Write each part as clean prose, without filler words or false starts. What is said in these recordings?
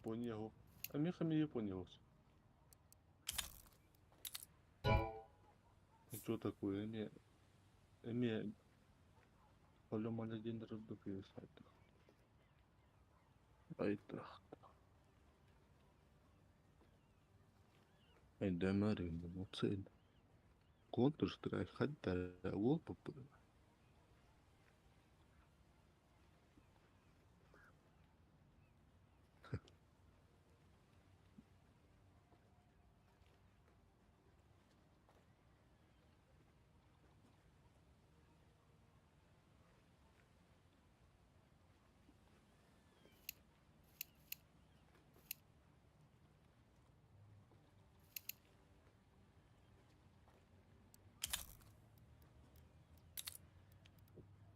Япония ho. Эмиэ эмиэ Япония хос. Что такое? Эмиэ эмиэ Поломали день Айтах. Айдамарин Counter-Strike хайдара уолпуппут.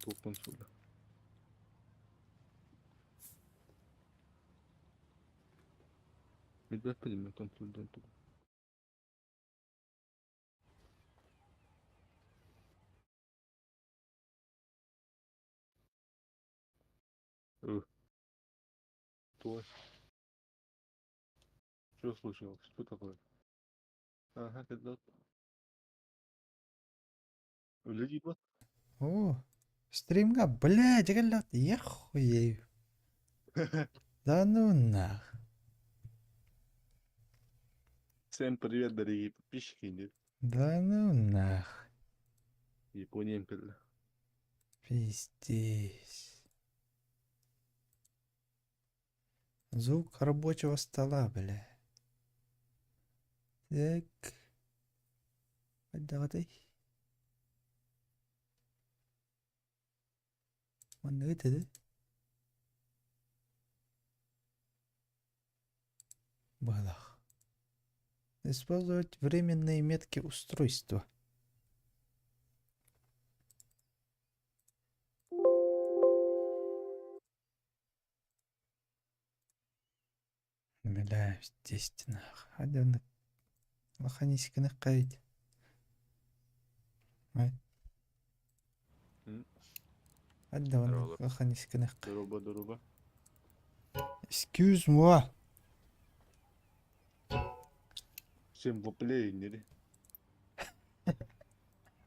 Туох консоля? Билбэппин мин консольдан тугу. Что? Что случилось? Что такое? Ага, когда Люди вот. О, стримга, блядь, ребят, я хуею. Да ну нах. Всем привет, дорогие подписчики. Да ну нах. Япония империя. Пиздец. Звук рабочего стола, бля. Так. Хайдаҕытай? Манныгы этэ Быһылаах. Использовать временные метки устройства. Бля, естественно. Хадяны лаханисканы кайт. Аддаваны лаханисканы. Дуруба, дуруба. Excuse moi. Всем воплей, не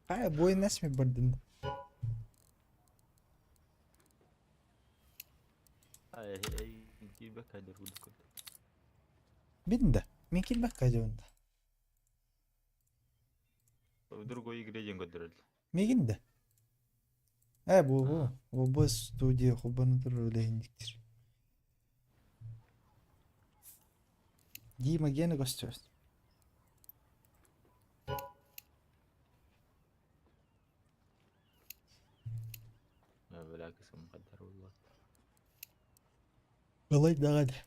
Хай, бой насми бардын. Мин да. Мин килбэккэ дьонда. В другой игре диэн көрдөрөллөр. Мигин да. Э, бу бу. Бу студия хубаны турар үлэһинниктир. Дима Гена көстөр. Балай даҕаны.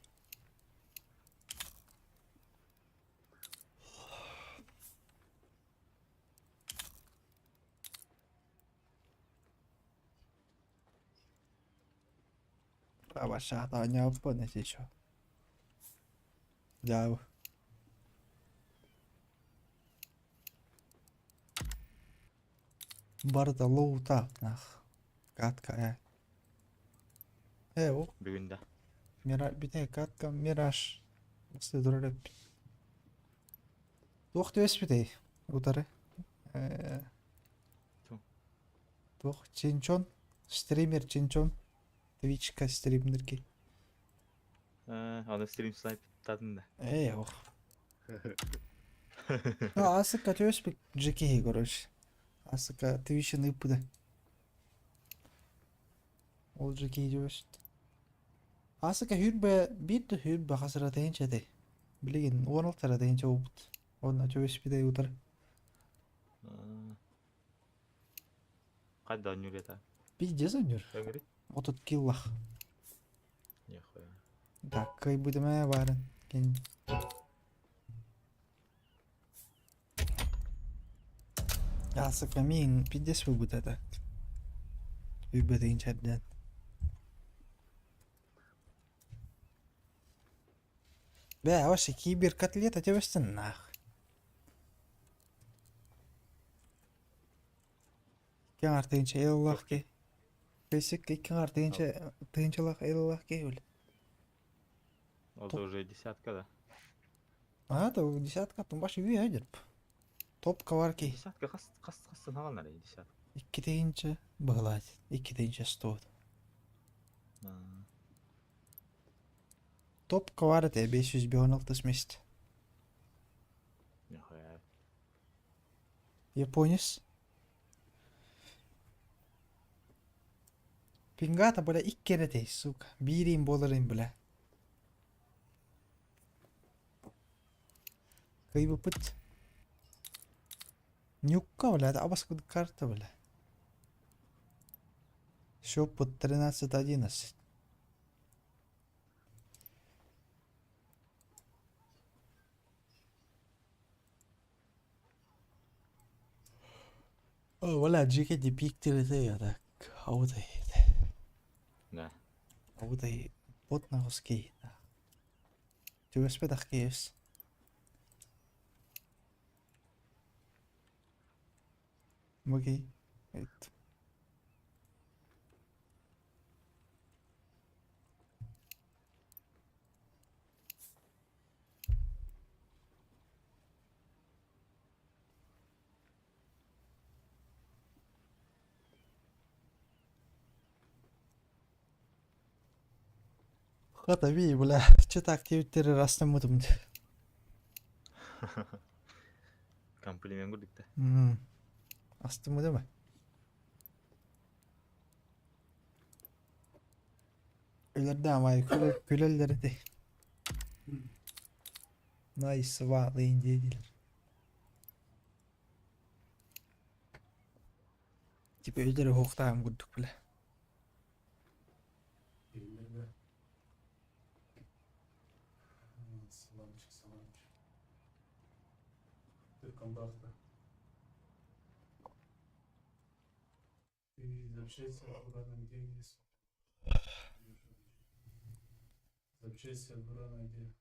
Абашаатаанньаабыппын ити чо. Дьаабы. Барыта лоутаах катка ээ. Ээ ол Бүгүн да. Мира бүтэ катка Мираж турар эппит. Туох түбэспитэй утары? Ээ туох Чинчон стример Чинчон Твичка стримнерки. Аны стрим снайп татын да. Ээ ох. Ну, асыка түбэспит Джеки короче. Асыка Твичын ыыппыта. Ол Джеки түбэспит. Асыка хүрбэ биир да хүрбэ хасыра тыһыынча этэй. Билигин 16 тыһыынча буолбут. Уонна түбэспитэ утары. Хайда оонньуур это? Пиздец оонньуур. Өҥүрү? 30 киллах. Нихуя. Так, кыайбытым ээ баарын. Кин Аасыка миин пиздец буолбут этэ. Үйбэтигин чэрдээн. Бээ, вообще киберкотлета тебестен нах. Икки аҥар тыһыынча ыаллаах киһи. Бэсик икки аҥар тыһыынча тыһыынчалаах ыаллаах киһи били. Ол да уже десятка да. А, то десятка тумбаш үө дерп. Топ коварки. Десятка хас хас хас сынаҕалар десятка. Икки тыһыынча быһылаат. Икки тыһыынча стоит. Топ ковар это 556 месяц. Нихуя. Японец. Пингата, бля, икки эрэ тэй, сука. Биириин буоларын, бля. Кыйбыппыт. Нюкка, бля, это абас карта, бля. Счет 13-11. Валя, дьиэгэ пиктирите аутай Да. аутай бот наҕыскей түбэспэтэх киһис Окей. Хата бии, бля, что-то активиттери растаммытым. Комплимент курдук да. Астыммытым. Өлөрдөөн аайы күлэллэр этэ. Nice ваалыйын диэдилэр. Типа өйдөрө уһуктаан курдук бile. Саламчик, саламчик. Ты Ты запчасти от Бурана где есть? Запчасти от Бурана где?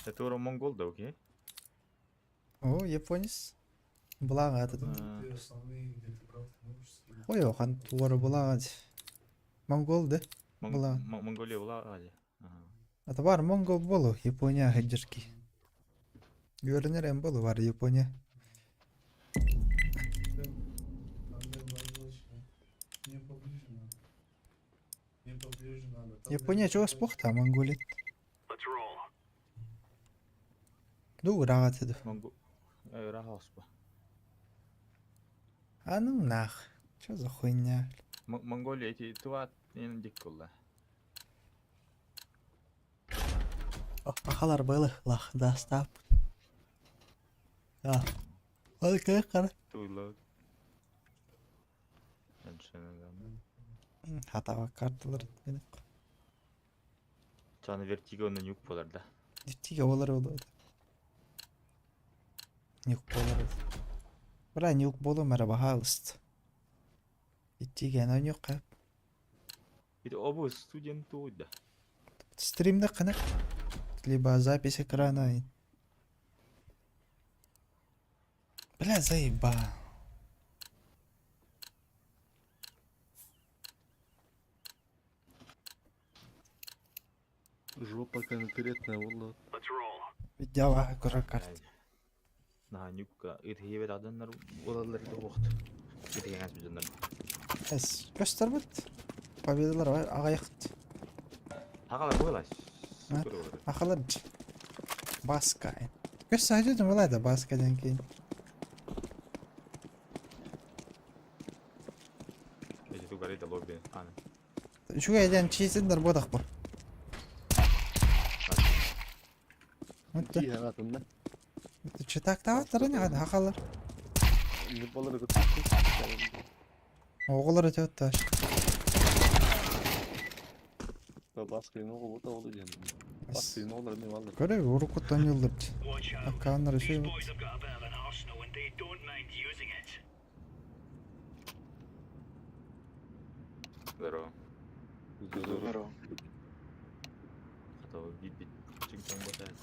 Это ура монгол да, окей? О, японец. Былаҕа Ты основные где-то брал, ты можешь скинуть? Ой, охан туора былаҕа Монгол да? Была. Монголия была али. Ата бар монгол болу Япония хеджерки. Үөрэнэр эм болу бар Япония. Мне поближе надо. Мне поближе надо. Япония чего спохта Монголия? Ду ыраҕа ду. Монгол. Ыраах А ну нах. Что за хуйня? Монголия эти туат дик кулла. Ахалар было лах да стап. А. Окей, қара. Туйло. Хатаға карталар. Чаны вертиго на нюк болар да. Вертиго болар ол. Нюк болар. Бра нюк болу мара бахалыст. Иттиге ана нюк кап. Это оба студенту да. Стримда қанақ. Либо запись экрана. Бля, заебал. Жопа конкретная, wallah. Видела кора карт. На нюкка итхибет аданнар олалар да вакыт. Итхигәс бидәннәр. Эс, көстәрбит. Победалар бар, ағаяқт. Хагалар була. Ахалар Баска. Көс сажудым была да Баска ден кейін. Эти тугары да лобби. Аны. Үчүгэй ден чиисендер бодақ бу. Тиһэ атында. Чытактааттар не гана хахалар. Не болар Оҕолор өтөттөр. Көрө уруккуттан йыллыбыт. Аккааннар үчүгэй эбит. Здорово. Здорово. А то бит-бит чиң-чоң ботает.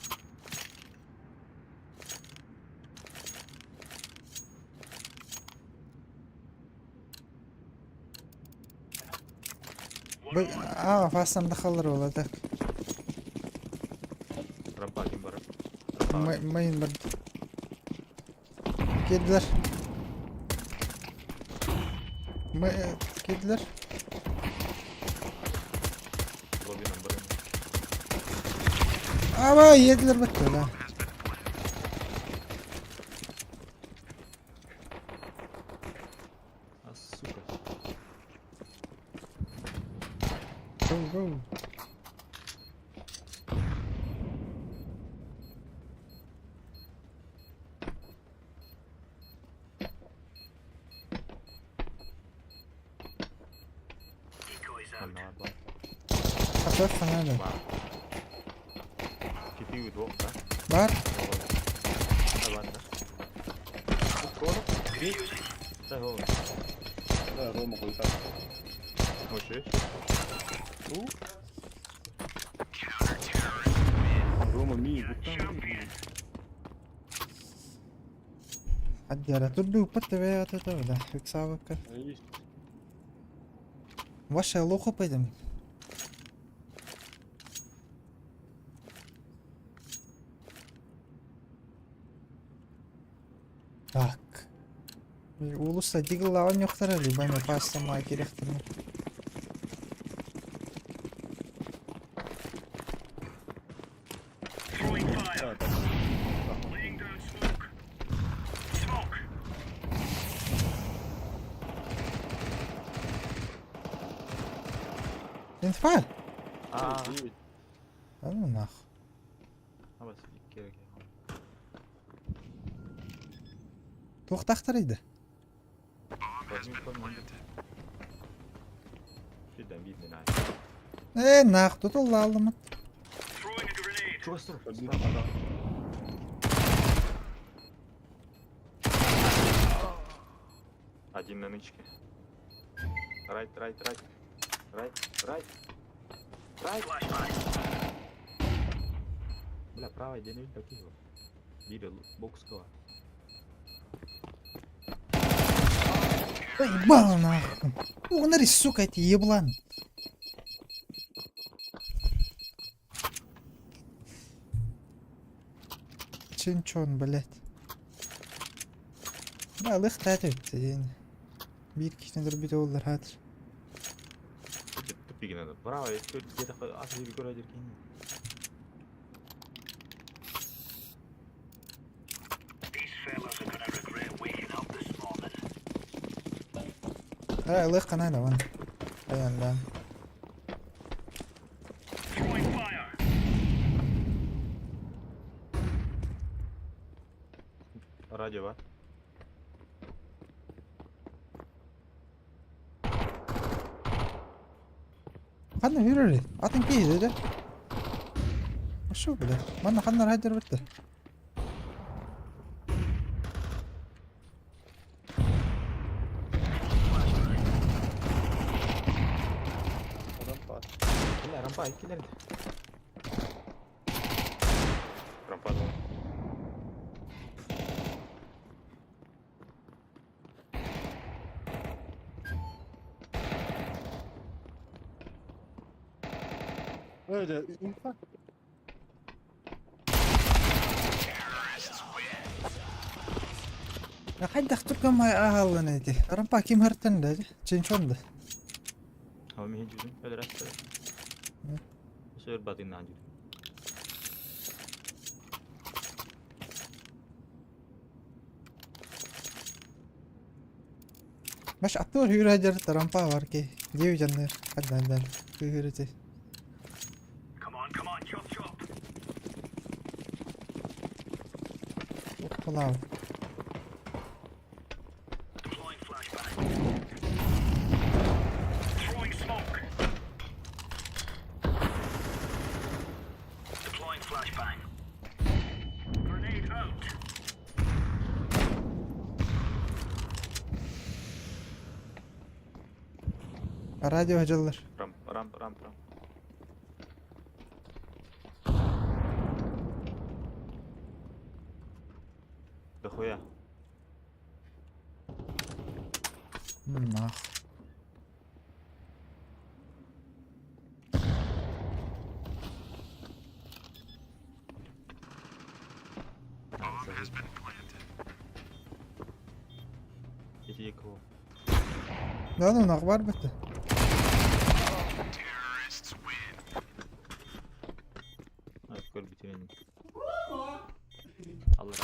Бу аа фастан дахаллар буолла так. Рампа ким барар? Рампа. Мейн бар. Киирдилэр. Киирдилэр. Лобинан барар. Аба иэдилэр баттыла. А сука. Go go. Манна бар. Хатыах ханаада. Бар. Кити двох, да? Бар. Да, да. Да, го. Да, Рома хуйта. Хочешь? Рома ми, буттан. Аддиара турду уппат тэбэ атата да. Ыксаабакка. Ваша лохо пойдем. Так. Уулусса дигыллаҕын ньохтара либо эмэ паастамаа кириэхтэринэ. Инфа? А, Да ну нах. а бас керек. Туохтаахтарый да? Ээ нах тутуллааллымыт. Чугас тур. Один на нычке. Right, right, right. Right, right. Right. Бля, правый день такие. Бире бокского. Да ебало нахуй. Угнари, сука, эти еблан. Чинчон, блядь. Да, лых тәтіп. Биир киһини өлөрбүтэ буоллар хаатыр. Тупик надо. Правый, где-то ас көрөдер кийин. Э, лых канай да вон. Аян да. Радио бар. Ханна хүрэрий. Атын киһи дэ. Ошо бля. Манна ханна радио битте. Рампа. Бля, рампа иккилерде. Рампа два. Öyle, инфа. Хайдах туркам аһаллан эти. Рампа ким хартан да. Чинчон да. Ал мен жүрдүм. Өлөр асты. Сөөр батыннан жүрдүм. Маш аттур хүрэ рампа бар ки. Диу жаннар. Хаддан дан. Хүрэ. Укпалау. Радио дьыллар. Рамп, рамп, рамп, рамп. Дохуя. Нах. Да ну нах бар бит. Ай, блядь, давай.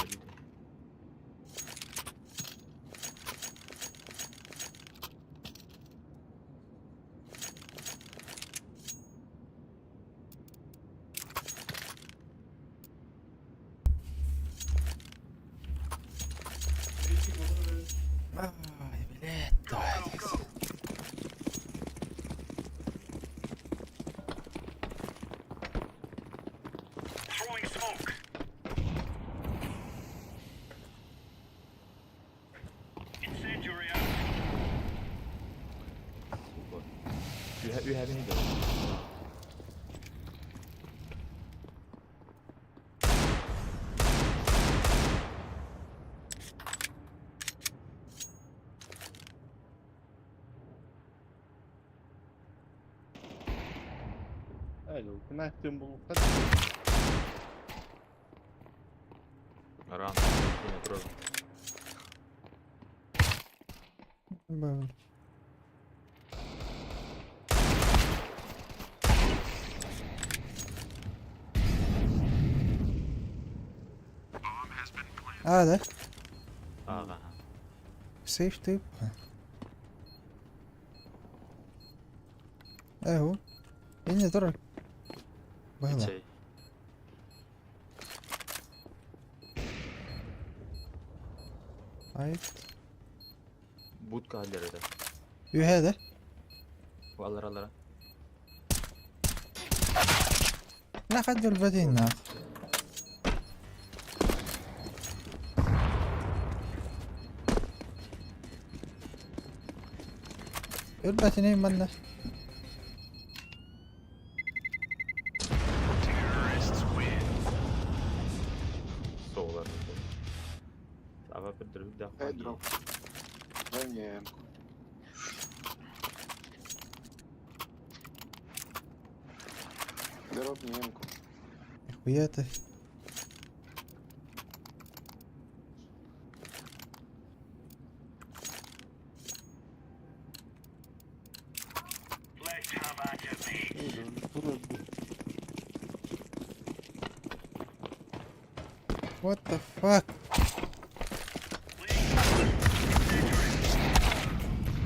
You have any gun? Б. А, да? Ага. Сейф ты. Эго. Я не дурак. Было. Айт. Будка аллар это. Үһэ да? Аллар аллара. На хаддер бадин на. Өлбәтиней манна. Соолар. Ава бір да. Дай дроп. Дай мне М-ку. Дроп мне М-ку. Нихуя ты. What the fuck?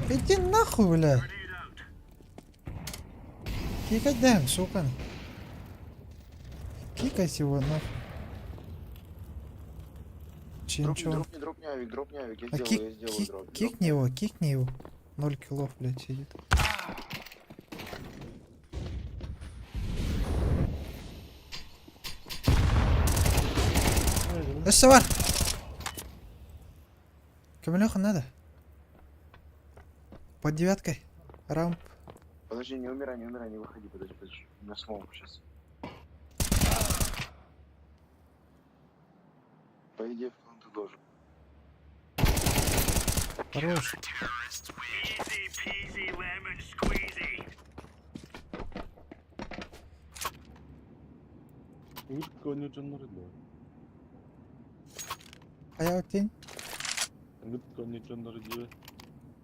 Иди нахуй, бля. Кикать даем, сука. Кикать его нахуй. Чинчон. Дропни, дропни авик, дропни авик, я А сделаю, кик, я сделаю кик, дроп. кикни его, кикни его. 0 киллов, блядь, сидит. Өссө бар. Көмөлөх надо. Под девяткой. Рамп. Подожди, не умирай, не умирай, не выходи, подожди, подожди. У меня smoke сейчас. По идее, в ты должен. Хорош. Хайа тень.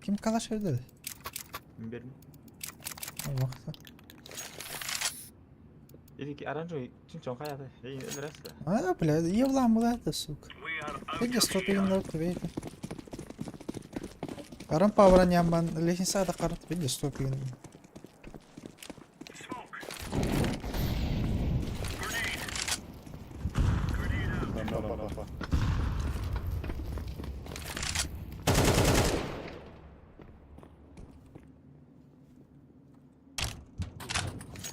Ким калаш берди? Бердим. Вакыты. Эти оранжевый чинчон хаяты. Эй, нравится. А, бля, еблан была это, сука. Где 150 видите. Рампа броняман, лестница да карт, видишь, 150.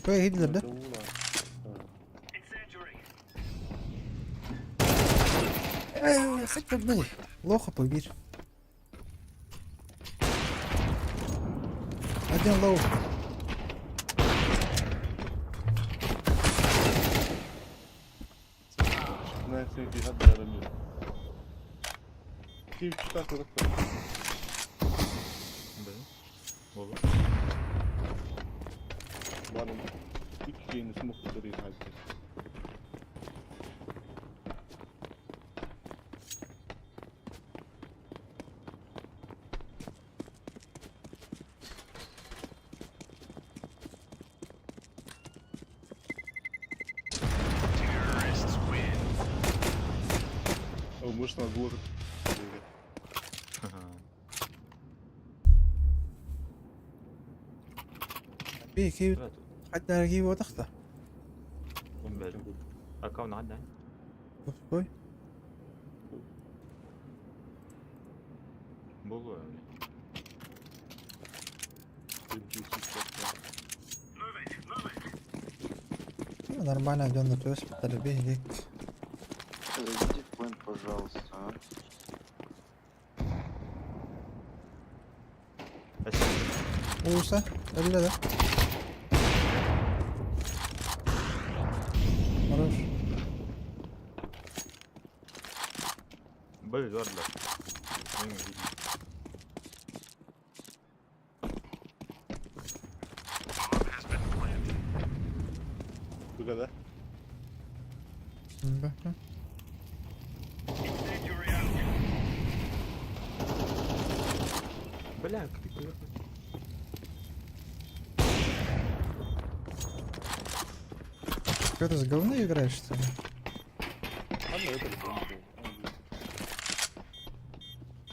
Кой гидлер, да? Хотя бы лоха побир. Один low. Знаете, في حد يرمي. كيف تاخذ أكثر؟ Били. Болу. Барым. Икки смог который хальте. О, может, на город. Би киви حتى كيف وتخته. Били. Аккаунт عندنا. Ой. Болу. Нормально идем на пес, бей лик. Зайдите в плент, пожалуйста, а. Ууса, öyle да. Хорош. Били барла. Куда, Да. Бля, ты Что ты с говно играешь, что ли? А, ну, это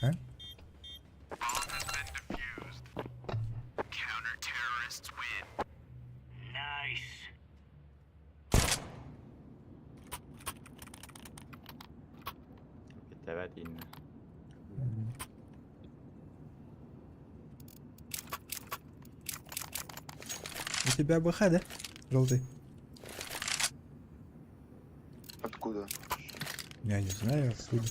А? Битебет инна. У тебя БХ, да? Желтый. Откуда? Я не знаю, откуда.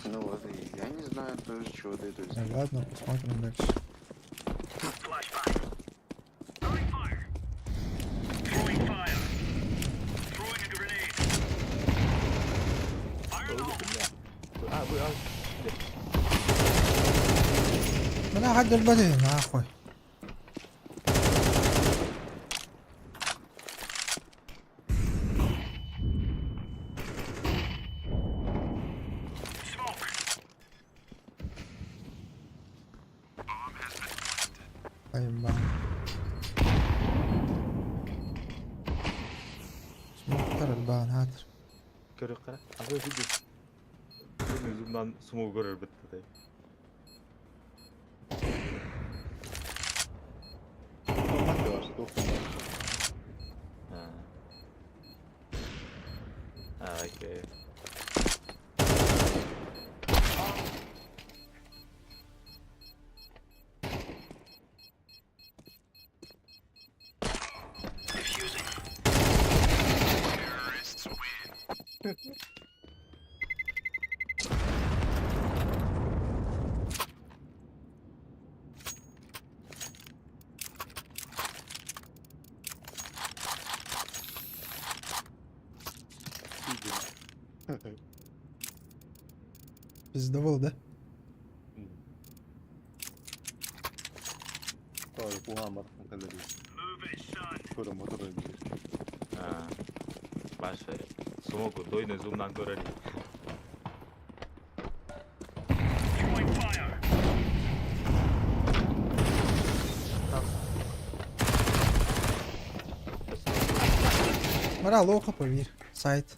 Ну ладно, я не знаю тоже, чего ты то есть. Ну ладно, посмотрим дальше. А, вы, а. Бля, حد البدن يا اخوي. طيب بقى. اسمه البان هاتر. Көрө кара. Азыр видео. Мен зумдан суму көрөр битти да. А. А, окей. Пиздовол, да? А. Башы. Смогу дойны зумдан көрөр. Мара лоха поверь. Сайт.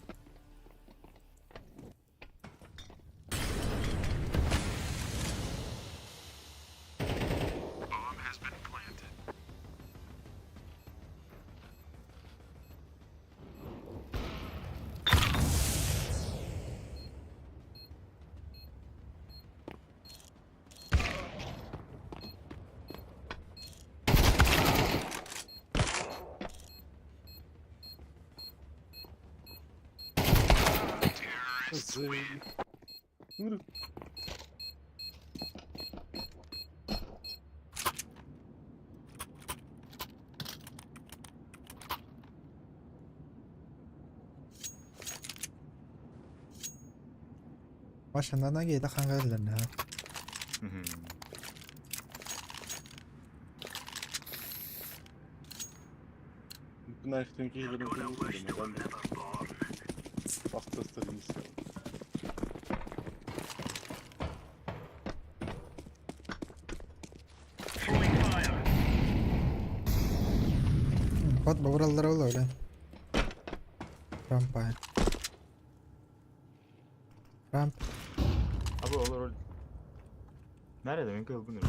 Машинана кейде хангалларна. Knife'den keyiflerini Bastırırız. Хот бабыраллар ол öyle. Rampa. Ramp. Abi olur olur. Nerede ben kılgın öyle.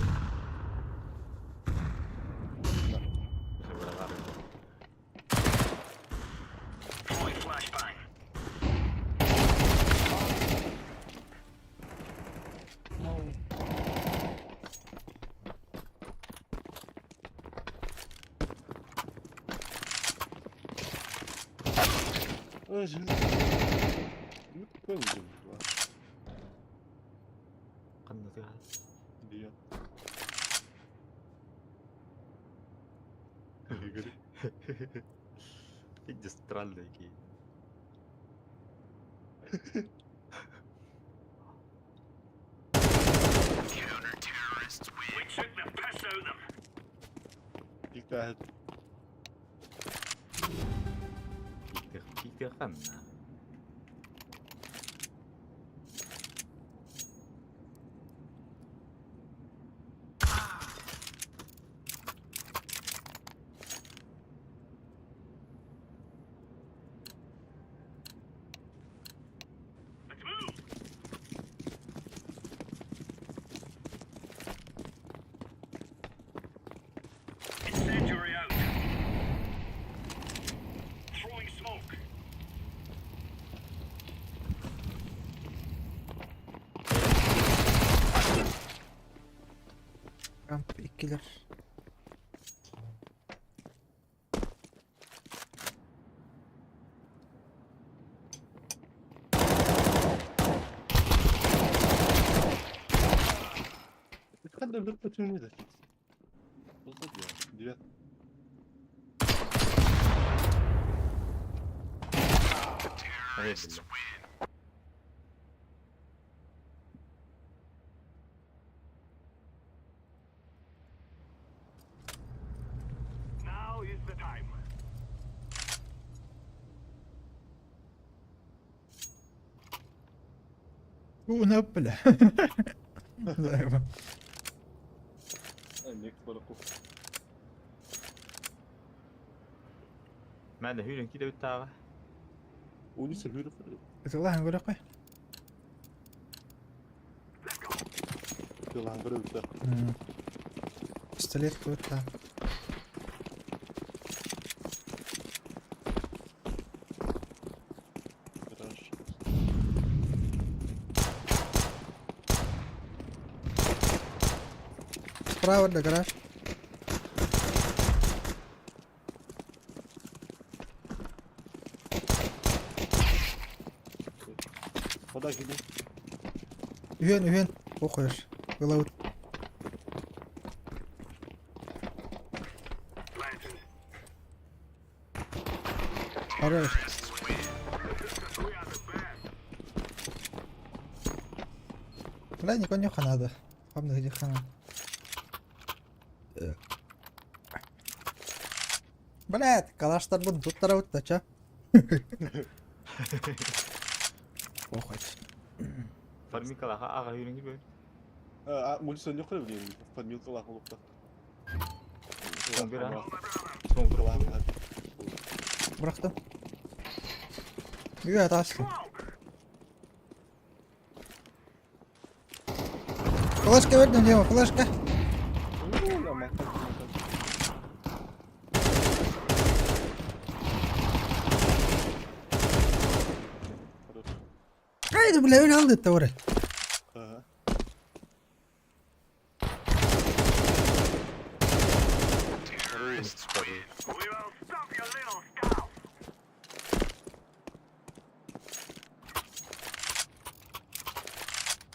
Странный кей. Пиктер ханна. Ramp ikkiler. ونبلة. Мә хүрен киде үттаға. الله نقول اقوى. Пистолет тут. Справа для гараж. Вода киди. Үен, үен. Оқыш. Вылаут. Хорош. Бля, никого не надо. Хамна где хана. Блядь, калаштар бун тут тараут ча. Похуй. Фармикалаға аға хүрен киде. Мульсон yok öyle Фармилкалаха olupta. Son bir ha. Son bir. Bıraktım. Yürü aslı. Флешка верни Дима, флешка. Haydi бля, öyle aldı oraya.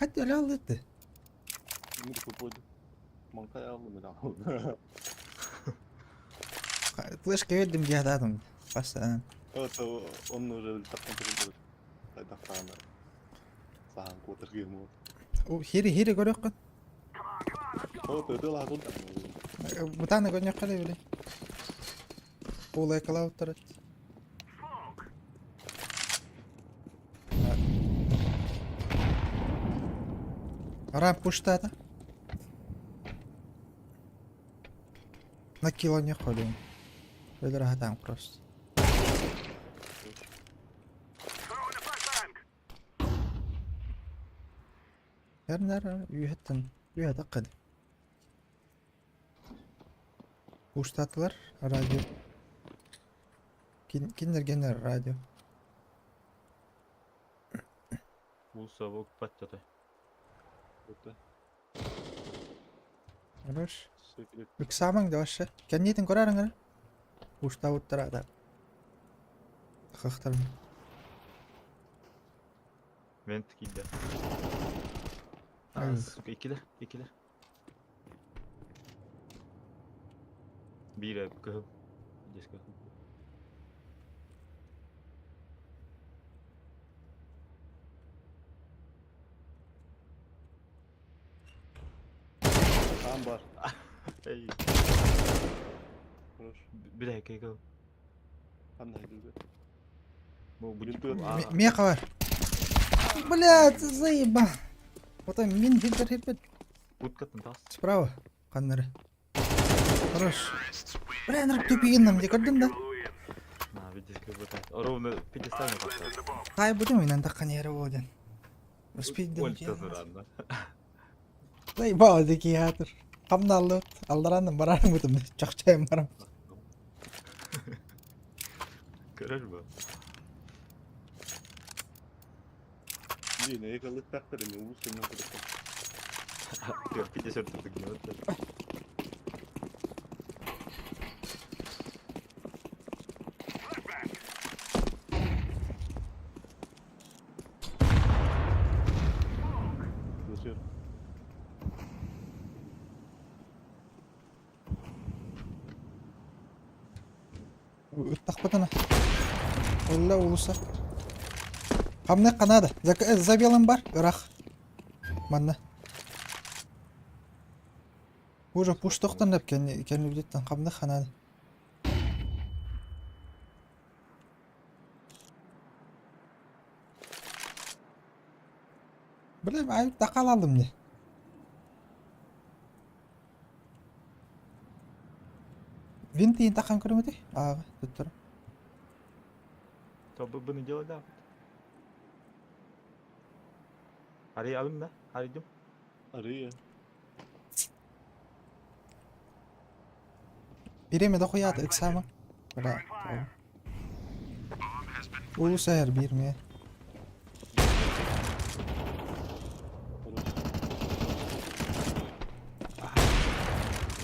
Хат өлө аллыты. Флешка бердим дии хатаатым. Бастаан. Он уже Хири хири көрөххүн. Бутааны көрүөххэ да били. Куулайкалаабыттар. Арам пуштаата. На кило не ходим. Өлөр хатаан просто. Эрнэр үөһэттэн үөһэ таххын. Уустаатылар радио. Кинилэргэнэр радио. Уулусса укпат чата. Хорош. Ыксаамаҥ да вообще. Кэнниитин көрөөрүҥ эрэ. Уустаабыттара да. Хахтарым. Вент киирдэ. А, сука, иккилэр, иккилэр. Биирэ кыһыл. Деске. Там бар. Эй. Хорош. Билэһиккэ кыл. Ханна иһиллибит? Бу бу Меха бар. Блядь, заеба. Потом мин хилбер хилбер. Уткаттан тас. Справа. Ханнары. Хорош. Бля, нырк тупигиннам де көрдүм да. На, видишь, как будто ровно пьедестал не поставил. Хай будем инан таххан яра буолан. Успейдем. Ольта зуранна. Заебал дикий хатыр. Хамналлыт. Алдаранным барарым бутум. Чахчайым барам. Көрөр бу. Блин, я колы тракторами улуска не подошел. Пятьдесят түк Зачем? Ыттахпытына. Олла уулусса. Хамны Канада. За белым бар. Ырах. Манна. Уже пуш тохтон деп кенни хамны Канада. Билем, айып тақал алдым не. Винтиин тахан көрүмүтүй? Ааҕа, туттара. То бы не делать, да. Ари алым да? Аридым. Ария. Биреме да хуят ыксама. Бля. Улус эр бирме.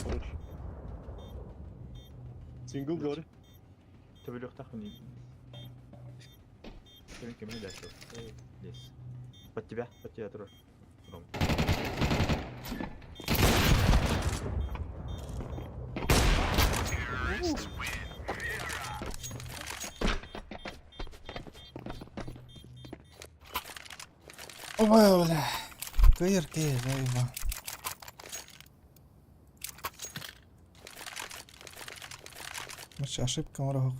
Хорош. Сингл говори. Төбөлүөхтаах Кем кем дальше? Здесь. Под тебя тоже. Ром. Ой, бля. Кыйыр кыйыр, заеба. Мышь ошибка оҥоро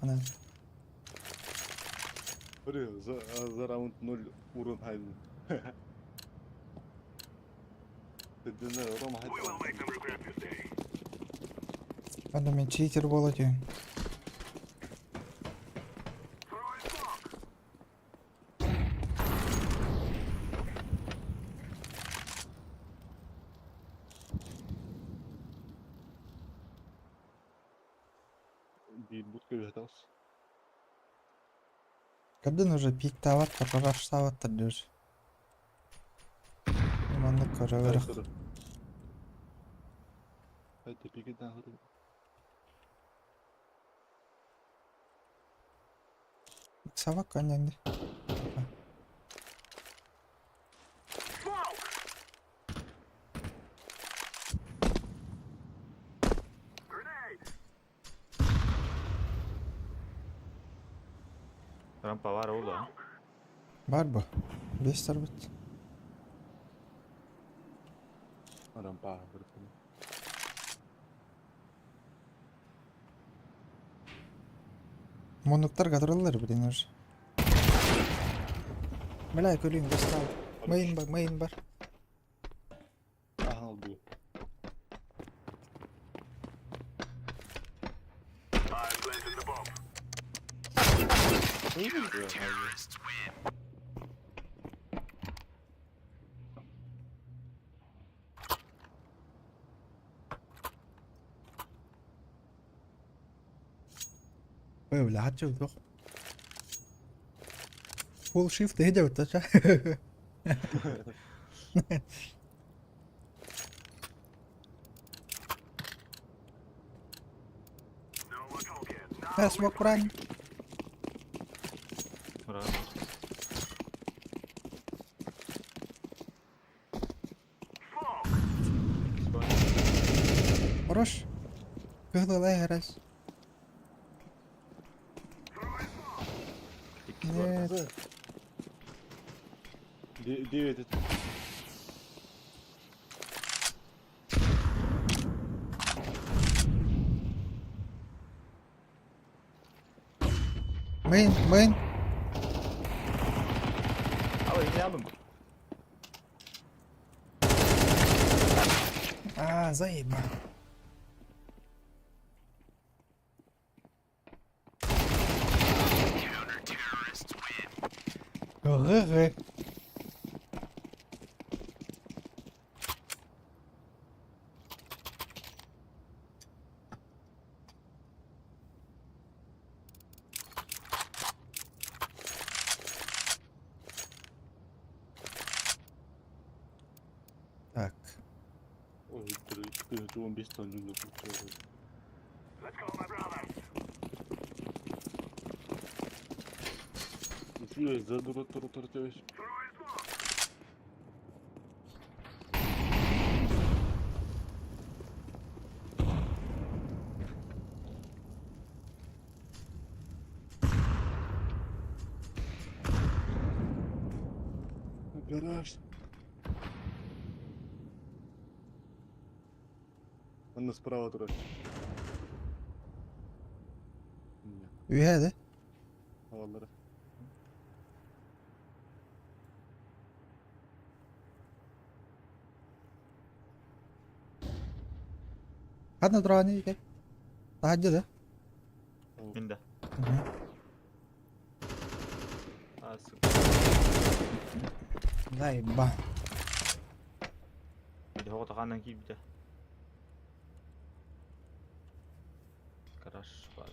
Смотри, за раунд 0 урон хайден. Рома хайден. Анда мен читер бола диэн. Биир бутка үһэтэҕис. Кырдын уже пиктаабаттар, раштаабаттар диир. Маннык көрө Хайта пикетен хыры. Сабак каньянды. Рампа баар ол а? Бар бу. Бес тарбыт. Рампа бырыттым. Муннуктар катырыллар блин уже. Бля, көрейін достал. Мейн бар, мейн бар. Ага, алды. Ой, бля, хачы жоқ. Full shift хеде өттача. Smoke run. Ура. Хорош. Кыһылай харас. Нет. 9 Мейн, мейн. Ал, иди алым. А, заеба. ГГ. Так. Ой, 15 тонн жүндө. Үчү задура туру туру тебеш. Гараж. Анна справа турар. Нет, Үһэ хаваллара. Ханна тураны икэ. Таһадьа да. Минда. А, сука. Заеба. Иди хоҕо киирбитэ. Гараж бар.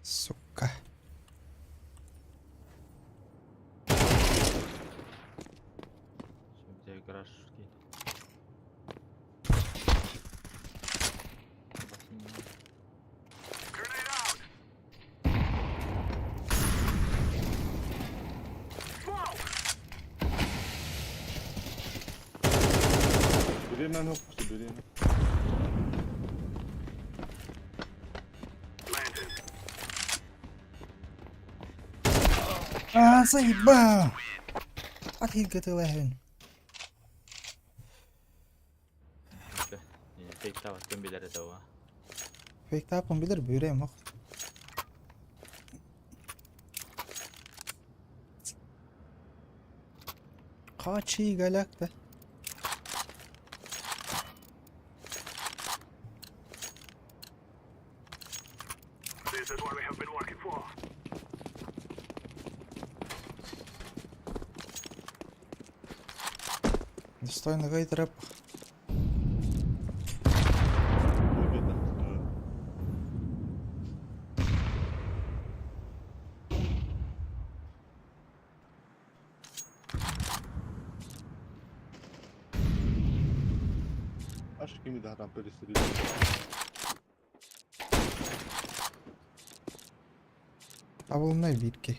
Сука. Şimdi гараж киирдэ. Биримен хоппусу биримен. А, заеба. Атыгытылаһын. Фейк тават кем билер это ва. Фейк тапын билер бүрем ох. Качи галакта. This is what we have been working for. Достойно гайтрап. Победа. Аш кими да рампа ресери. Табылыннай биирки.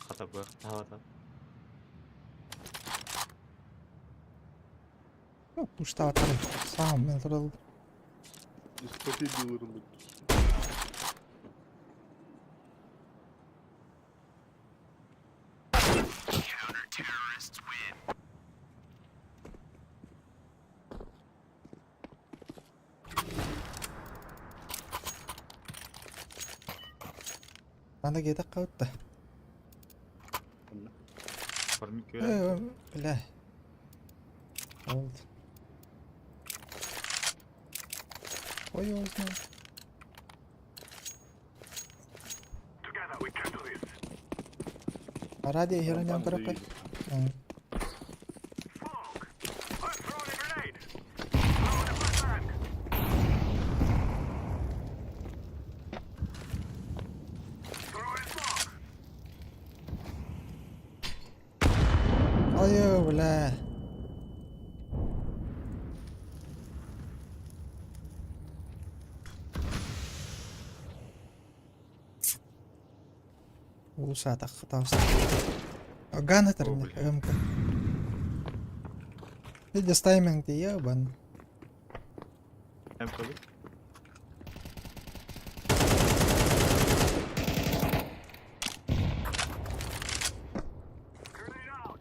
Хата быахтаабата. Пуштаатары. Саам мен турал. Анда кетек калытта. Формик көрө. Бля. Oldu. Ой, его знаю. Together we can do this. Ради херня көрөккө. Smoke! I'm throwing a grenade! Throwing a flashbang! Throwing smoke! Ой, бля. Улусаатах таус. Гана О, тарны бля. МК. Видя тайминг ты ебан. МКБ. Grenade out!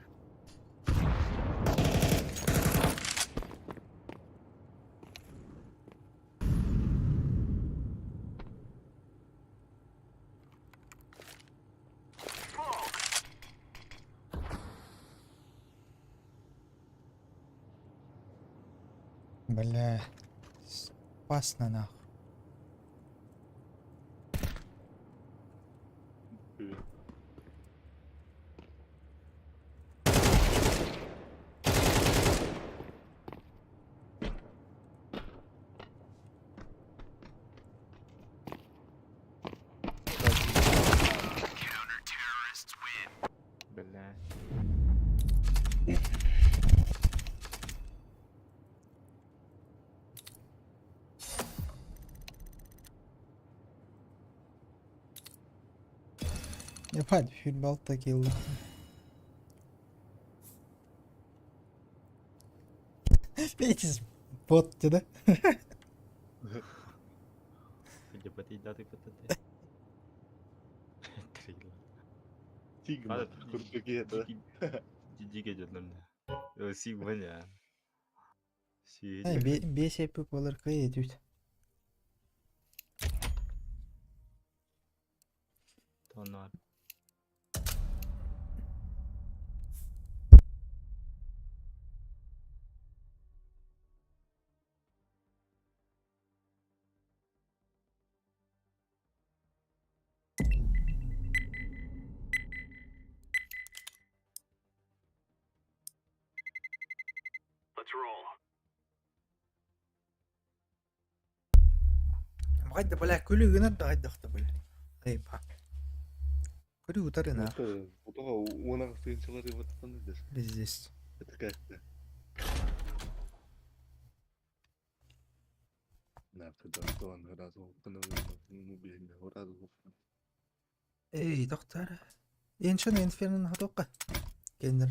Smoke! Бля. Опасно нахуй. Бля. Ебать, футбол такие. Видите, бот, да? Даты пататы. Трила. Сигма. Курдук это. Диге дедим. Сигма не. Ай, бесеп болар кый. Тонар. Let's roll. Гайда, бля, күлү гына да гайдахта, бля. Эй, па. Күлү утарына. Отоға он ағыз деп атқан еді. Здесь. Это как-то. Эй, доктор. Эншен инфернын хатокка. Кендер.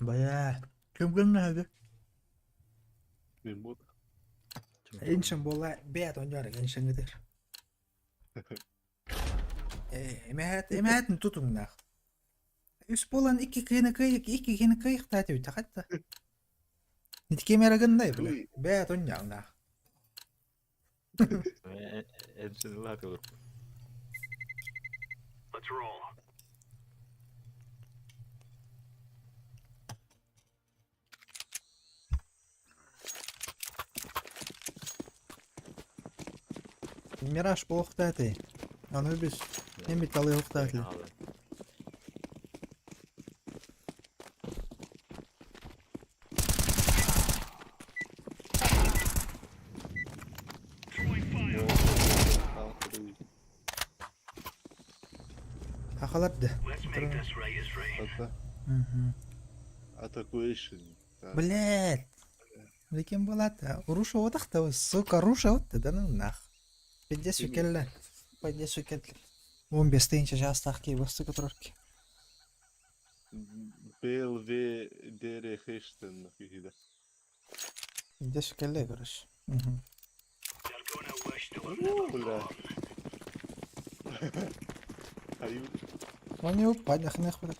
Бая. Ким гынна хады? Мен бот. Эншен бола бәт онжар эншен гидер. Э, эмэт эмэт тутуңнах. Үс болан икки кыйны кыйык, икки кыйны кыйык та түйт хатта. Нит кемера гындай бля. Бәт онжаңнах. Эншен латы olur. Let's roll. Мираж буолуохтаах этэй. Анубис эмит алыһыахтаах этилэр. Сахалар да. Атакуэйшн. Блядь! Лекин была-то. Руша отахта, сука, руша вот да ну нах. Пиздец үкелле. Пиздец үкелле. 15 тыһыынча чаастаах киһи бастакы турар БЛВ ДРХ-тен киһитэ. Пиздец үкелле, короче. Бля. Аю. Они упадах нахуй.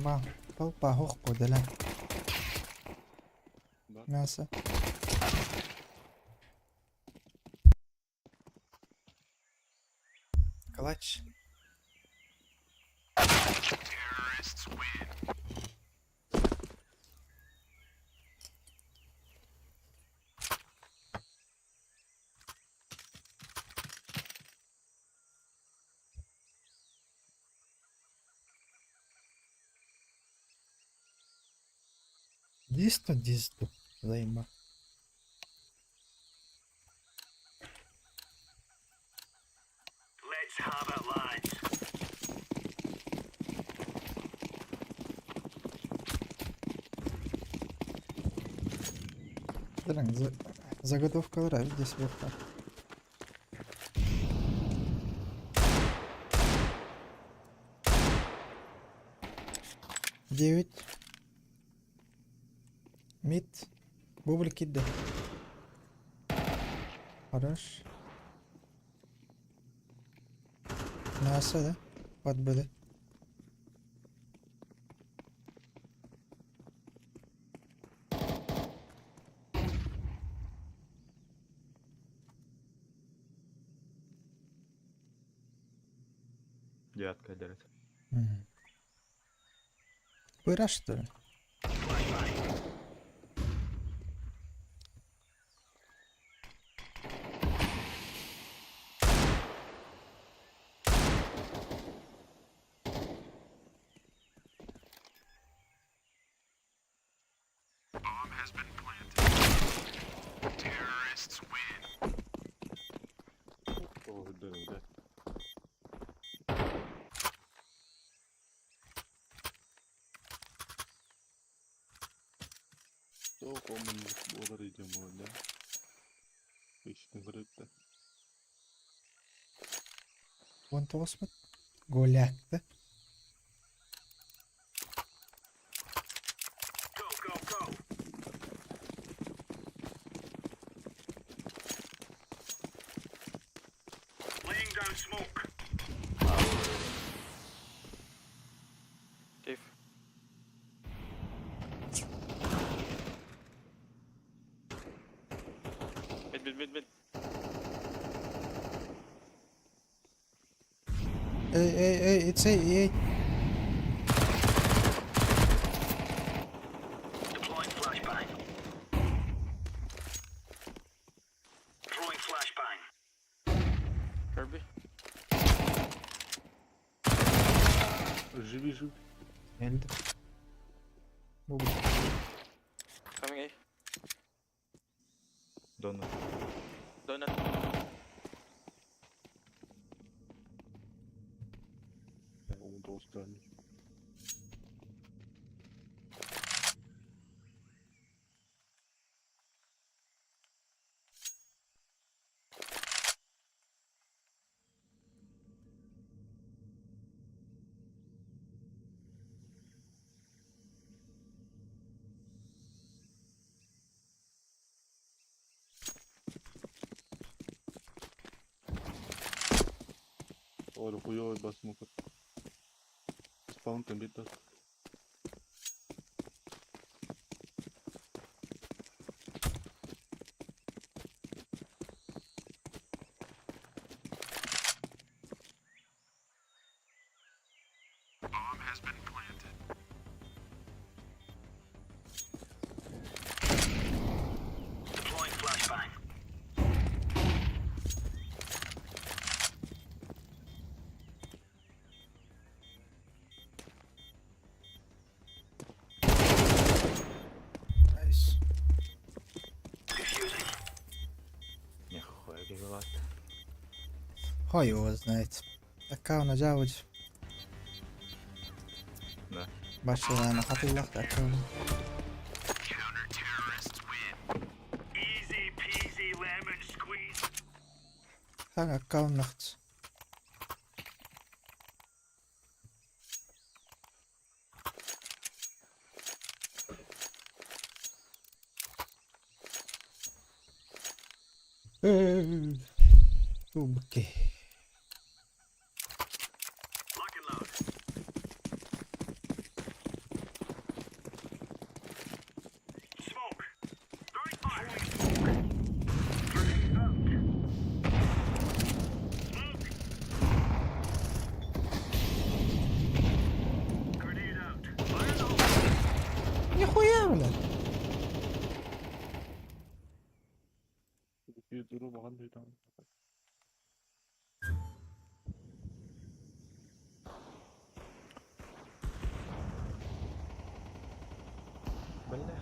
Баҕа Толпа суох буолла Мясо. Калач. Дійсно, дійсно, займа. Let's have it, lads. Заготовкалара здесь сверху. Девять. Мид. Бублик кидде. Хорош. Мясо, да? Подбыды. Девятка дерет. Мгм. Пыра, что ли? О, да, да. Тоқомын болар идем да. Ичтин көрөттө. 19 mı? Голяк, да? Go, go, go. Laying down smoke. Cave. Mid, mid, mid, mid. Эй, эй, эй, it's A, эй. Deploying flashbang. Throwing flashbang. Kirby. Живи, живи. Geldi. Бублик. Coming A. Donut. Donut. 19 tane. Ora хуёвый басмука. Fountain mid dot. Deploying flashbang. Nice. Defusing. Нихуя кивилат. Хой его знает. Аккаунт жавыч. Да. Башылааны хатыллах аккаунт. Easy peasy lemon squeeze. Хан аккаунт нахц. Тубки. Lock and load. Smoke. Throwing fire. Smoke. Grenade out. Smoke. Grenade out. Fire in the hole. Нихуя, блядь. Дуру махан дойдам. Бля.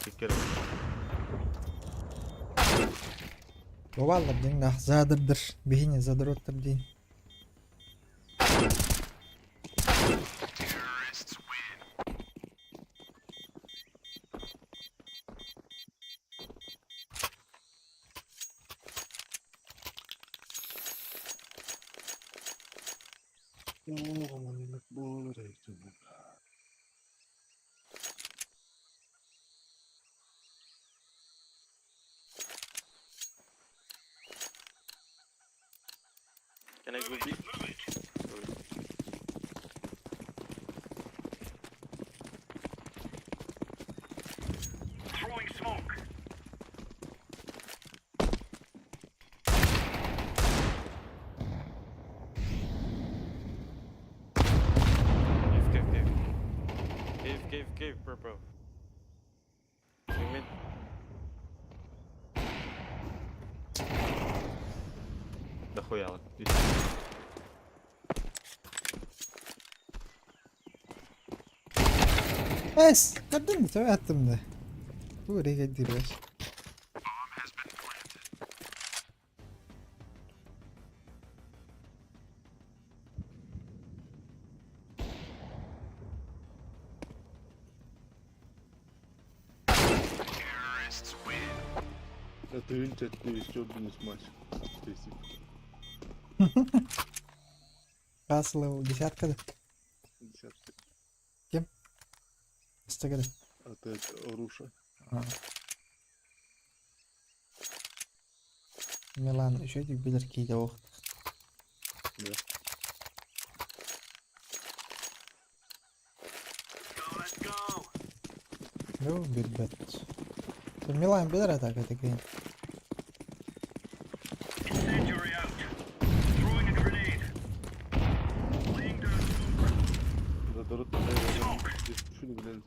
Кикер. Баваллар дин нах задырдыр. Бихини задыроттыр дин. Оо, маннык буолар эйтин. Can I go B? Throwing smoke. Cave, cave, cave. Cave, cave, cave, purple. Swing mid. Дохуя. вот. Эс, көрдүн да аттым да. Бу реге дирбеш. Это винчат еще минус матч. Тесик. Бас левел десятка да. Десятка. Стегеде. Это Руша. Милан еще этих билер кейде ох. Да. Go, let's go. Ну, билбет. Милан билер атака деген. Incendiary out. Throwing a grenade. Laying down smoke. Задрот Чуть блин.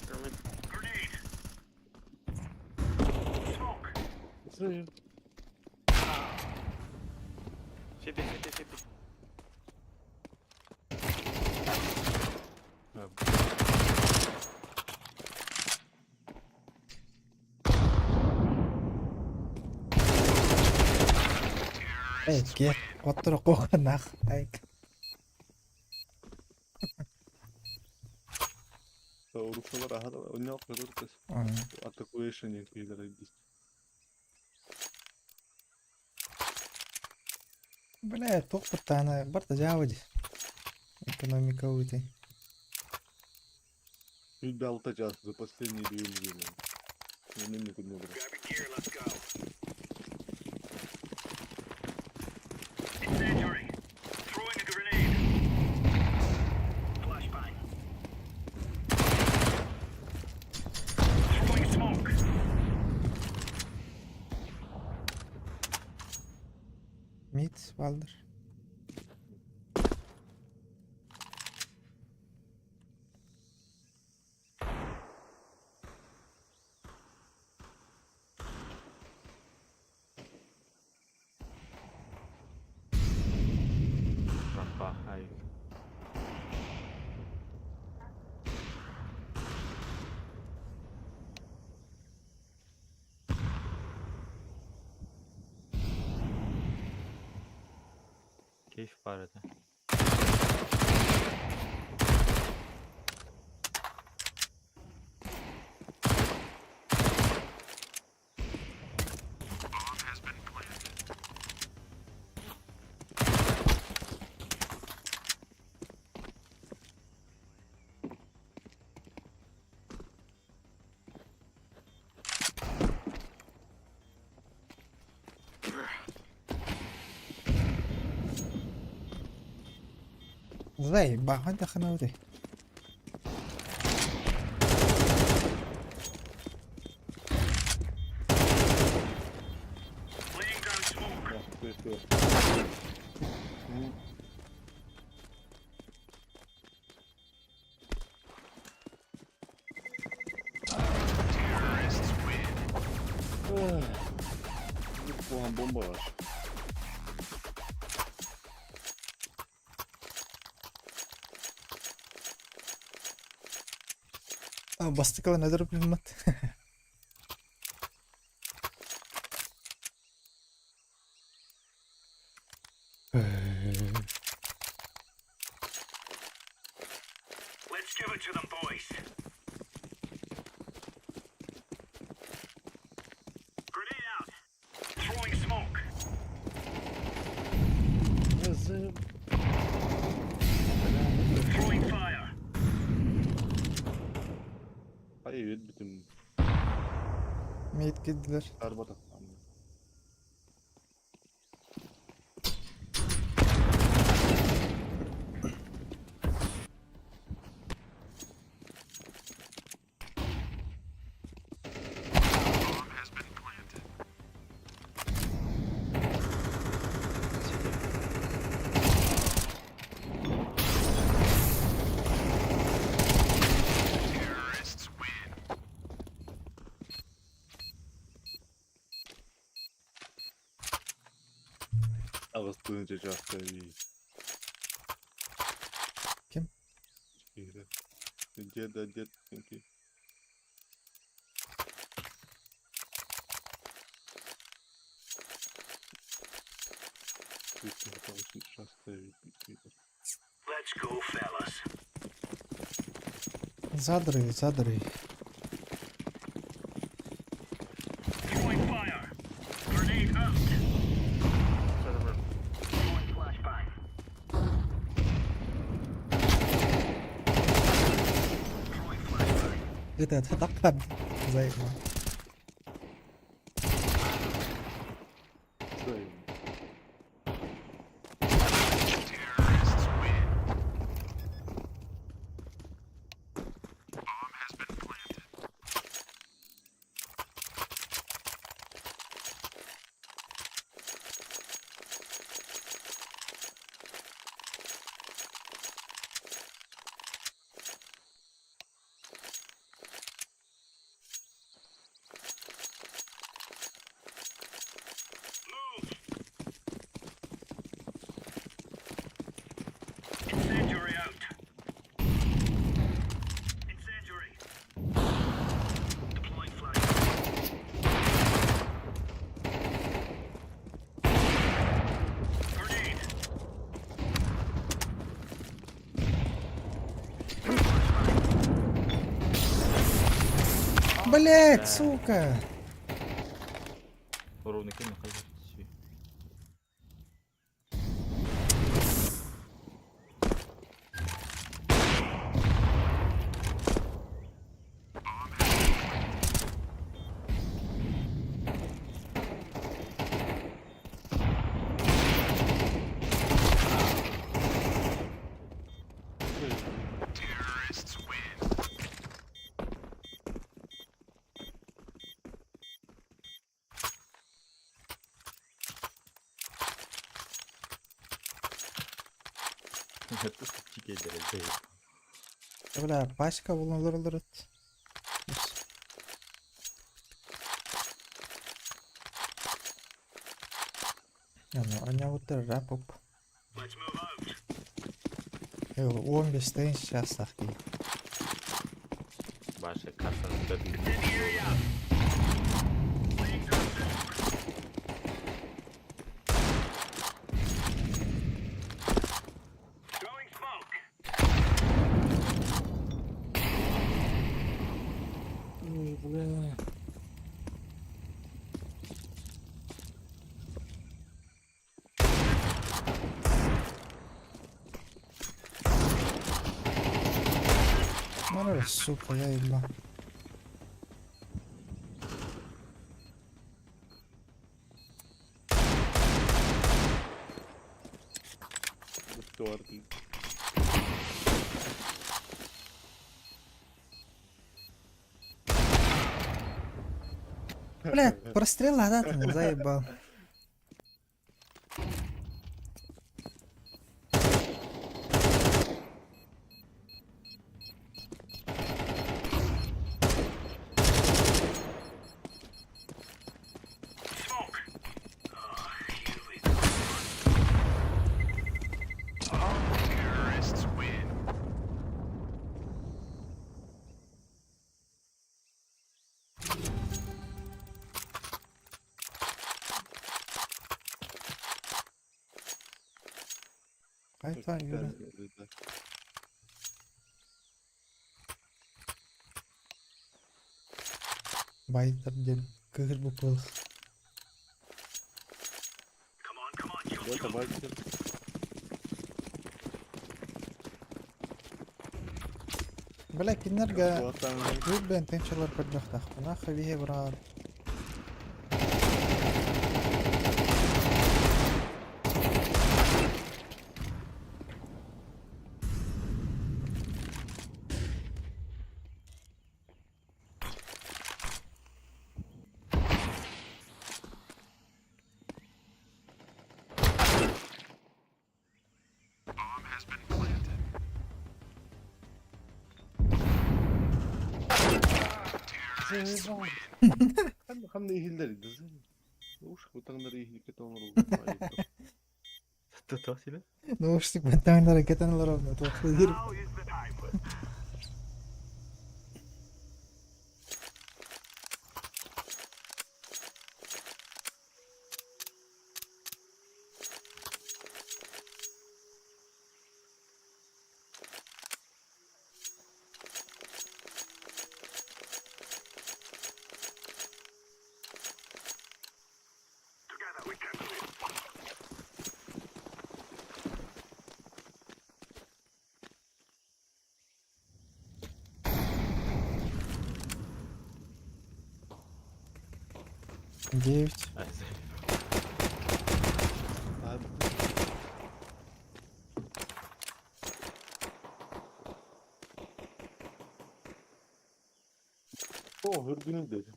Pyramid. Grenade. Smoke. City, city, city. Эй, ке. Оттыр қоқанақ. Айк. Рушалар ахар ойнап көрөр Атакуешен кейлер дис. Бля, туох баттаана барда дьаабы дии. Экономика ути. 36 чаас за последние 2 недели. Мен никуда не брал. Grab your gear, let's go. Incendiary. Throwing a grenade. Flashbang. Throwing smoke. Mid vardır. Rampa, айк. Кейф бар это. Заебал, отдохнул. Laying down smoke. Да, то есть, Ох. Бомба var. Бастыкала нөдөр билмат. Let's give it to them, boys. Grenade out. Throwing smoke. Throwing fire. Hayır bütün Mid gittiler. berbat attı. Ağız cevap iyi. Kim? Дед, дед, окей. Let's go, fellas. Задры, задры. Throwing fire. Grenade out. Server. Throwing flashbang. Throwing flashbang. Это тапкан. Заебал. Move. Incendiary out. Incendiary. Deploying flashbang. Grenade. Блять, сука. Ровно кем хайыр. Бля, пачка булан олороллор. Оонньообуттар рэп-оп. 15 чаастаах киһи. Баша картаны Ой, бля. Мара, сука, я ебал. Четвертый. Бля, прострел да, там заебал. Кайта Юра. Байтар диэн кыһыр буквалых. Давай, давайте. Бля, кинилэргэ Кыыр бэйэн тыынчалар көрдөхтөхпүнэ хабиһе брат. Ханна иһиллэр Уш, бутаңнар иһиликке тоҥору. Тутаа силе? Ну уж бутаңнар кетен олоробно туохтуур. Девять. О, hürgünü dedi.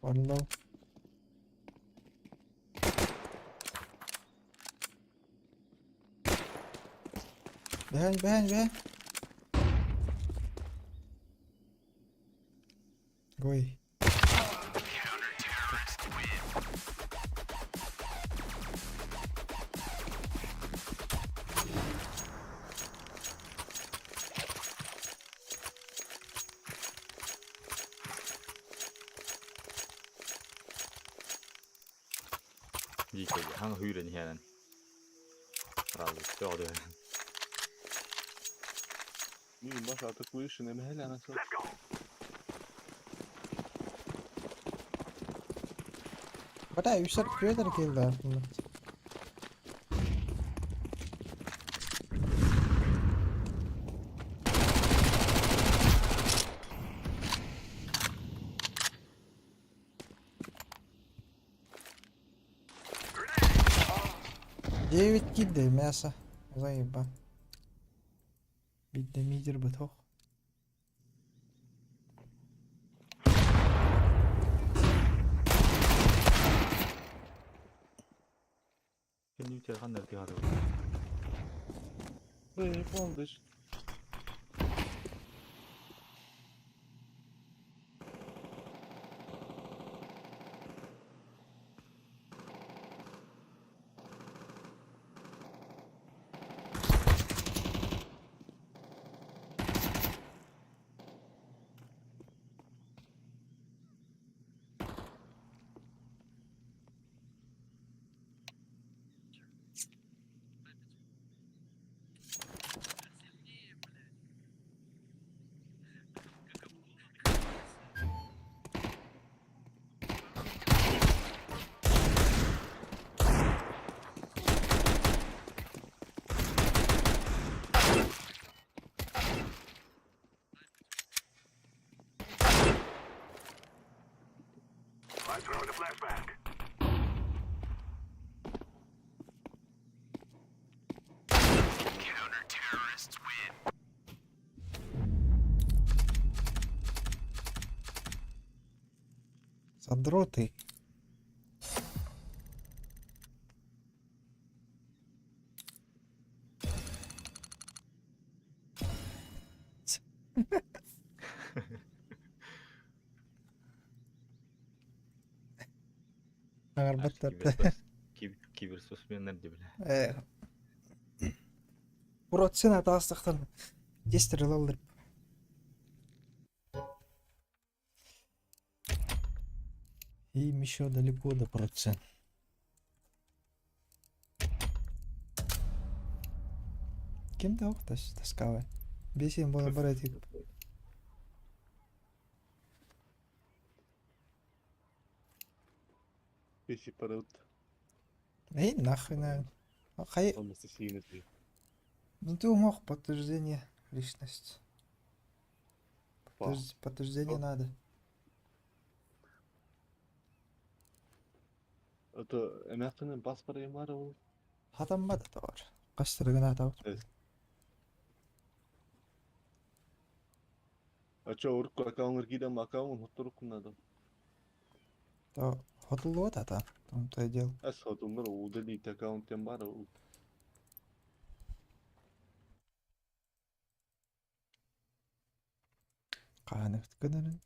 One low. Behind, behind, behind. Ой. Дикий, хан хүрэн хэнэн. Сразу все, да. Не, Маша, атакуешь, и на Бля, үсэр күөдэр келді артында. Девять килдэ мясо. Заеба. Бидде мидер бытох. Кэннибитигэр ханна эрэ тыаһаатыбыт. Заебал, I'm throwing a flashbang. Задроты. Аҥарбаттар. Киберспортсменнар дии бile. Э, Уротсен атаастахтан тестер ылаллар. Им еще далеко до процент. Ким да охтас таскавай. Бесен буолан бара тип. Песи парад. Эй, нахуй на. Хай, Анастасия ты. ну ты мог подтверждение личности. Па. Подтверждение надо. Это эмээххинэн паспор бар ол. Хатаммат бар. Кастырыгына атабыт. А чё, урукку аккаунтар киирэн аккаунт хотторуккун надо. То хотуллуот ата. Том то и дело. Эс хотуннар удалить аккаунт тем бар ол. Хаһан гынарын.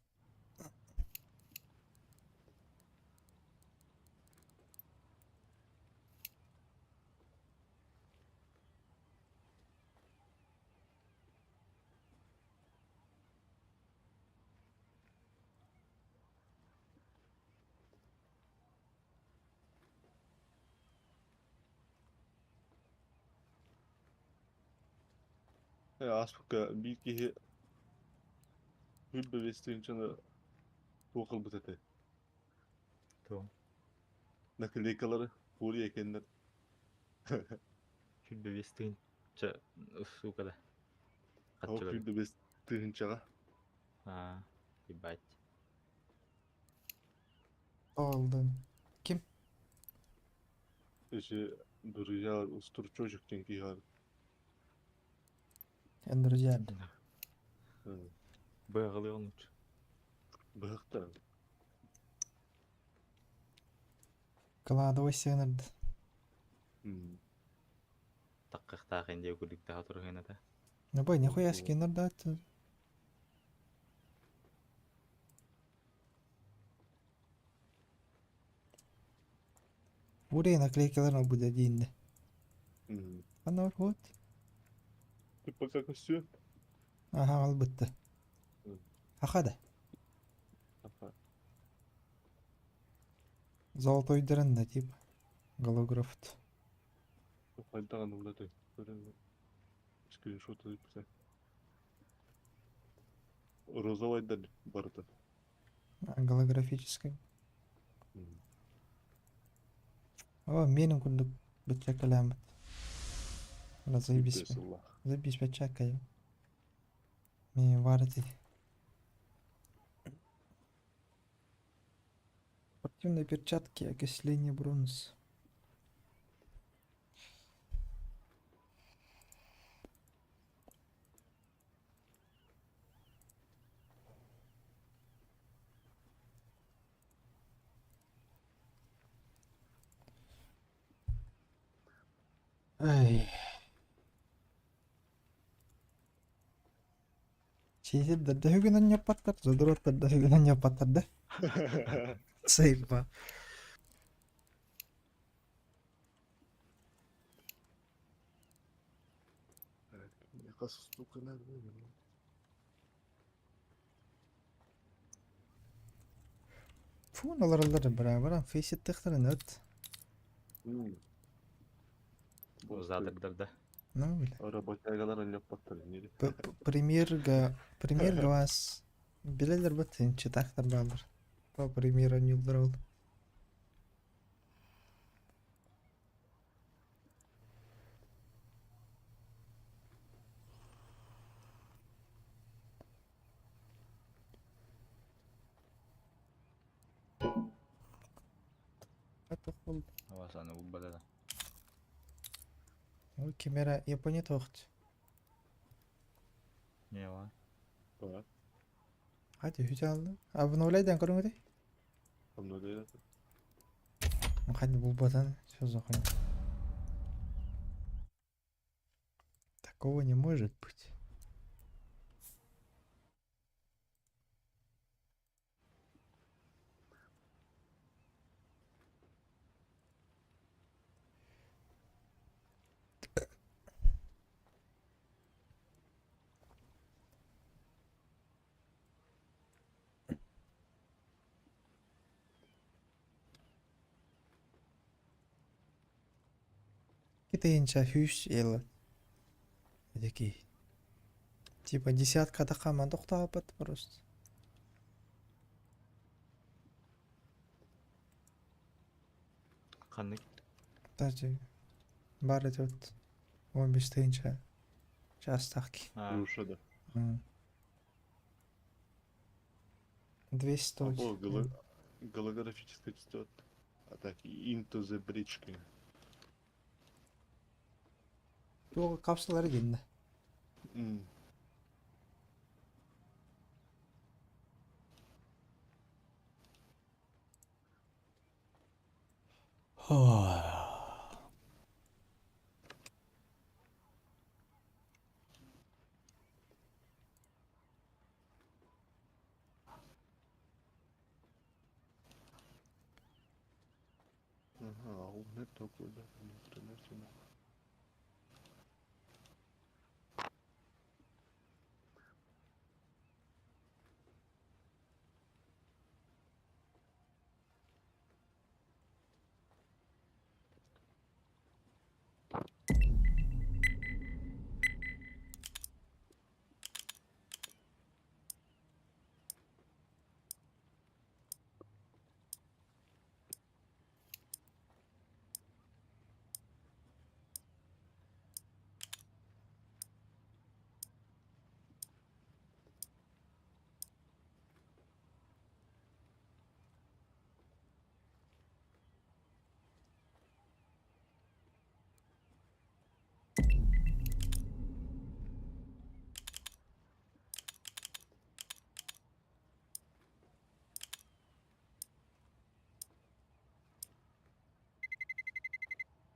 Э, ааспыкка биир киһи сүүрбэ биэс тыһыынчаны туох ылбыт этэй? Туох? Наклейкалары Фурия кэннэр Сүүрбэ биэс тыһыынча сука да. Ол Хаччы 25 тыһыынчаҕа. Аа, ебать. Олдун. Ким? Эчи друзья устурчочек диэн киһи баар. Эн друзья. Быаҕалыы оннуч. Быһахтар. Кладовой сыанырды. Таккахтаах индия курдуктаха турухината. Ну бай, нихуя скинер да. Бурей наклейкалар будет один. Ана вот. Ты пока костюм? Ага, албытты. Ахада. Аха. Золотой да типа. Голографт. Хайдаҕын улатай. Скриншот выписать. Розовайдар барыта. Голографический. О, менин курдук быччакалааммыт. Заебись. Заебись баччакайым. Мен варти. Спортивные перчатки, окисление бронз. Ай. Чиитирдэр да үһүгүн анньаппаттар, задроттар да үһүгүн анньаппаттар да. Сайба. Фу, олороллор быраабаран фейситтыхтарын ыт. Задырдар да. Ну, бля. Работягалар анньаппаттар иннили. Премьерга, премьер вас билэлэр бат читахтар баалар. По премьер анньыллар ол. Аны булбата да. Ой, камера Япония тоҕут. Не var? Бар. Hadi үһү алды. Обновляйдан көрүҥүтэй. Обновляй. Ханна булбатан все захуйня. Такого не может быть. Китайынча хүүс ела. Такие. Типа десятка команда тохтооппот просто. Ханнык? Даже бар идет 15 тыһыынча чаастаах киһи. Груша да. 200 О, голографическая частота. А так, into the bridge. Туох капсулары гиннэ. Ага, а он такой, да, в интернете.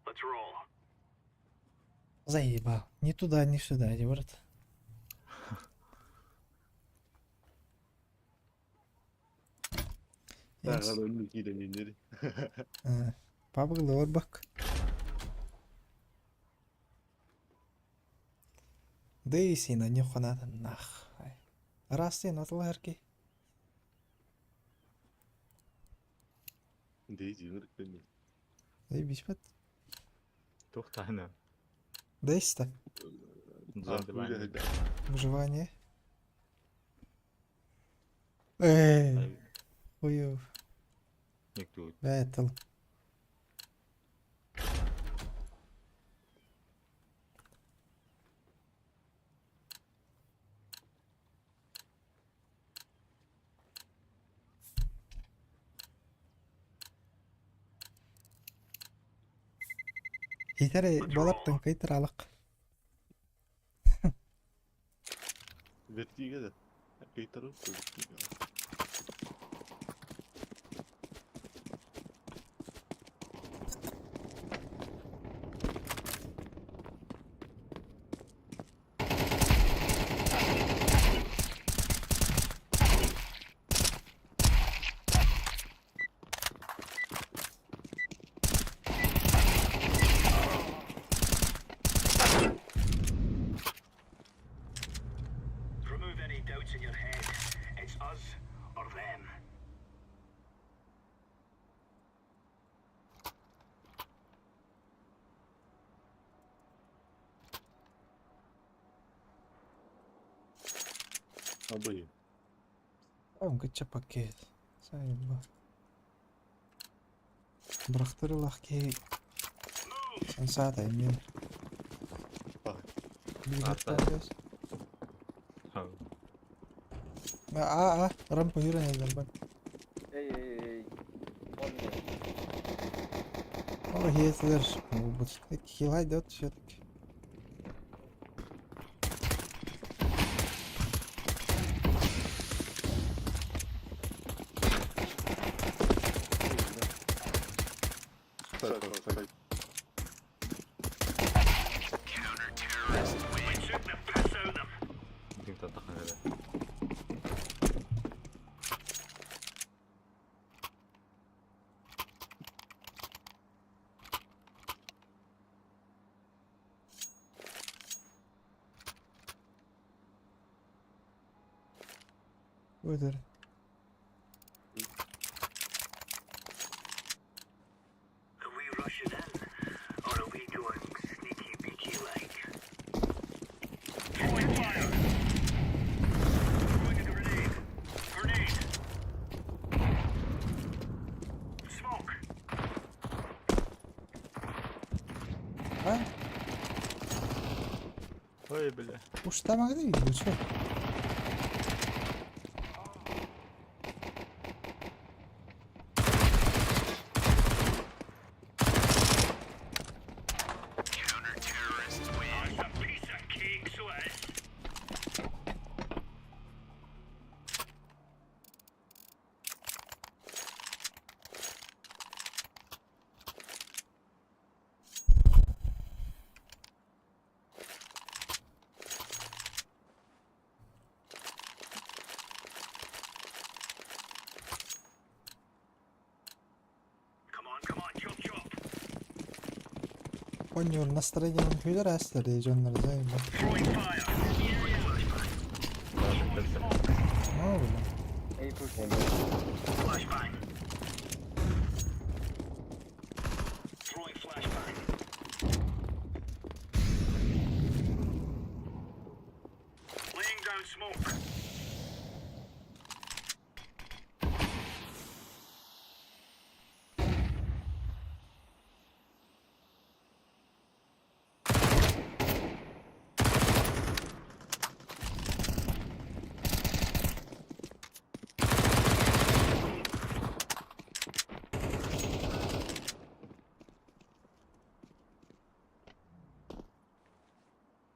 Let's roll. Заебал. Ни туда, ни сюда, иди, брат. Так, аны киирэн иннери. Пабыгы бак. Дейсина нюханат нах. Растин атыларки. Дейзи ынырык Заебись бат. Туох таһына. Дейста. Зомби баар. Выживание. Эй, хуев. Никто. Бэтл. Хитэри балартан кыйтыралык. Вертиге да. Кыйтарып вертиге. Абы. Өнгөчө пакет. Сайба. Бырахтырылах киһи сансаата эмиэ. Ата. А, а, рампа юран элбэн. Эй, эй, эй. Он мне. О, хетлер. Бут. Хилай дает все-таки. Сайт, сайт. We took the piss out of them. Дим татахан эрэ. Өтөр. Are we rushing in, or are we going sneaky beaky like? Throwing fire. Throwing a grenade. Grenade. Smoke. А, Ой, бля. уштамагы дейм, чё? That's a piece of cake, so it is. Come on, come on, chop chop. Онньор настроением хүлэр астар дежоннор займа. Throwing fire. О, бля. Эй, пусть. Flashbang. Throwing flashbang. Laying down smoke.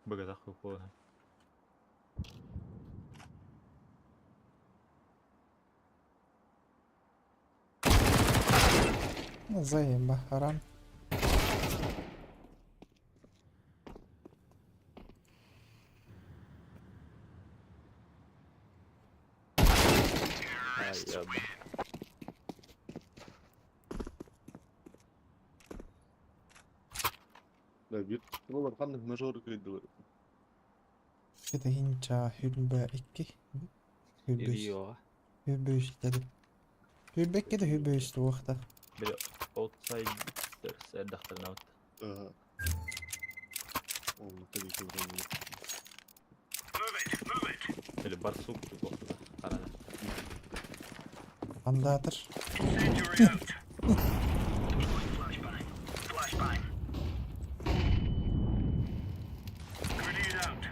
Быгадах куона. Займа, харам. Ай, яба. Да, бит. Олар қандай мажор күйді. Это хинча хүлбэ икки. Хүлбэ. Ириоға. Хүлбэ үстеді. Хүлбэ икки де хүлбэ үсті уақта. Бля, outsiders эрдахтарына бат. Ага. Ол қандай күйді. Move it, move it. Бля, барсук тугохта. Карана. Андатыр. Incendiary out. Throwing flashbang. Flashbang. Grenade out.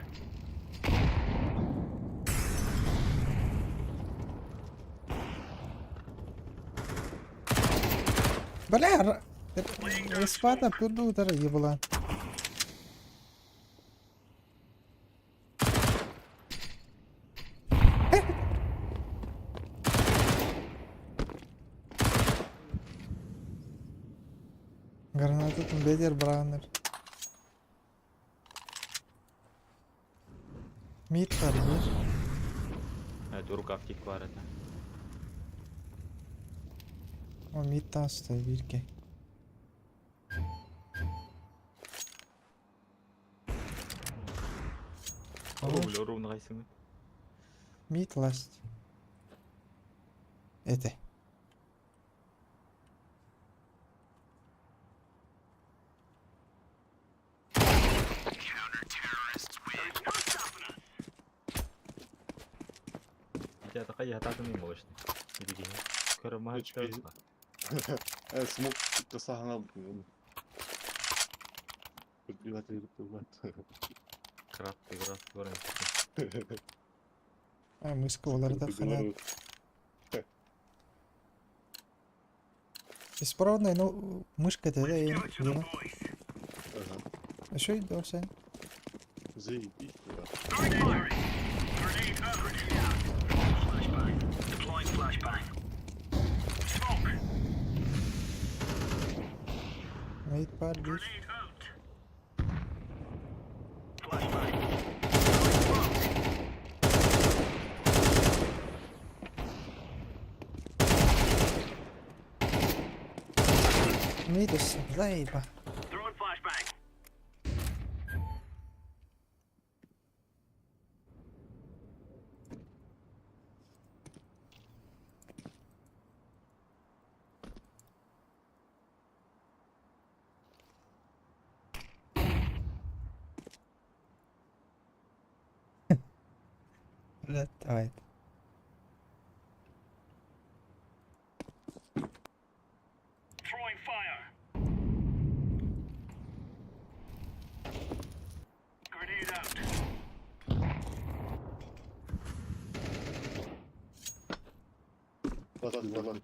Бля, Респата пүрді утар ебылан. Гранататын бедер бранер. Мид бар бир. Evet, рукавчик бар это. О, мид тасты бирке. О, бля, ровно кайсың. Мид ласт. Это. There's no stopping us. Хайатаатын молочный. Ити Көрө Очки. Смок тасаһана Кратты граф көрөн. А, мышка оларда хана. Беспроводная, ну, мышка это да, Give it to the boys. Ага. Что это вообще? Заебись, да. Throwing fire. Grenade out. Grenade out. Flashbang. Deploying flashbang. Smoke. Mid бар bir. Grenade out. Flashbang. Throwing smoke. Mid заеба. Throwing flashbang. Блядь, давай. Throwing fire. Grenade out. Ладно, ладно.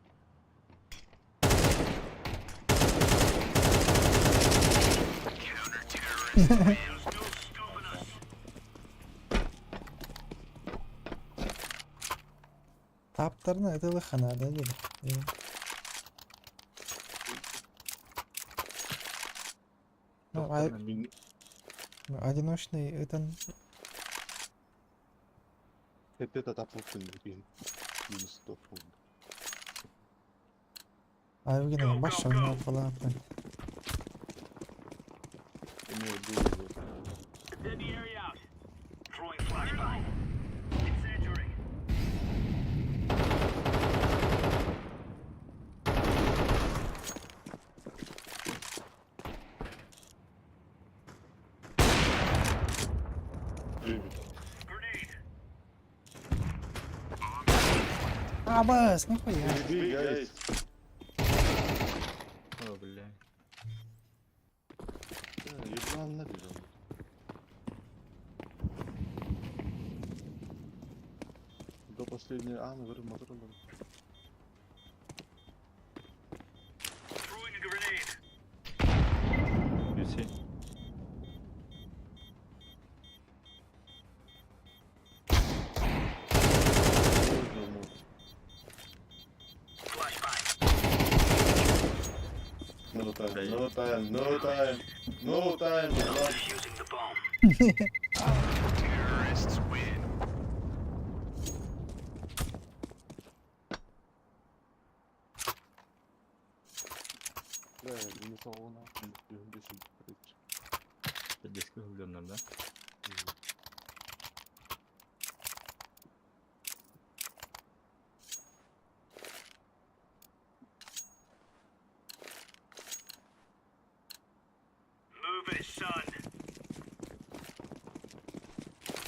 There's no stopping us. Таптарына это хана, да, или? Ну, а, Мин ну, одиночный это это тапылсын деген. Минус 100 болды. Айвгина баш ойнап қалаппын. Эме был. Incendiary out. Throwing flashbang. Incendiary. Любит. Grenade. А, бас, нихуя. Иди, guys. О, бля. Еблан набежал. До последней аны бір мотор бар. Throwing a grenade. Юси. Flashbang. No time, no time, no time, no time, еблан. Defusing the bomb. Terrorists win. Бля, минус алғына, минус 15 короче. Диск влюбленным, да? Move it, son.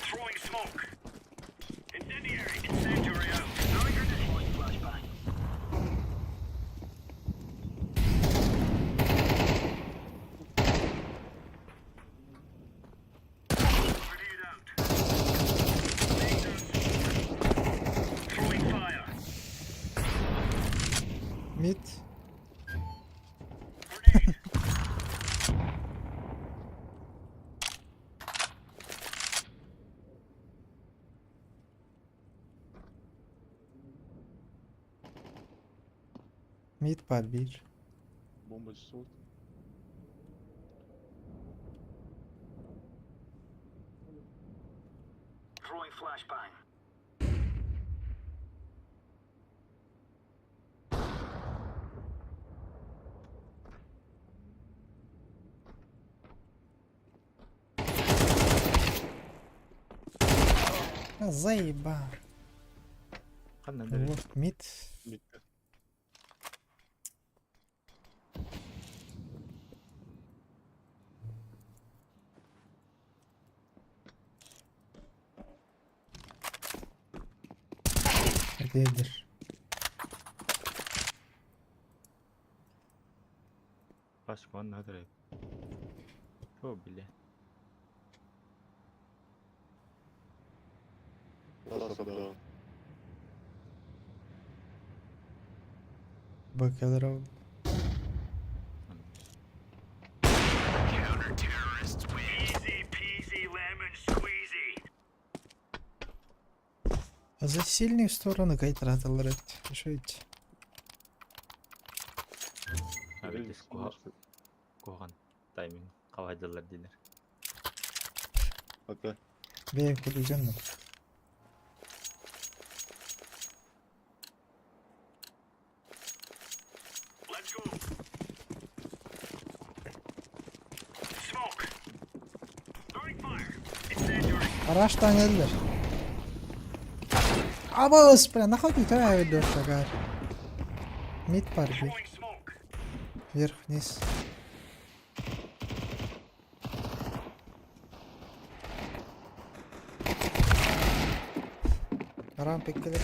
Throwing smoke. Incendiary. Incendiary out. Throwing grenade. Deploying flashbang. Grenade out. Laying down smoke. Throwing fire. Mid. Grenade. Mid бар bir. Бомба часов. Throwing flashbang. А, заеба. Ханна дали. Вот, мид. Мидка. Değildir. Пашка, он надо. О, бля. Тасса, Bakıyorlar abi. Easy peasy lemon squeezy. А за сильные стороны кайтараталар эбит. Ошо ведь. А ведь куһаҕан тайминг хабайдаллар диилэр. Ата. Бэйэм курдук дьоннор. Let's go. Smoke. Throwing fire. Incendiary. Araçtan geldiler. Абас, бля, находи тебя ведешь, агар. Мид пар бир. Throwing smoke. Вверх, вниз. Рампик келер.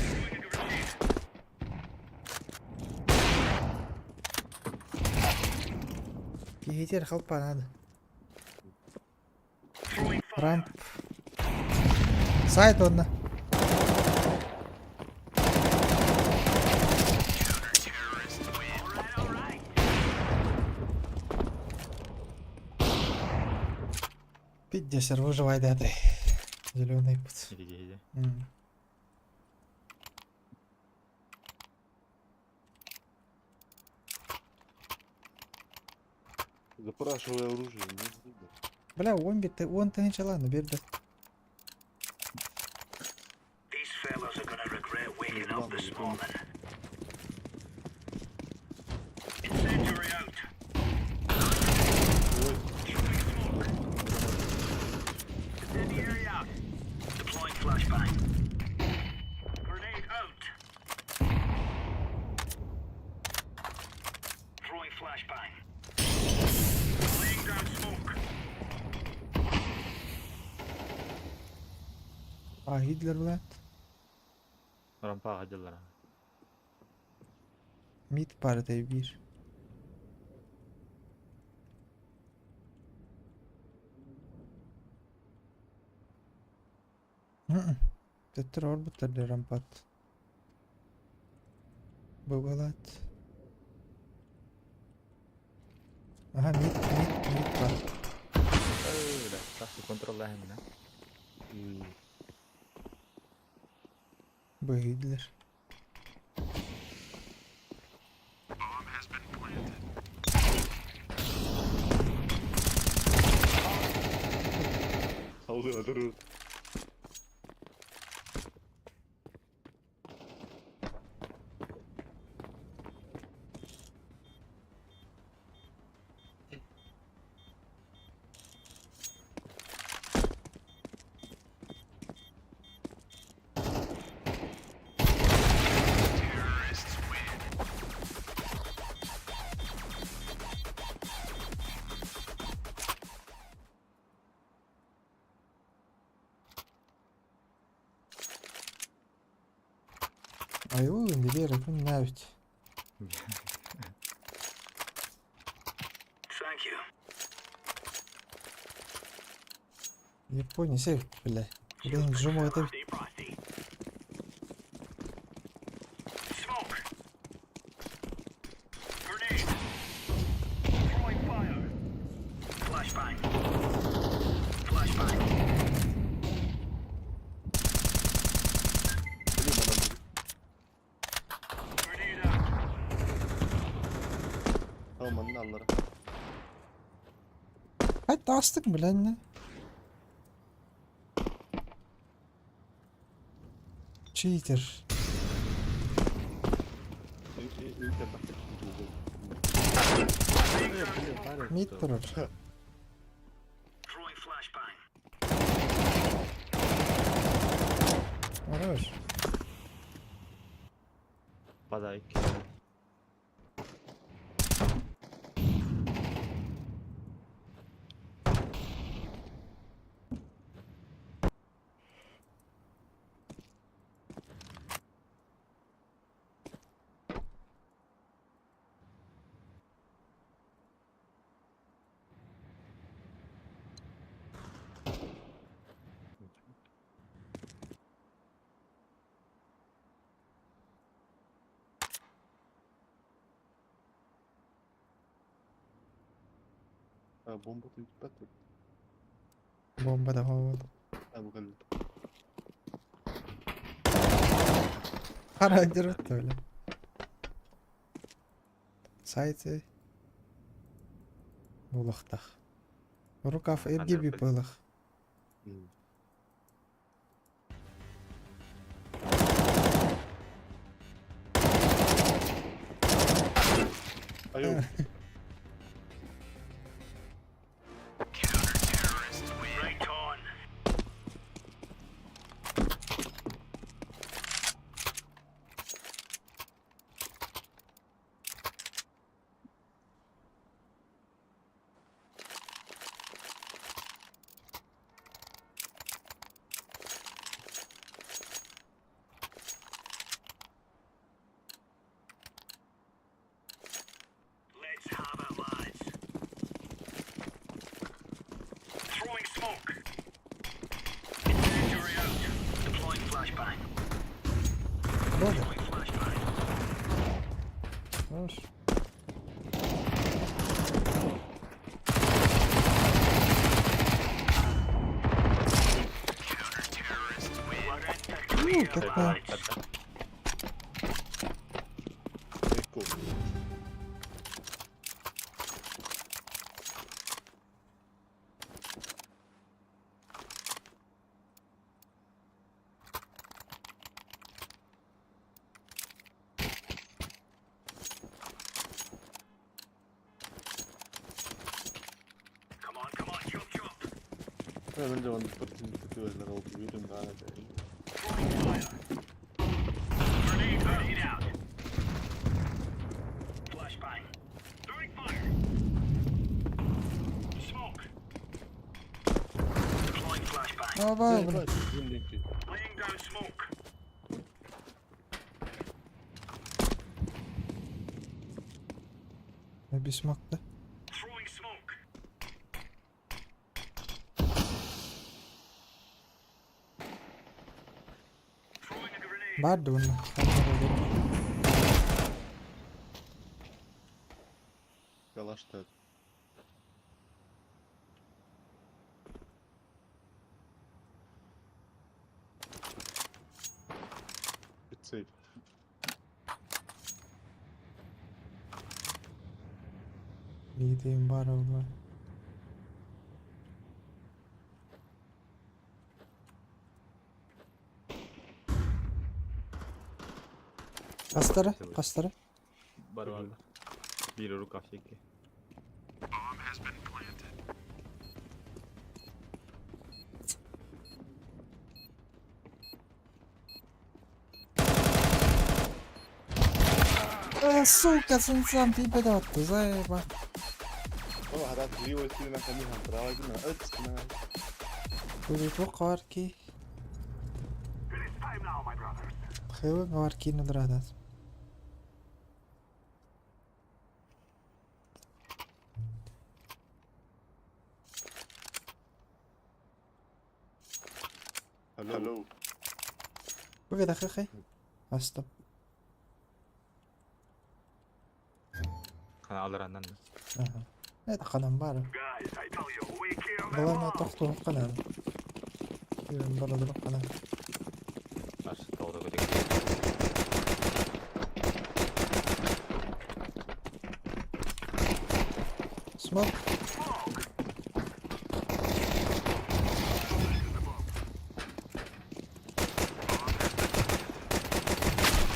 Киһитер халпа надо. Throwing fire. Рамп. Сайт онна. All right, all right. Пиздец, выживай, да ты. Зеленый путь. Иди, иди. Запрашивай оружие, не видно. Бля, он бит, он ты начала, но берді. These fellas are gonna regret waking up this morning. Incendiary out. Ой, Throwing smoke. Incendiary out. Deploying flashbang. Grenade out. Throwing flashbang. Laying down smoke. А, Гитлер, блядь. Рампаҕа дьыллара. Мид пар bir. Төттөр орбуттар де рампат. Бабалат. Ага, мид, мид, мид бар. Тахсы контроллаһын Бу Гитлер. Аллы, дұрыс. Ай, ой, бери, күн нәбит. Thank you. Япония севит, бля. Блин, жуму это Stay frosty. Smoke. Grenade. Throwing fire. Flashbang. Flashbang. Grenade out. Tamam anne anlara. Hatta astık mı lan ne? Cheater. Mid durur. Throwing flashbang. Хорош. Бадай. Бомба түспэт. Бомба да вот. А бу кэллэ. Харандыр öyle. Сайты. Булахтах. Рукав RGB пылах. Айо. Right on. Let's have it, lads. Throwing smoke. Incendiary out. Deploying flashbang. Болды. Deploying flashbang. Хорош. We're in the clear, как-то. lads. Ecco. Come on, come on, chop, chop. Ben önce bana patın tutuyorlar oldu. Yürüm daha ne Throwing fire. Grenade, grenade out. Flashbang. Throwing fire. Smoke. Deploying flashbang. Aba, бля. Laying down smoke. Бисмакта. Throwing smoke. Throwing a grenade. Бар дуна. Калаштар. It's safe. Видим бар ола. Кастары, кастары. Бар бар. Бир рукав шеки. Э, сука, сенсам, ты бедатты, заеба. Oh, هذا لي وسيلة خليها تراجع اتس Будет варки. It is time now, my brothers. Хылы варки надрадат. Hello. Бывет ахахай. Астоп. Хана алараннан. Ага. Это ханам бар. Guys, I tell you, we kill them Главное all. тохту ханам. Кирен барадыр ханам. Аш тауда көтек. Смок.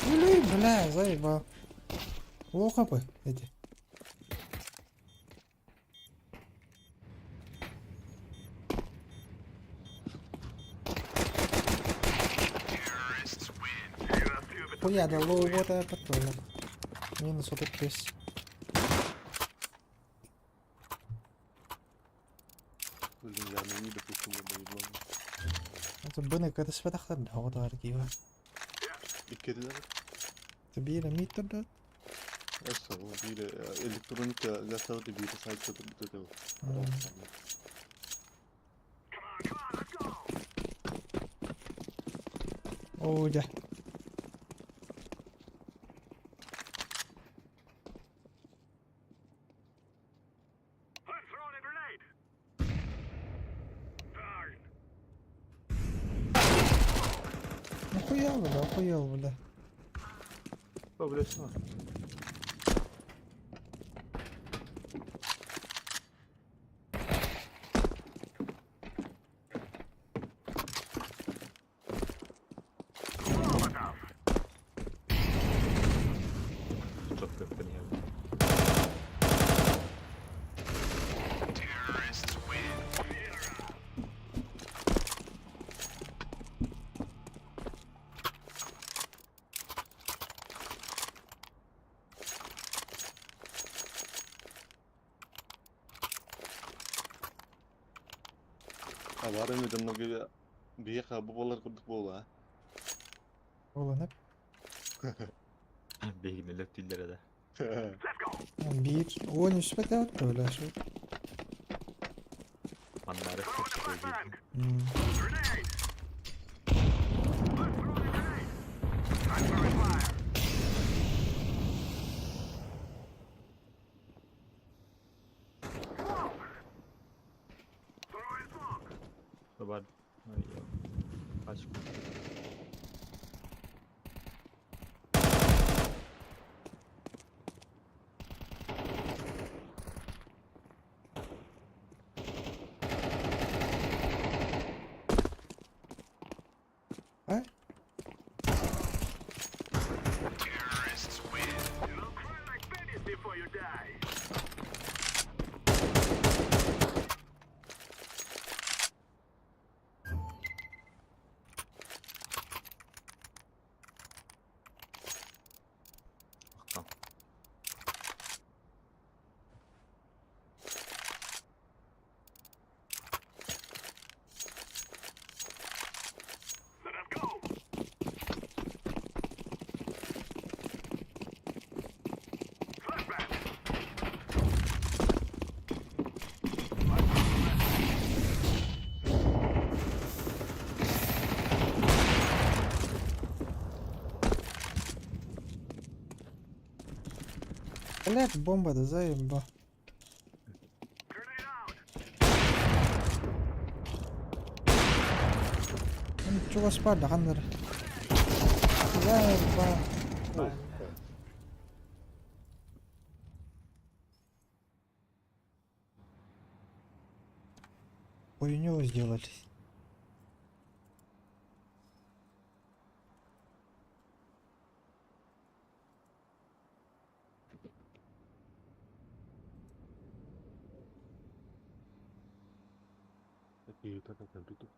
Блин, бля, заебал. Лоха бы эти. Хуя, да лоу вот я потом. Минус вот этот весь. يعني بتكون Это когда святахтар да вот аргива. كده Табира митр да? هسه هو بير الكترونيك لا تاخد بير سايت بتدو О, да. I'm throwing a grenade. бля, охуел, бля. О, бля, что? Четко понял. А бары дьоннорго биһиэхэ бу буолар курдук буолла. Буолан Бэйгинелер түллэрэ да. биир уон үспэт эбит бля шу. Маннары М. Grenade! I'm throwing a grenade! I'm throwing fire! Smoke! Throwing smoke! Бар. Пачку. А? You'll cry like babies before you die! Ахтан. Let us go! Flashback! Блядь, бомба да заеба. Grenade out! Чугас бар ханнар. Заеба. Хуйню сделали. Такие так как тут.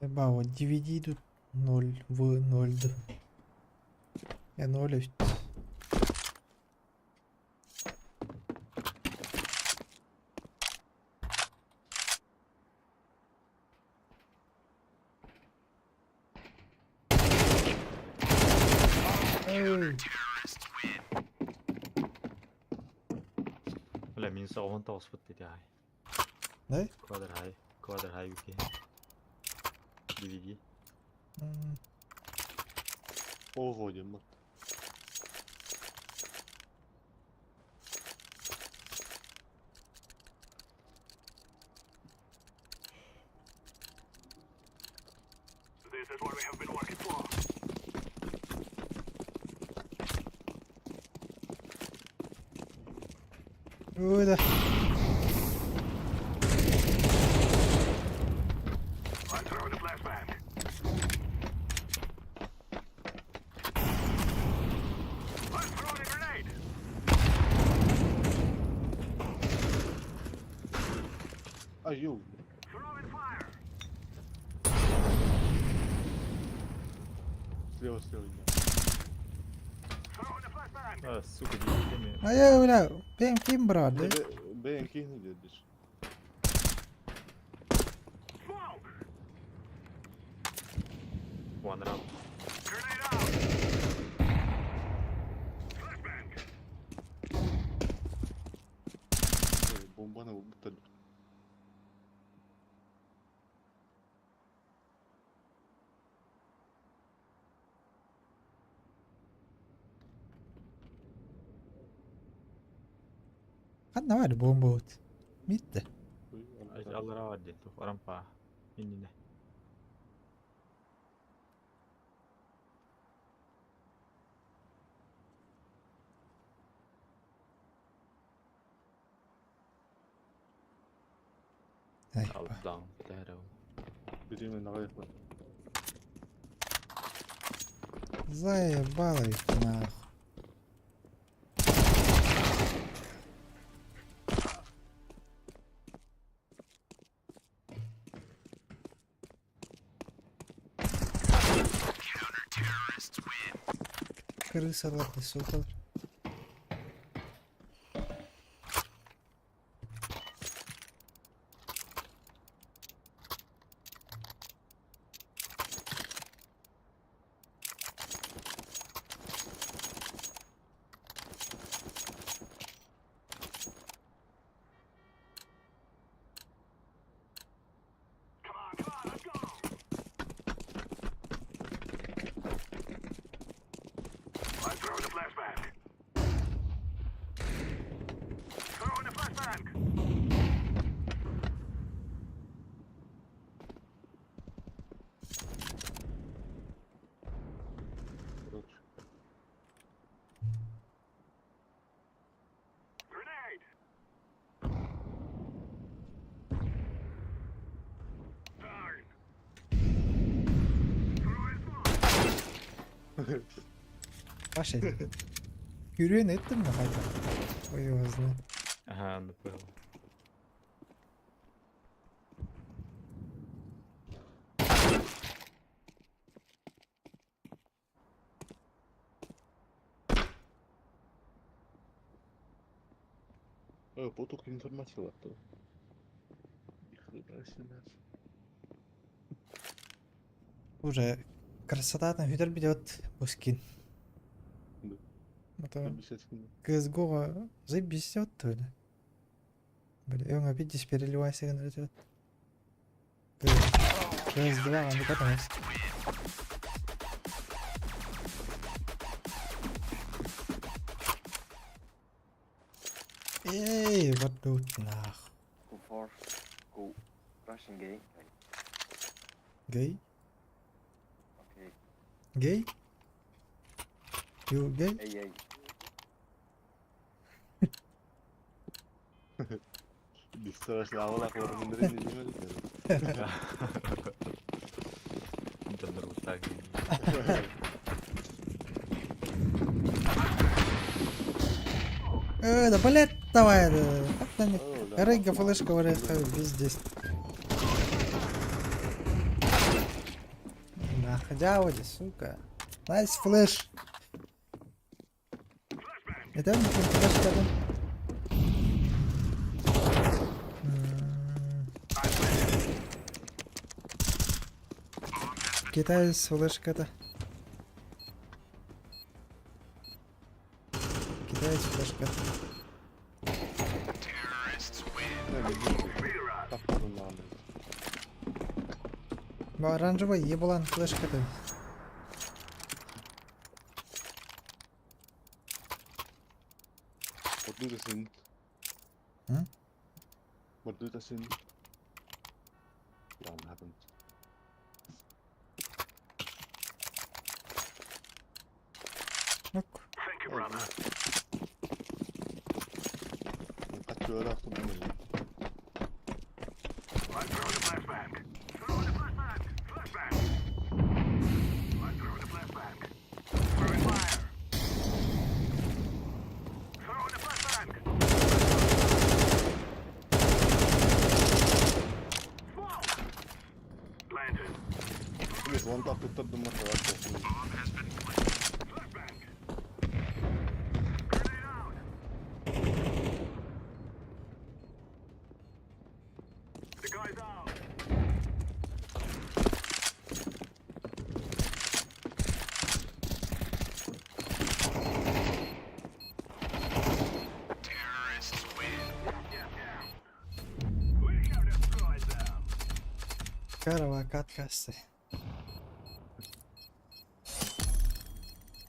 Еба, вот DVD тут 0 в 0 д. Я 0. Эй, Бля, мин саҕан таҕыспыт диэтэ аай. Да? Квадр хай. Квадр хай үке. DVD. М, Ого, диэн бат. This is what we have been working for. Ой, да. I'm throwing a flashbang. I'm throwing a grenade. Ай, ю. Throwing fire. Слева, слева. иди. Throwing a flashbang. А, сука, DVD ми. А я, бля, бэм ким брат, да? Бэйэн киһини диэдиш. Smoke. One round. Grenade out. Flashbang. Бомбаны бутта. Ханна баар бомбабыт? Митте. Аллара бар диэн туох арампаа иннинэ. Ай, Алдаан кэтэһэр Бириэмэ аҕыйах бар. Заебало их нахуй. Крысалар, сукалар. Come on, come on, let's go. I'm throwing the flashbang. Throwing the flashbang. Короче. Grenade. Darn. Throwing smoke. Паша, Күрүөн эттим да хайда. Ой, его знает. Ага, ну понял. Поток информации лапта. Ни хрена себе. Уже красотатын хүтер бидет бускин. Да. Это Обязательно. CSGO заебись вот то ли. Бля, он опять здесь переливайся идет. CS2, он потом. Эй, вот тут нах. Go for. Go. Russian gay. Гей? Okay. Гей? You gay? Эй, эй. Бесстрашно, а Донор так. Да блять, давай, да. Как там Рыга флешка говорит, везде. Находя, сука. Nice flash. Это флешка, да? Китаец флешка-то. Китаец флешка. Оранжевый еблан флешка-то. Wat doet dat in? Hm? Wat doet dat in? Ja, we hebben het. Ну-ка. Thank you, brother. I'm throwing a flashbang. Throwing a flashbang. Flashbang. I'm throwing a flashbang. Throwing fire. Throwing a flashbang. Smoke. Planted. Flashbang. Grenade out. The guy's out. Terrorists win. Yeah, yeah. We have destroyed them. Карова каткасты.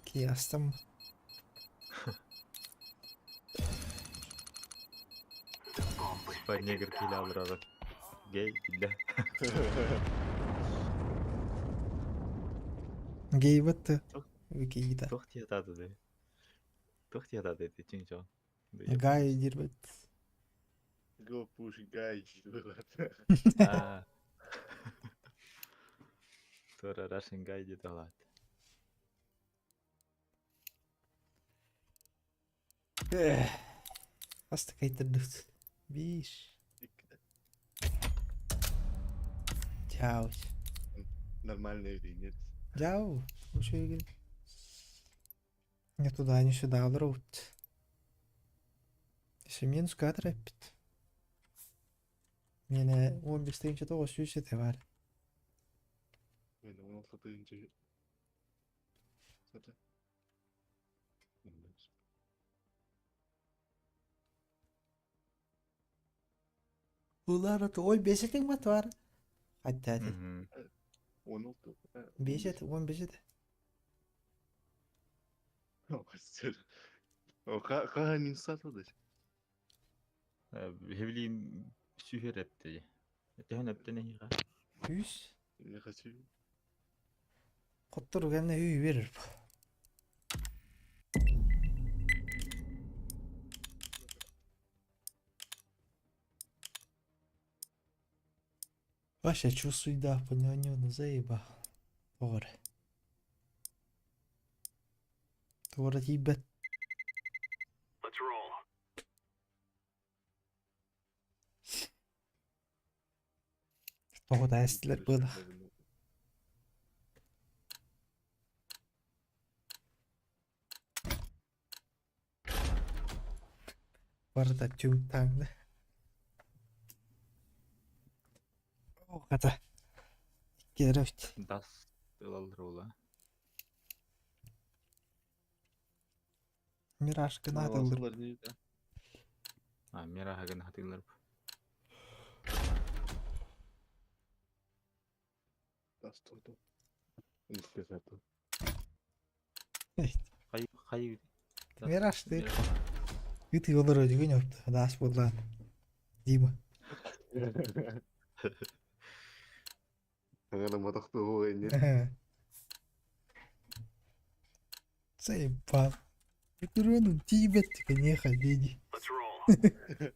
Киястым. Типа негр киһилээх Гей, биллэ. Гейбат Викита. Туох диэтаатыдый? Туох диэтааты ити чиҥ-чоҥ? Гай диирбит. Go push guy Аа. Туора Russian guy диэтэ алаат. Хас да кайтардыбыт? Биир. Чао. Нормально или нет? Чао. Үчүгэй. Не туда, не сюда олоробут. Семен скатер эппит. Миэнэ 15 тыһыынча 900 этэ баар. Мен 16 тыһыынча сата. Улара ой бесетиң бат бар. Хатта ати. 16. Бесет, 15 этэ. Хаһан инсатадыр? Хевлиин сүүһэр эптэ. Төһөн эптэн эһиэхэ? Үс. Миэхэ сүү. Хоттору кэннэ үй берер. Вообще чувствуйдаахпын оонньууну заебал. Тоҕо эрэ. Тоҕо эрэ тиийбэт. Let's roll. Тоҕо да эстилэр быылах. Барыта түҥ-таҥ Хата икки эрэ эбит. Дас ылаллар уола. Миражканы атыллар. А, мираһагын хатыылар. Хай хай Мираж ты. Ыт олорор дьүгүн опта. Даас буоллаан. Дима. Заебал. Бүтүрүөн тиийбэт киниэхэ дии Let's roll.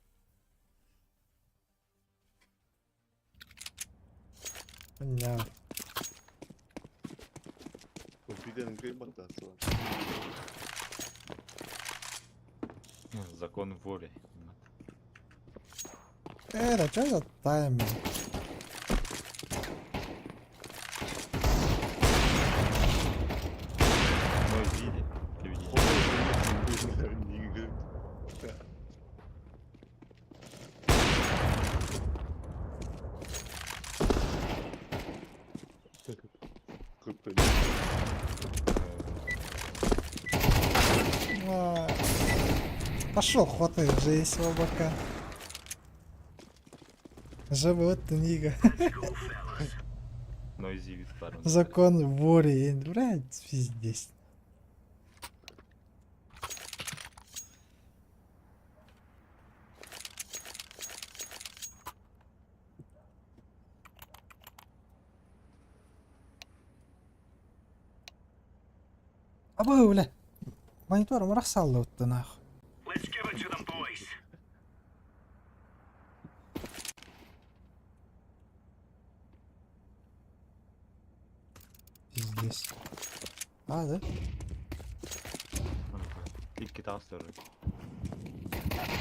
Дии. Закон воли. Это что за тайминг? Но види, ты видишь. А, Пошел, хватай уже есть бока. Живот Нига. Закон воли. Блядь, пиздец. Абы, бля. Монитор мырахсалла утты нахуй. Let's give it to them, boys. Пиздец. А, да? Икки таастар.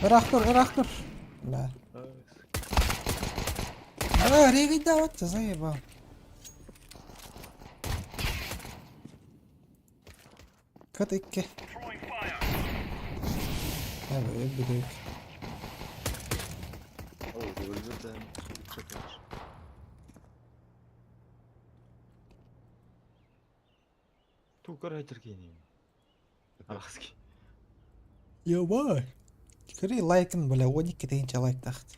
Ыраах тур, ыраах тур. Бля. А, регайдаабат заебал. Кат икки. Throwing fire. Evet, bir de Тугар хajirkiini. Арахски. Ебать. Кири лайкын, бля, 12 тыһыынча лайктаахт.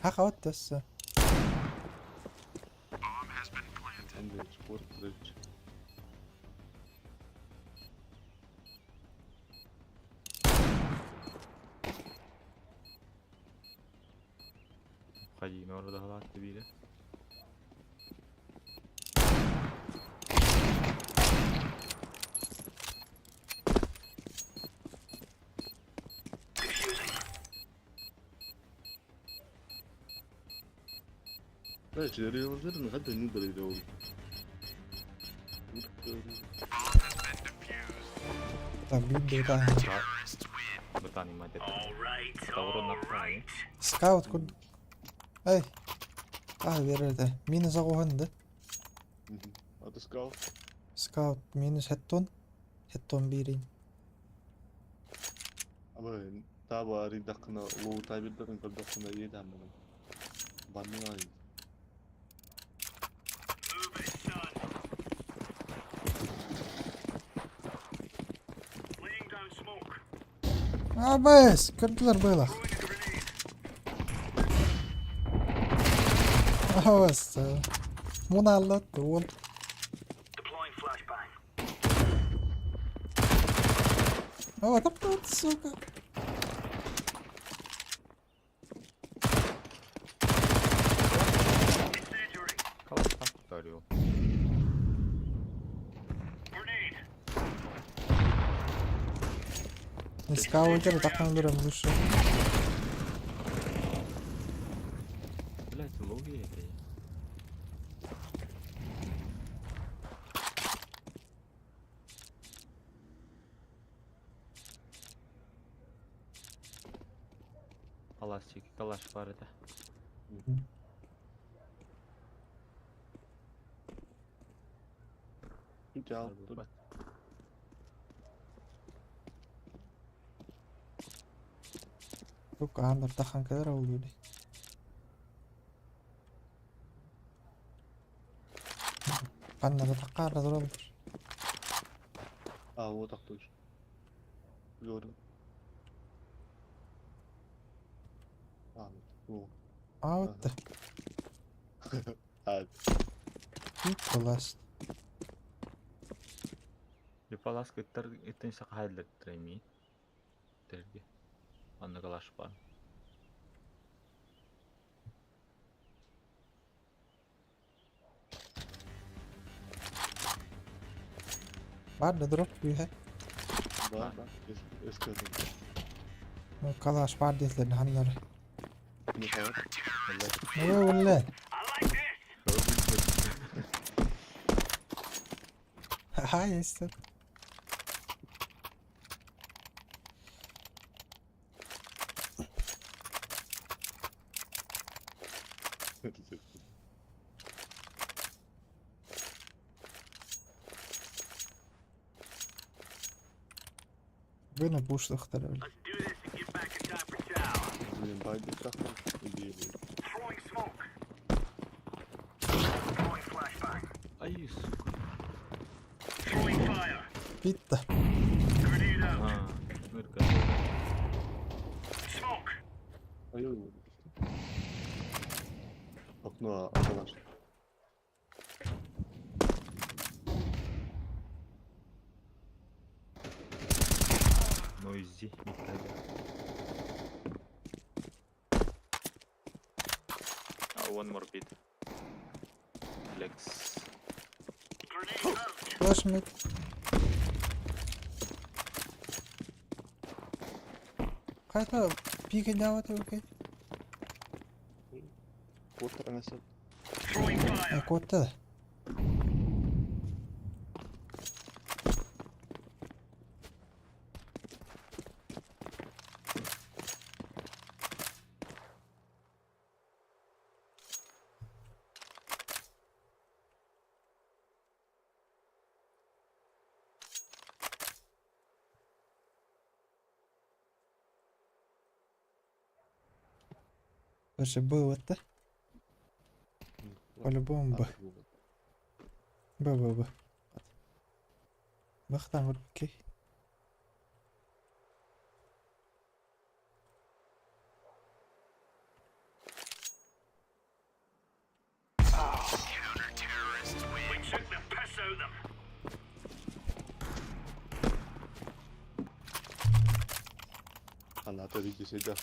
Хаха өссө. Хадьыына ордоһолоот биирэ. Так, биир бытаан. Бытаан иммат этэ. Таврон Скаут курдук. Эй. Аа берер да. Минус оҕуһун да. Отыскал. Скаут минус хеттон. Хеттон биирин. Абы таба арыйдаххына лоу табирдарын көрдөххүнэ иэдээн Баннын арый. Move it, son. Laying down smoke. Абыс! Көрдүлэр быылах. Throwing a grenade. Абыс. Муналла туол. Deploying flashbang. О, таптал, сука. Incendiary. Орел. Grenade. Скаутер таххан олорон вышел. Блять, лови это. Калашчик, калаш бар это. Тут Сука, андер тахан кэлэр ол люди. Ханна да таккара тураллар. А, вот так точно. Говорю. А, ну, А вот да. А, Класс. Паласка иттер иттен сакайлар треми. Терге. Анна калаш бар. Бар да дроп күйе. да, да. Эскаден. Калаш бар дейлерин ханнары. Не хават. Ой, улла. I like this. Хай, эстер. Быны бушлыктар öyle. Let's do this and get back in time for chow. Блин, байди тахман. Иди. Throwing smoke. Throwing flashbang. Ай, сука. Throwing fire. Bitti. Grenade out. А, нырка. Smoke. Ай-ой. Окно, калаш. Нойзи, Михаил. One more bit. Flex. Grenade out. Flash mid. Қайта пике дават окей. Квотер анасы. Throwing fire. Котта да. Короче, Б вот, да? По-любому Б. Б, Б, Б. Бахтан окей. We took the piss out of them. Она то видите, сидят.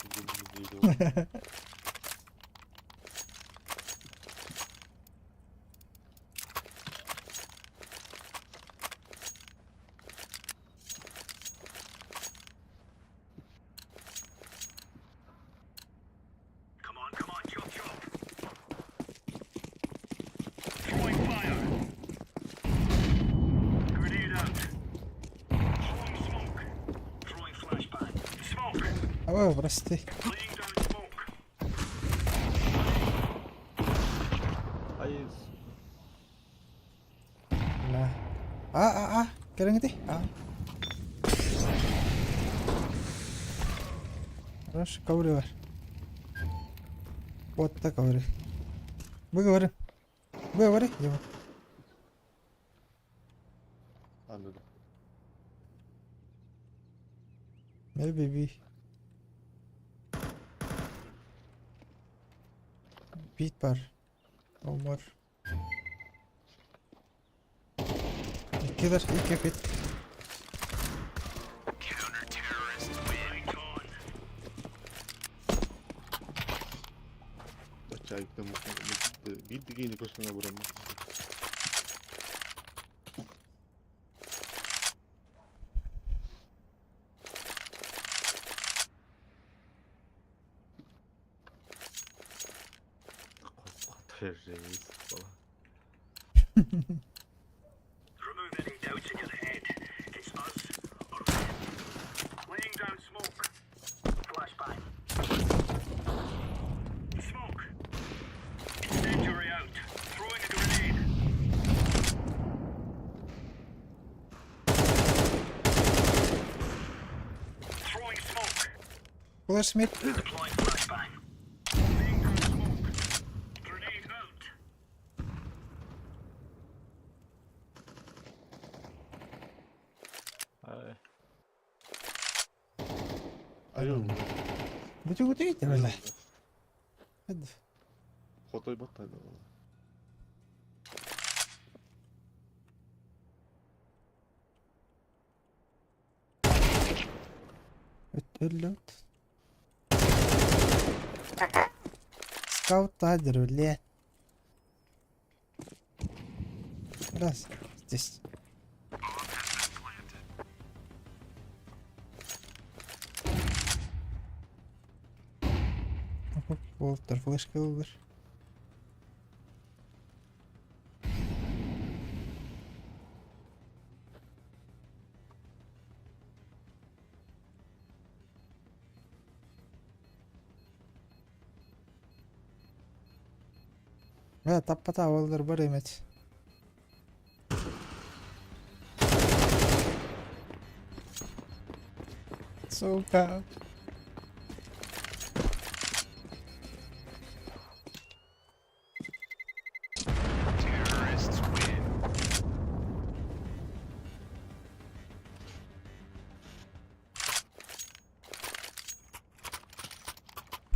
Ой, прости. Айыз. Бля. А, а, а, кэлэҥ ити. А. Хорош, ковры бар. Вот так ковры. Выговори. Выговори, Дима. Anladım. Maybe B. Beat бар. No more. Иккилэр, икки бит. Acayip de mutlu. Bildiğini koşmaya buramı. Terörist falan. Remove any doubts in your head. It's us or them. Laying down smoke. Flashbang. Smoke. Incendiary out. Throwing a grenade. Throwing smoke. Flash mid. Deploying flashbang. Laying down smoke. Grenade out. Ay. Ayol. Бүтүгүтүй бля. Hadi. Хотой баттайды. Өллөт. Скаут тадер, бля. Раз. Здесь. Уолтер флешка ылыр. Бля, таппата уоллар бар эмэт. Сука.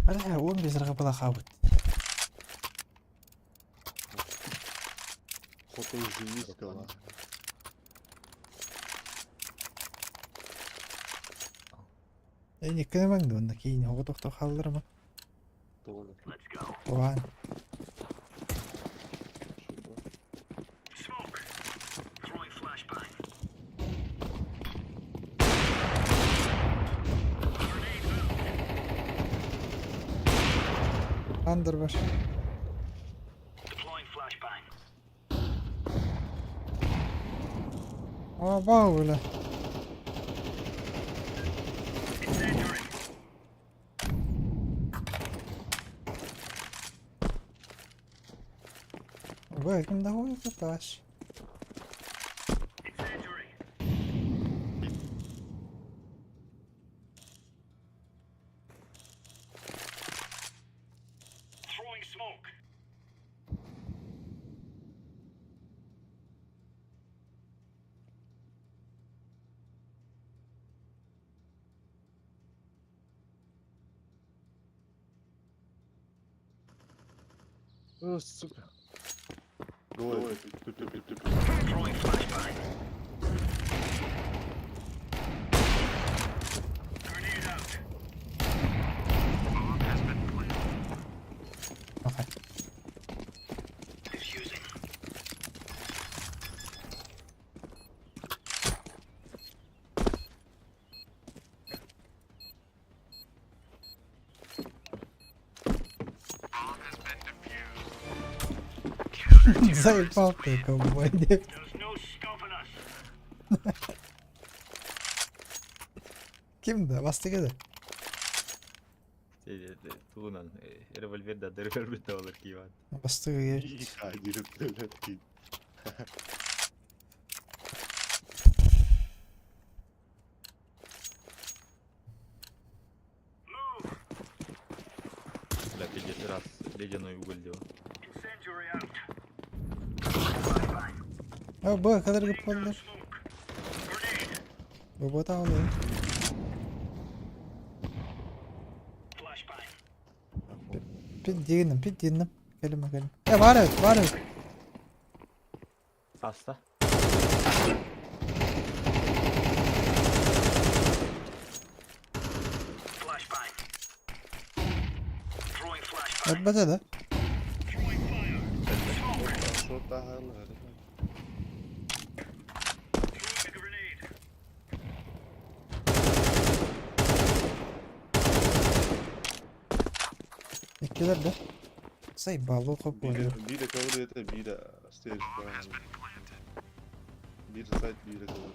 Бля, он без рабалахабыт. Хотой женись кала. Эни кемең донна кейин оҕотохто хаалларма. Doğru. Let's go. Тугаан. Smoke. Throwing flashbang. Grenade out. Андыр бар. Deploying flashbang. Аа баа бля. Incendiary. Бля, ким да хуй таш. Incendiary. Throwing smoke. О, сука. Двое. Tüp tüp tüp tüp. Throwing flashbang. Grenade out. Окей. Defusing. Заебал ты, ковбой. There's no stopping us. Ким да? Бастыгы да. Тугунан револьвер да дыргар да олар киеван. Бастыгы Дирип Бля, пиздец, раз ледяной уголь делал. Incendiary out. А, Б, kadar yapılır. Smoke. Grenade. Bu bota alıyor. Flashbang. Пид дигиним, пид дигиним. Келиме, келиме. Э, бар evet, бар evet. Аста. Flashbang. Throwing flashbang. Ötmese de. Throwing fire. Smoke. Short daha hayırlı. Throwing a grenade. İkiler de. Say balı kop oluyor. Biri de cover yeter, biri de stairs falan. Biri side, biri cover.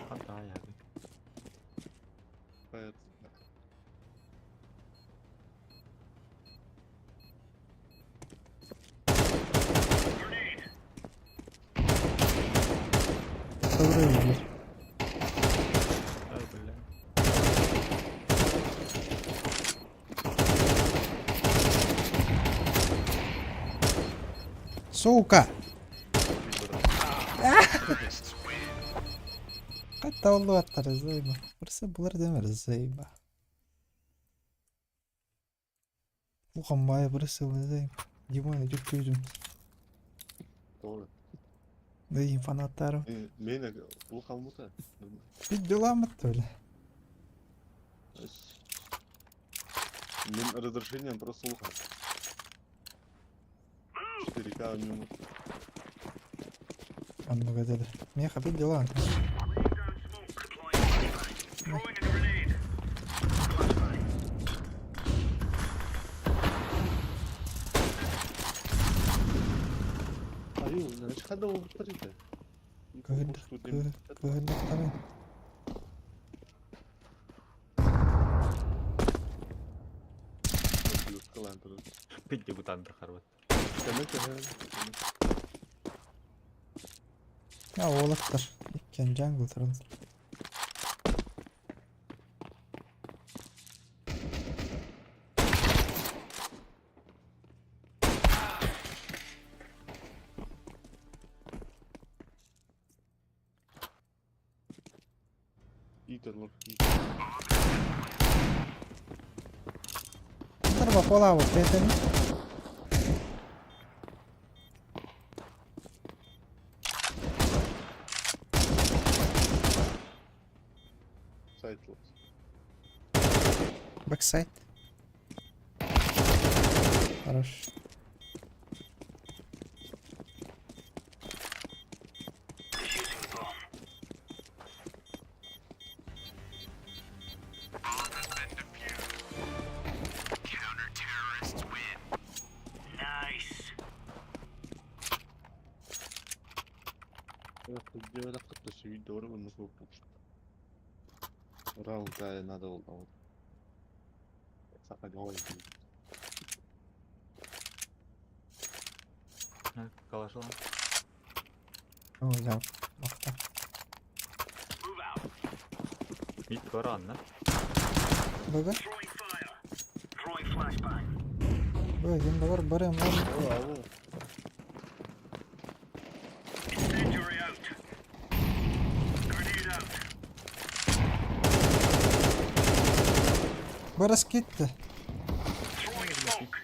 Hatta ya. Hayır. Grenade. Kıvrıyor. Ай, бля. Сука! Hatta oldu atlarız zayba. Burası bular demeriz zayba. Bu kambaya burası bu zayba. Dimona çok çözüm. Doğru. Deyim fanatlarım. Mene улахан мута. Bir dolanmadı öyle. Мен разрешением просто улахан. 4К минут. Anladım dedi. Меха bir dolan. Laying down smoke. Deploying flashbang. Throwing a grenade. Flashbang. Аю, значит, хада ултарите. Кыһын кыһын Пить бутан харват. Ya oğlaktır. İkken jungle tarafı. Итер, лор. Tarafa kola bu peteni. Сайт лор. Backside. Хорош. Defusing the bomb. Nice. Раунд надо было. Калашила. Oh ya. Nokta. Move out. Мид баран, да? Bugün Throwing fire. Throwing flashbang. bugün de var barım var. Incendiary out. Grenade out. Burası gitti. Throwing smoke.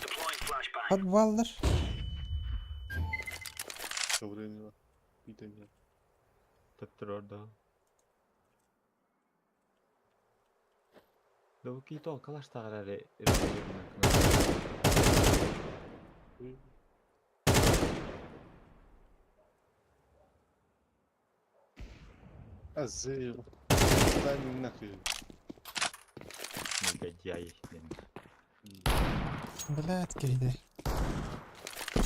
Deploying flashbang. Hadi valdır. Töптөр орда. Локи то калаш тагараре. Азыр. Тайминг нахуй. Негодяй. Блядь girdi.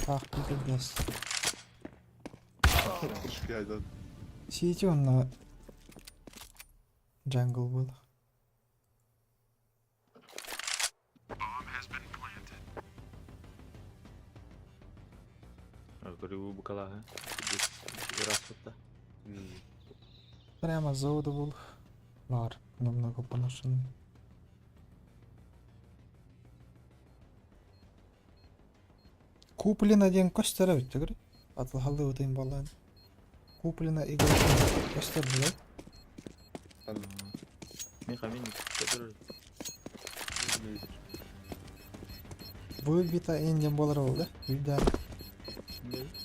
Ah bir de. Пушки айдан. Сити онно jungle буолар. Говорю, букалаха. Ыраспытта. Прямо завода был. Лар, намного поношенный. Куплено диэн көстөр эбит төгүр. Атылхалыы утуйун буоллаан. Куплено игрок көстөр билэр. Миха мин көтөр. Выбита индиан буолар буолла. Үйдээн.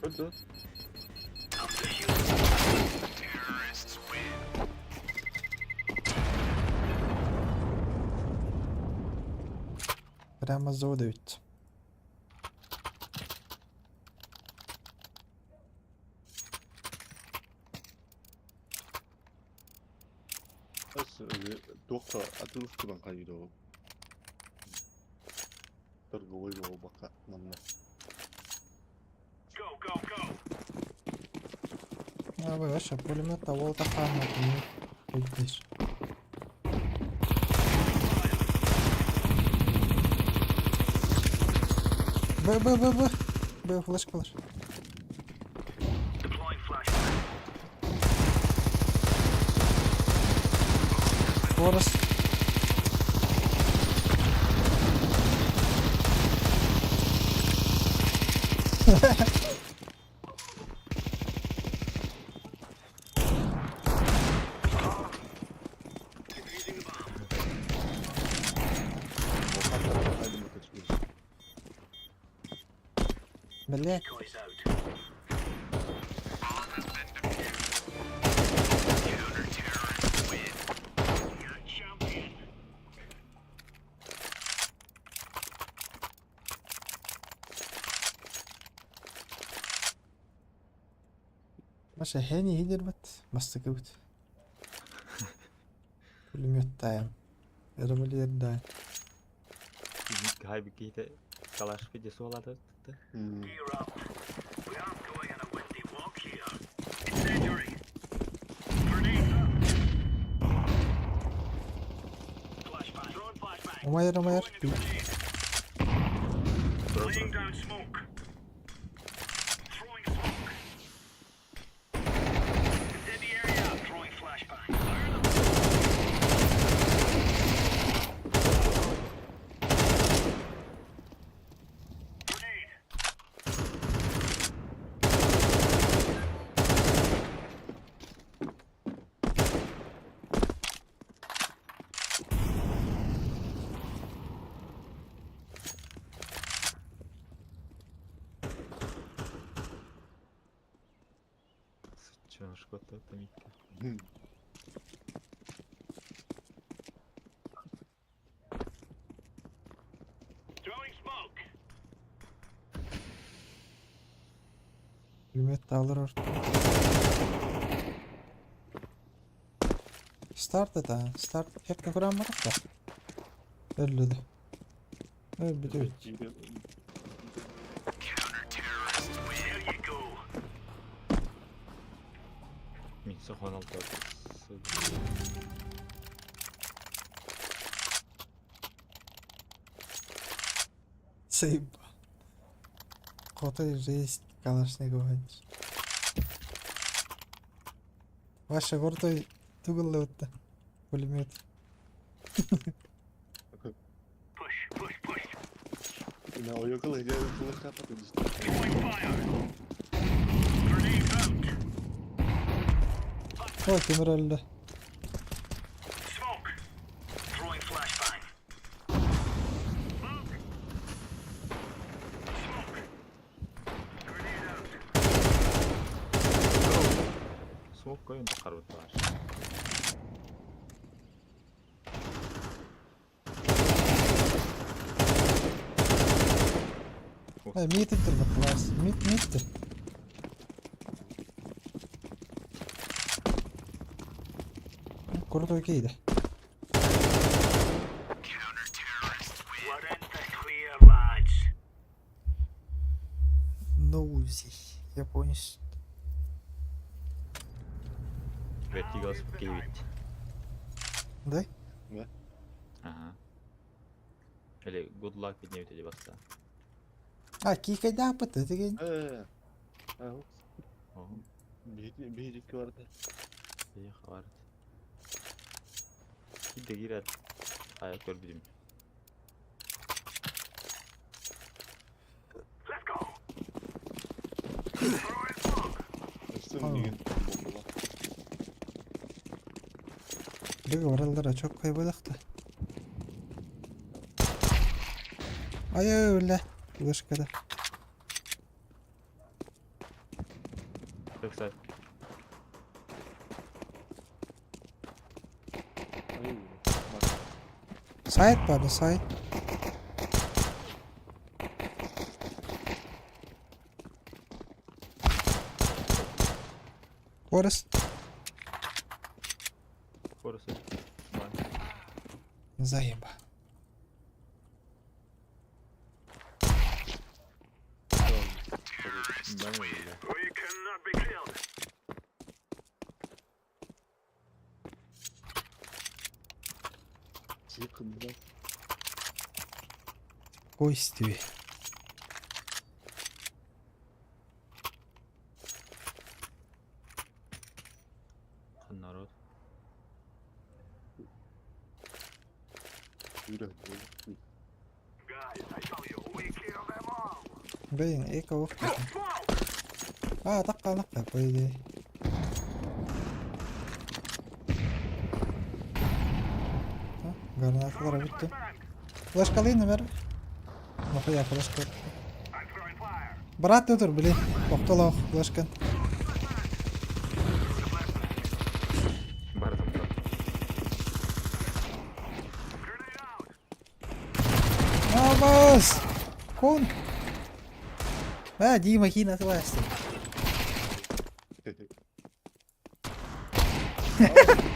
Öldü. Прямо завода эбит. Туохха атыыласпытын хайыыр ол. Торговой буолбакка манна. Go, go, go. А вы вообще пулемет того тахана өйдүүр. Б Б Б Б Б флешка бар. Deploying flashbang. Горос. Блять. Decoys out. You're a champion. Маша хени хидербат мастыкыбыт. Пулеметтаем. Револьвердаем. Хай биките калаш пиде суолата. Gear up. We aren't going on a windy walk here. Incendiary. Grenades up. Flashbang. Throwing flashbang. Умайар умайар. Throwing a grenade. Laying down smoke. Throwing smoke. Incendiary out. Throwing flashbang. Fire in the Grenade. Сычан шкота тамикка. Throwing smoke. Пулемет алыр орто. Старт это, старт. Хепка куран барат да. Өллөдө. Өлбүтү бүт. There you go. Мин сохон алта. Сейб. Котой жесть Калашников. Ваша гортой тугуллыбытта. Пулемет. Push, push, push. На ойокол идея флешка Throwing fire. Grenade out. Ой, темир өлдү. Smoke. Throwing flashbang. Smoke. Smoke. Grenade out. Смок коюн тахарбыт баар. Ай, миттер баклас. Мит миттер. Крутой кейде. We're in the clear, lads. Ноузи. Японец. Vertigo киһибит. Да? Ага. Или good luck диэн эбит баста. А, киикэйдээх деген. Э. Биһиги барда. Эх, бар. Киирдэ киирэр. Айа көрбүтүм. Let's go. Throwing smoke. Өссө миигин бомбала. Быга бараллара чок кайбалахта. Ай өлө. Вышкада. Backside. Ай, Сайт бар, сайт. Орыс. Forest. Бар. Заеба. Бар бля. We cannot be killed. Чик, бля. Кости. Хан народ. Yürü. Guys, I tell you, we kill them all. Блин, эко ох. Smoke. А, такка накка, по идее. Гранаталар бүтті. Flashbang. Флешка алайын, бер. Нахуя флешка. I'm throwing fire. Брат өтір, блин. Тоқтала флешкан. Бар там брат. Grenade out. Абас! Кон! А, Дима хина власти.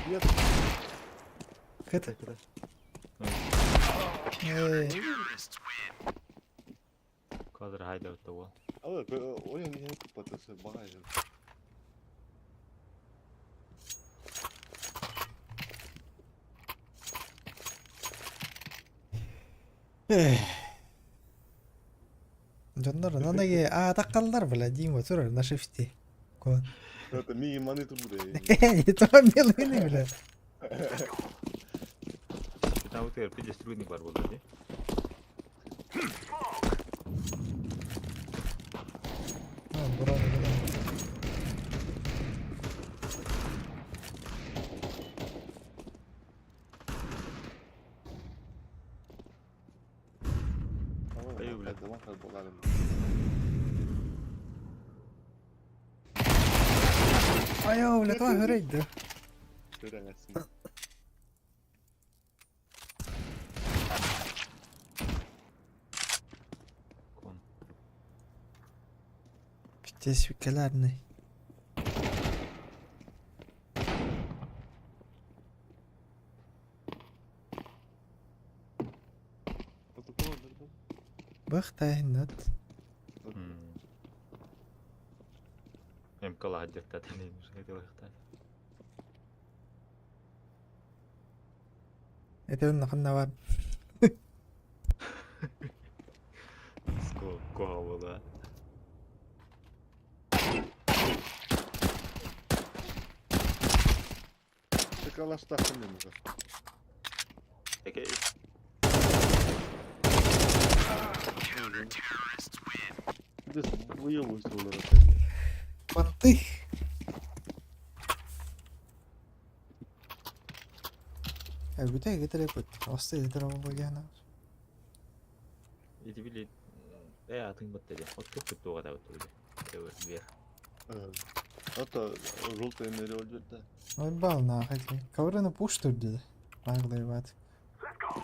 Нет. Кыт. Эй, Кадр хайда өттө ол. Ama oyun yine kapatırsa bana ya. эх. Дьоннор анаги аатаккаллар бля, Дима турар на шифте. Кон. Это ми маны тут буде. Не то милыны, бля. Там вот РП дестройный бар болды, де? А, бро, бро. Ай, бля. Zaman kaybolarım. Айо, бля, то горить, да. Göremezsin. Кон. Пиздец, викелярный. Бахтайнат. МК ладер тәтелейм, уже Это он наханна бар. Сколько было. Tıkalaştarsın beni. Окей. Bir de bıyıl olarak. Понты. Э, бүтэ гитре пут. Осты гитре богена. Ити били э атын бат деди. От көп күттү оға да өттү. Эвер бер. Hatta rol emeri öldürdü. Ну бал на хати. Ковры пуш турды. Наглый бат. Let's go.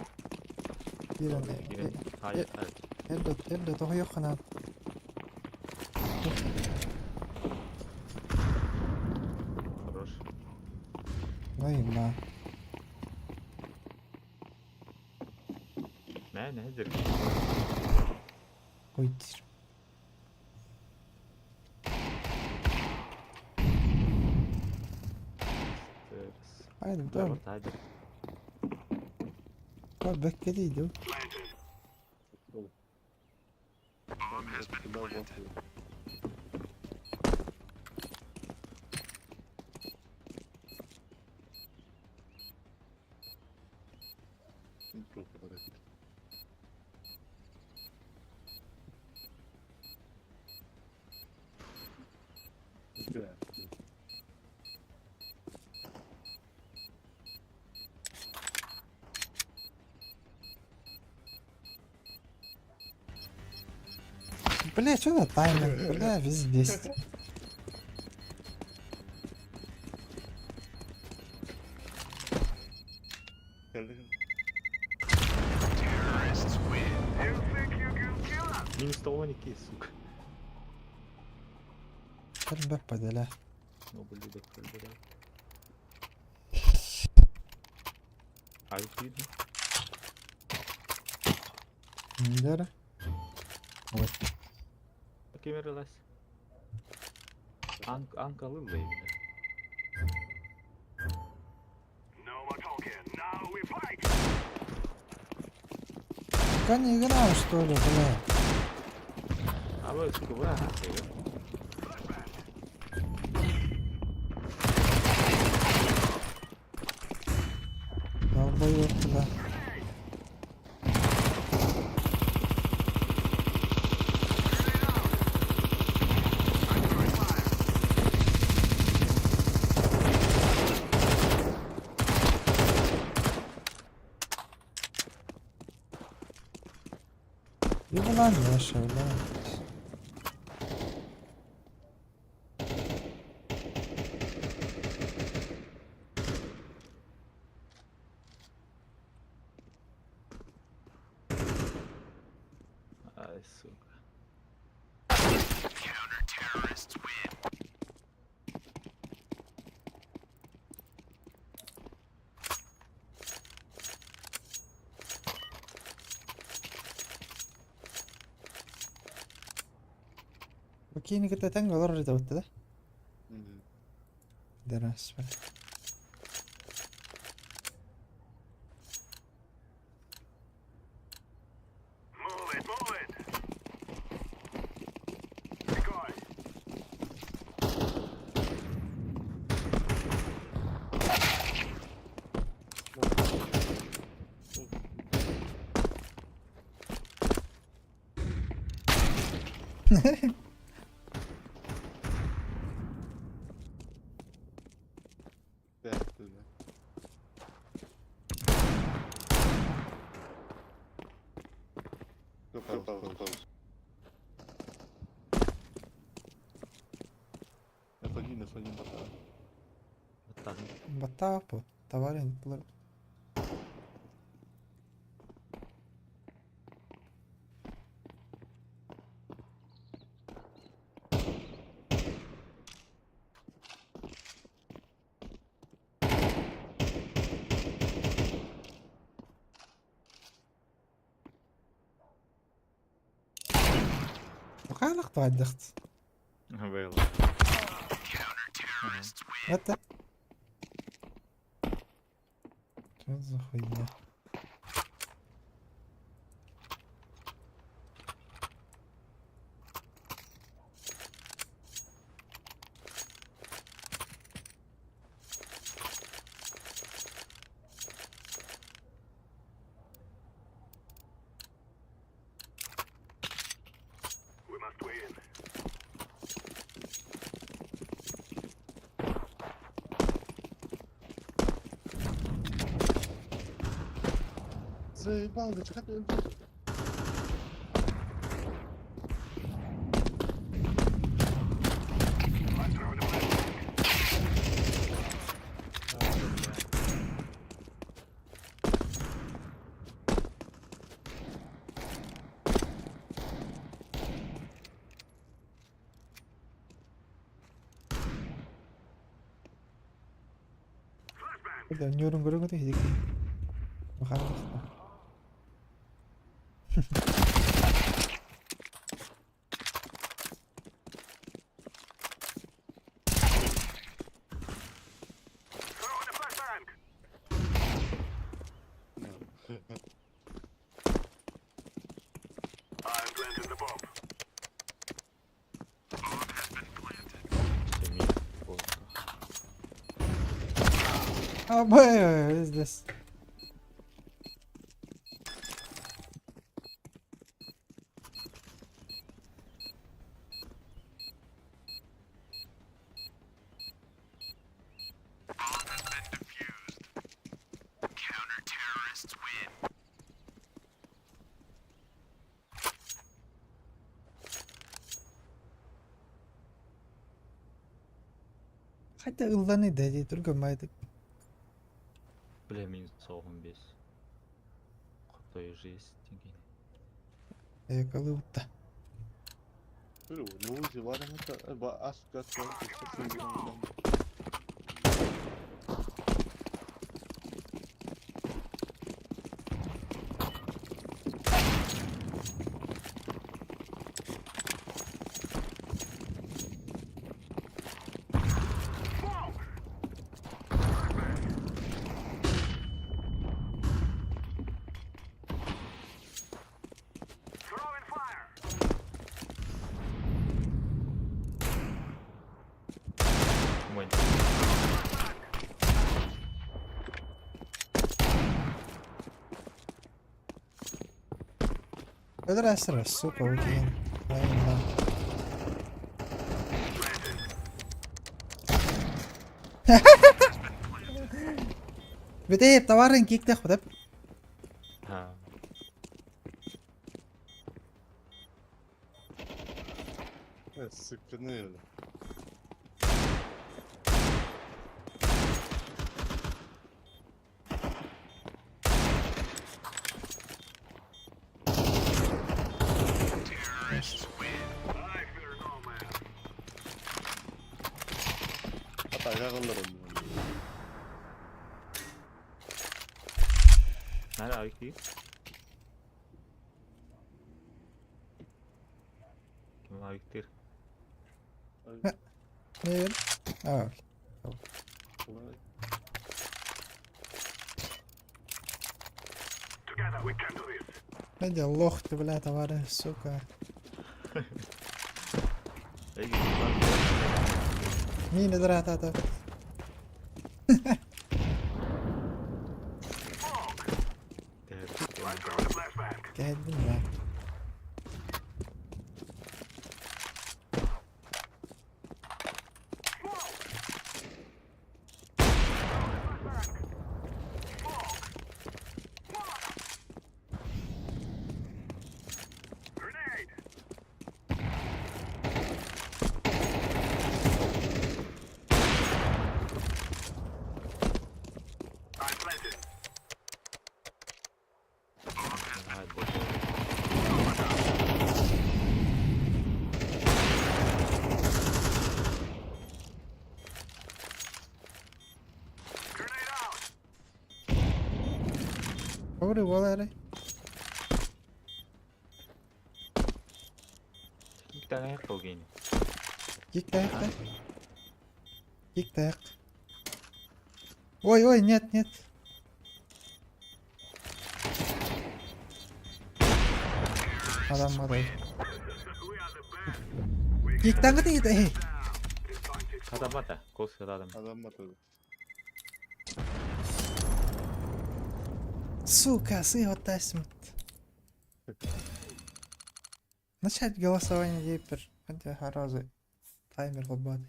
Кирен. Кирен. Хай, хай. Эрдэ эрдэ тохойохана. Хорош. Ой, бля. Нә, нә дер. Ой, Айдым, Тайдер. Бэккэ дуу. Бля, что за тайминг? Бля, пиздец. Минус 112, сука. Бэк падаля. Ну, блин, бля. А тут видно? Дара. Ой. Камера лась. Анка лыллay. No more talking. Now we fight. Пока не играл, что ли, бля? А вы, сука, враг. Долбоёб, бля. Ебала Меша, бля. Ай, сука. Окей, никогда танго лоры да? Дерас, бля. Move it, move it. Decoy. F1 батаа. Батаа. Батаа по. Товарин булар. وقال قطع الضغط. Вейл. Это? Что за хуйня? We must win. Заебал, да чекай, I'm throwing a flashbang. Flashbang. Это нюрын көрөнгөдө хидик. Махалах. Throwing a flashbang. Семьи. Буолбатах. Oh boy, what is this? Хайда ылланы да дии тургаммайтык. Бля, минус 95. Крутой жизнь деген. Экалы утта. Ой. Өлөр сука, окей. Бете товарын киктэх деп. Ha. Сыккыны. Атайга кыллар онну. Nerede abi ki? Kim abi gitti? Ne? А, Бля, лох ты, бля, товарищ, сука. Мина драта. Кәһәддин бля. Говори, Валерий. Киктаyak bugün. Киктаяк, да? Киктаяк. Ой, ой, нет, нет. Адам модай. Киктаңы дейді, эй. Adam var da. Koskoca adam. Адам атады. Сука, сыйғаттайсың. Начать голосование теперь. Хотя харазы. Таймер холбады.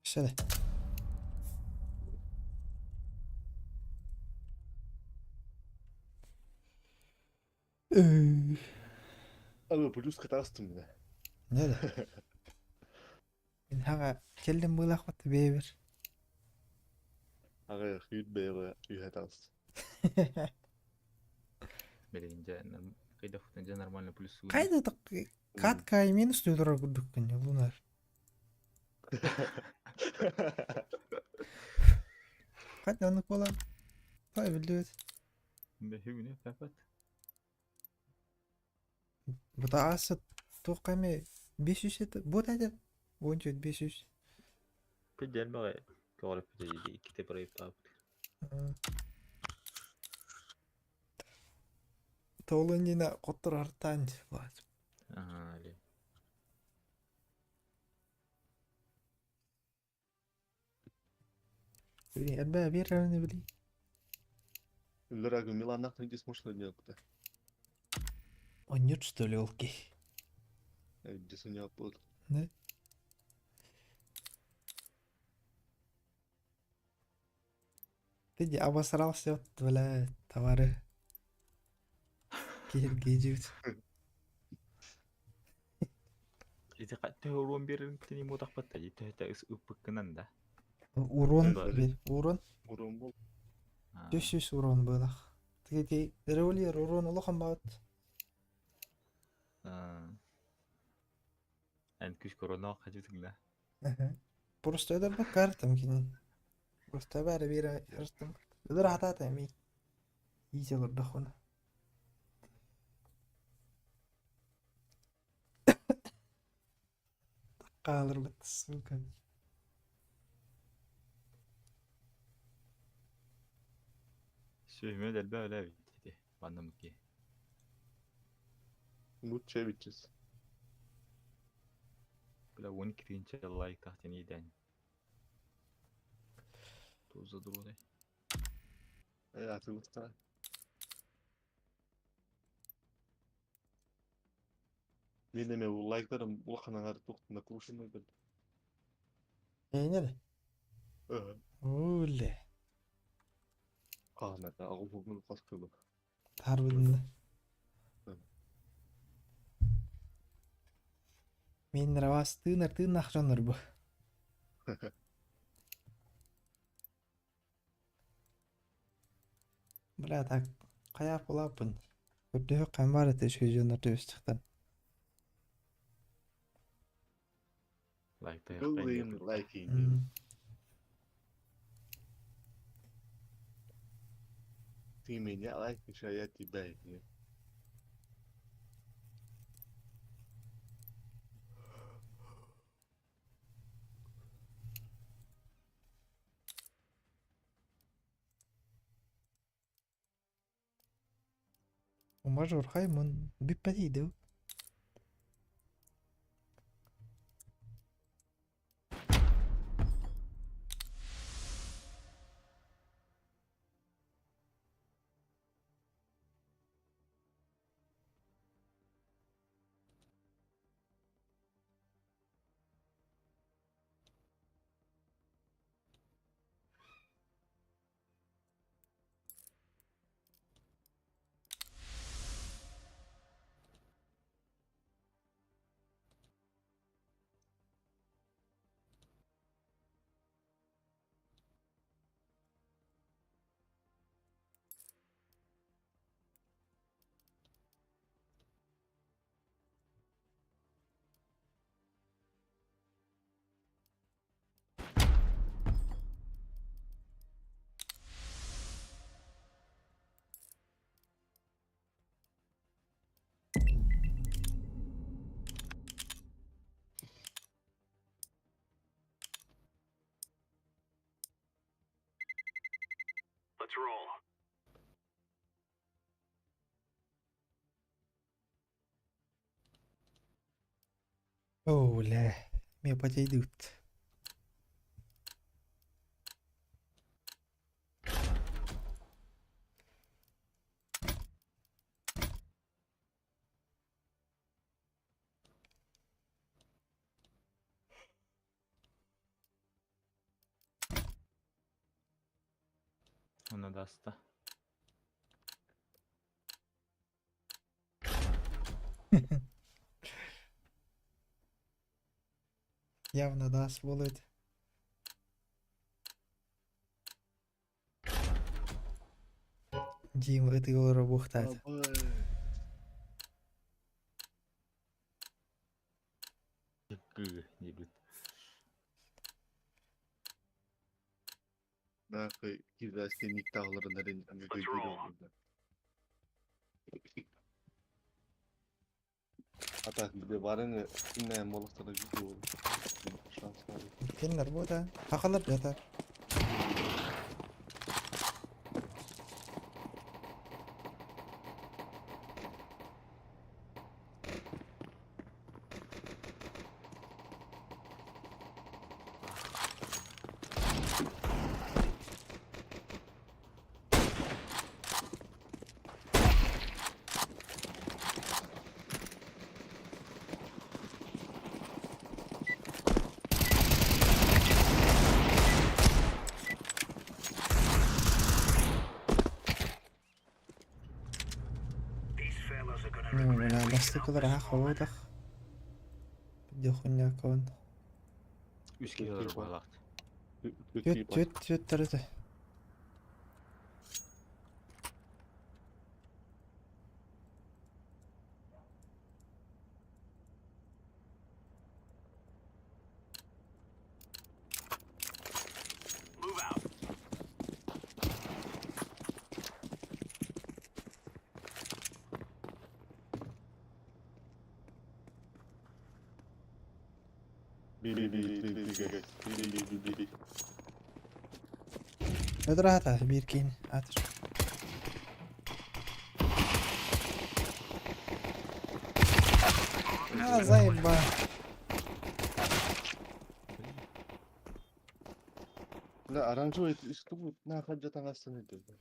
Сюда. Abi плюс катастым бля. Не да. Мин хага келдим быйлах бебер. Ага, хүйт бэйбэ үйхэтас. Билинче кайда футынча нормально плюс. Кайда так катка и минус турар курдук күн лунар. Кайда аны болам. Биллибэт. Бэһүгүнэ папат. Бу аассыт туохха эмэ 500 этэ буот этэ 14 500. Пидел баҕай көҕүрүппүтэ дии иккитэ проектаабыт. Тоолун дьиҥэ хотторортоон баат. Аһаа, или. Элбээ биэр били. Үллэр Миланах не смешно делать. Онньут что ли ол киһи? Десаня был. Да? Ты обосрался, бля, товары. Киһиргиидьибит. Ити төһө уруон биэрэрин муотахпат да төһө ыппыккынан да. Урон, Да. урон. Урон был. 500 урон быһыылаах. Ти револьвер урон улахан баҕат. Эн күс корона хажытыҥ да. Просто это по картам кини. Просто бары биир ыртым. Ыдыр хатаата эми. Изи олордохуна. Хаалырбыт, сука. Сүһүмэ дэлбэ өлө эбит ити. Маннамыки. Лучше бичес. Бля 12 тыһыынча лайк тахтен иидэн. Туза дурудай. Атылыста. Мен эме лайктарым улахан аңар тоқтына крушеный бил. Эйне де? Уле. Қағына ағыл бүгін қасқылы. Harbiden. Мен равас тыынар тыыннаах дьоннор бу. Бля, так хайа булаппын. Көрдөһө камбар этэ үчүгэй дьоннор түбүстүхтэн. Лайк Building liking. Ты меня лайкаешь, а я тебя нет. Мажор хаймын бүппэт дуу. Let's roll. Оле. Мен потейдут. Оны даста. Явно даст болот. Дима, это его бухтать. Гы, не бит. Нахуй китайский никтаҕларынан А так где барыны иннэ молохтара видео шанс бар. Кинилэр буота. Хахалар дьата. Бля, бастакылар аах холуодах. Дохуняковын. Үс киһи олорор быһыылаах. Түөт түөт түөттэр этэ. Move out. Би би би би би би би би би би. Өдөр аата биир киин аатыр. А, заеба. Да, оранжевый штуку на хаджа таҥастан өйдөбүл.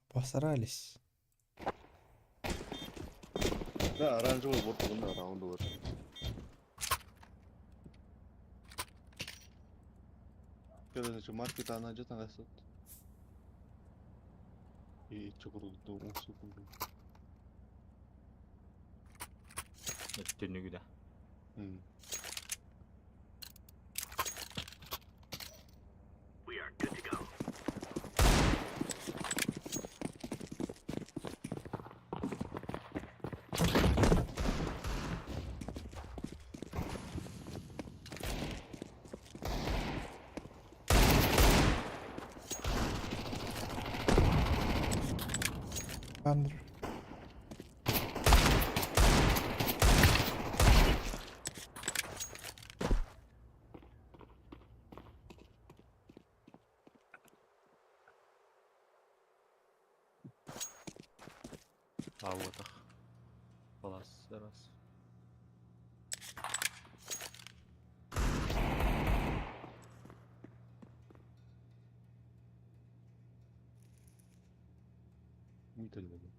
Постарались. Да, оранжевый вот на раунд вот. Короче, маркет ана жа таҥастан. И чокурду усукунду. Түннүгү да. We are good to go. Under. Аутах. Палас раз. Митэллэбин.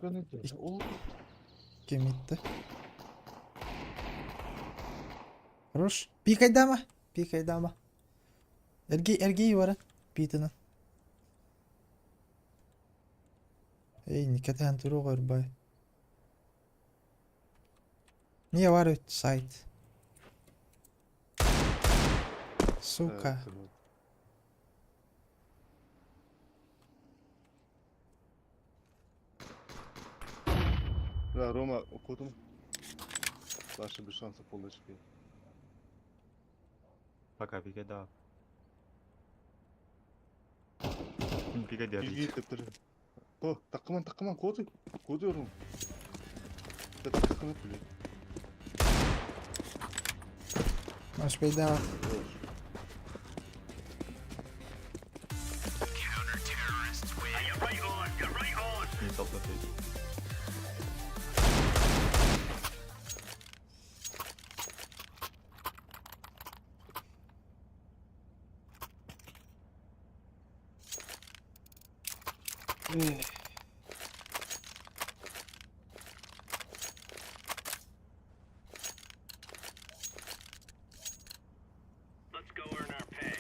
Блядь. Ол Ким итти? Хорош. Пикайдама. Пикайдама. Эргий, эргий бара. Питына. Эй, никэтэн турук өрбай. Не бар өт сайт. Сука. Да, Рома, кутум. Дальше без шансов полочки. Пока пика да. Пика Билги держит. тептер. О, такыман, такыман, коды. Коды Ром. Такыман, блядь. Маш бейдава. Hey, you're right on. You're right on. Не толкнутый. Let's go earn our pay.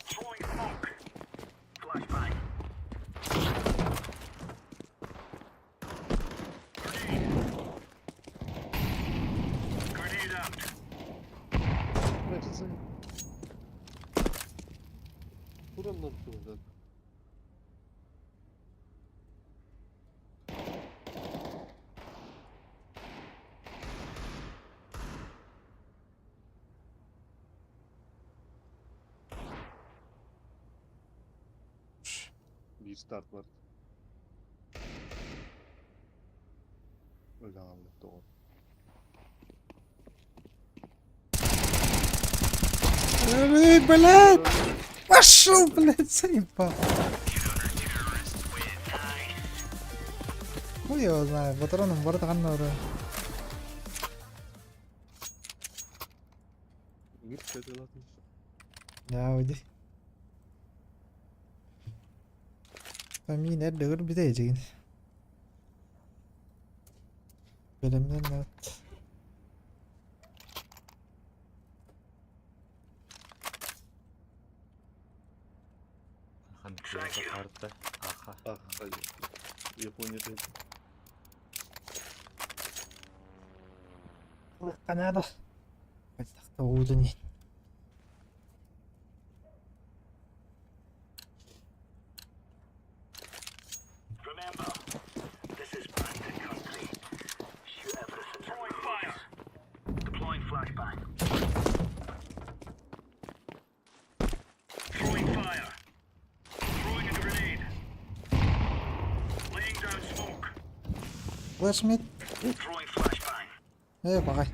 Throwing smoke. Flashbang. Grenade. Grenade out. Тураллар туһунан. Биир старт бар. Өлө хаалла тоҕо. Эй, блядь! Пошел, блядь, заебал. Хуй его знает, патроном барыта ханна барар. Да, уйди. Миин эрдэ көрбүтэ эдьигин. Бэлэмнэн Карта. Аха. Аха. Япония Канада. Уутун иһин. Remember, this is bandit country. Shoot everything. Throwing fire. Deploying flashbang. Throwing fire. Throwing a grenade. Laying down smoke. Flash mid. Throwing flashbang. Ээ баҕай.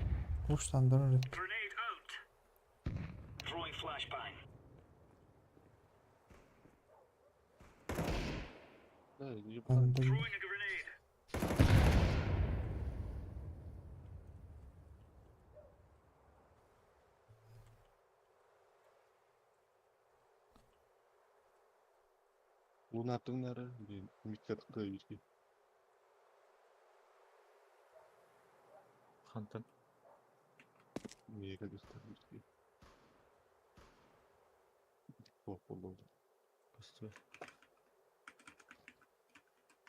Уштан дурар. Grenade out. Throwing flashbang. Throwing a grenade. Лунатыңнары миккатыкка ирги. Хантан. Мега ирги. Болду. Көстүбэ.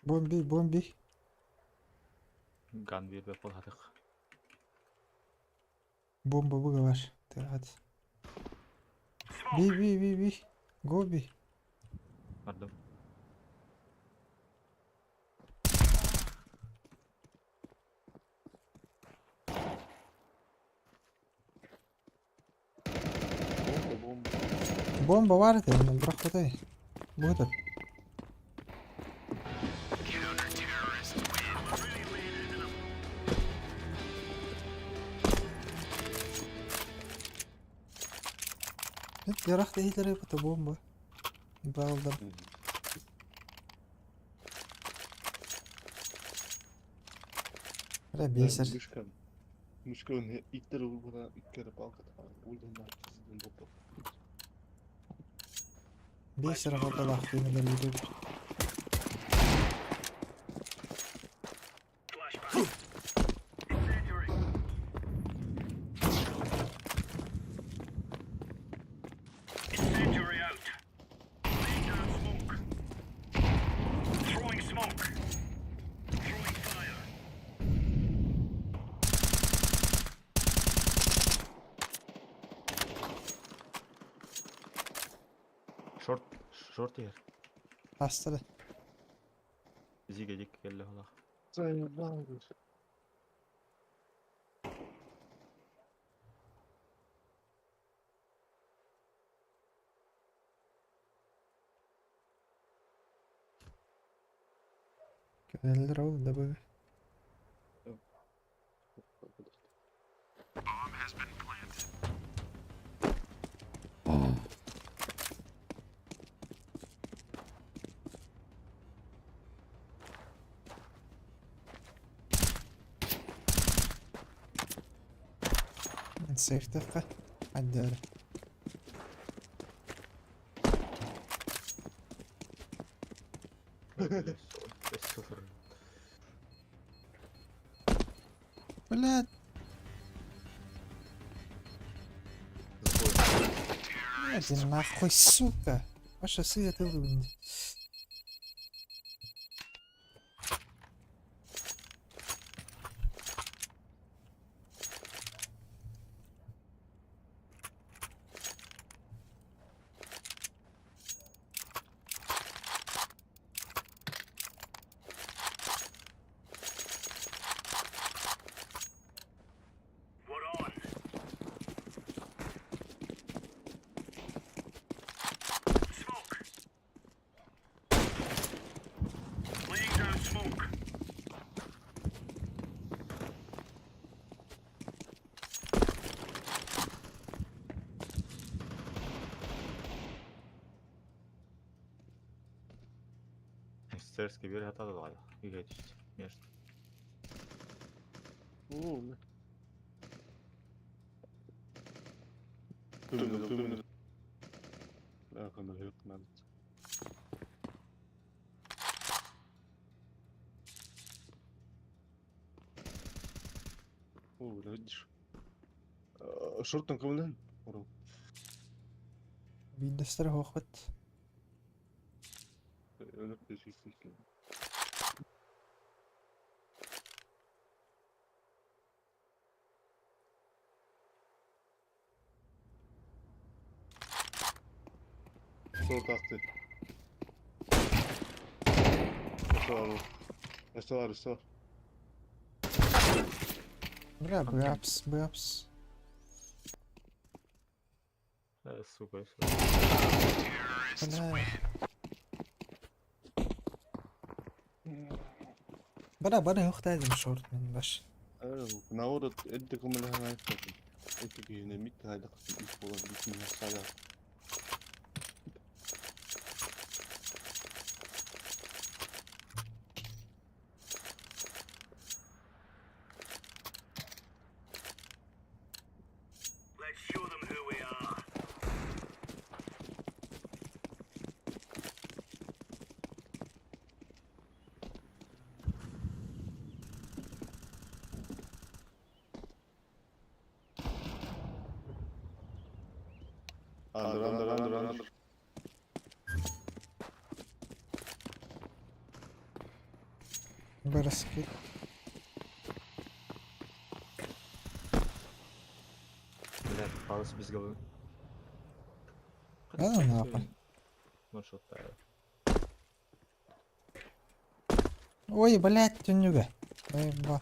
Бомби, бомби. Ган биэрбэт буолаатах. Бомба быга бар. Hadi. Би, би, би, би. Go би. Бардым. Бомба, бомба. Бомба бар этэ, бырахпатай. Бу этот. Ярах иһилэр это бомба. Балдам. Бля, бесер. Мышка. Мышка иттер улбуна иккere палка Ульдан Бесер ағалалақ денелер өтеді. Flashbang. Incendiary. Incendiary out. Laying down smoke. Throwing smoke. Throwing fire. Шорт. Шорт иһэр. Астары. Зиге дик келле холах. Заебал. Кэллэр ол да быга. Сейфтеххэ. Аддары. Супер. Блядь. Иди нахуй, сука. Ваша сыя ты выглядит. Стерски биэр хатаада баҕайы. Үһэ түстэ. Место. Оо, бля. Two minute. 2 minute. О, бля, видишь. Шортан кымынан? Уру. Биирдэстэрэ суохпут. Өлөр төсүк. Шорт асты. Өссө бар ол. Өссө бар, өссө бар. Бля, бэпс, бэпс. Сука, сука. Бля. Бля, бары ухтайдым шорт мен баш. Наоборот, эдде көмөлөһөн айыптадым. Эти киһини мит хайдах ис буолан ис мин сага. Let's show them who we are. Under, under, under, under. Бэрэски. Блядь, палыс без головы. Да ну нахуй. Ваншоттаю. Ой, блядь, түннүгэ. Ой, ба.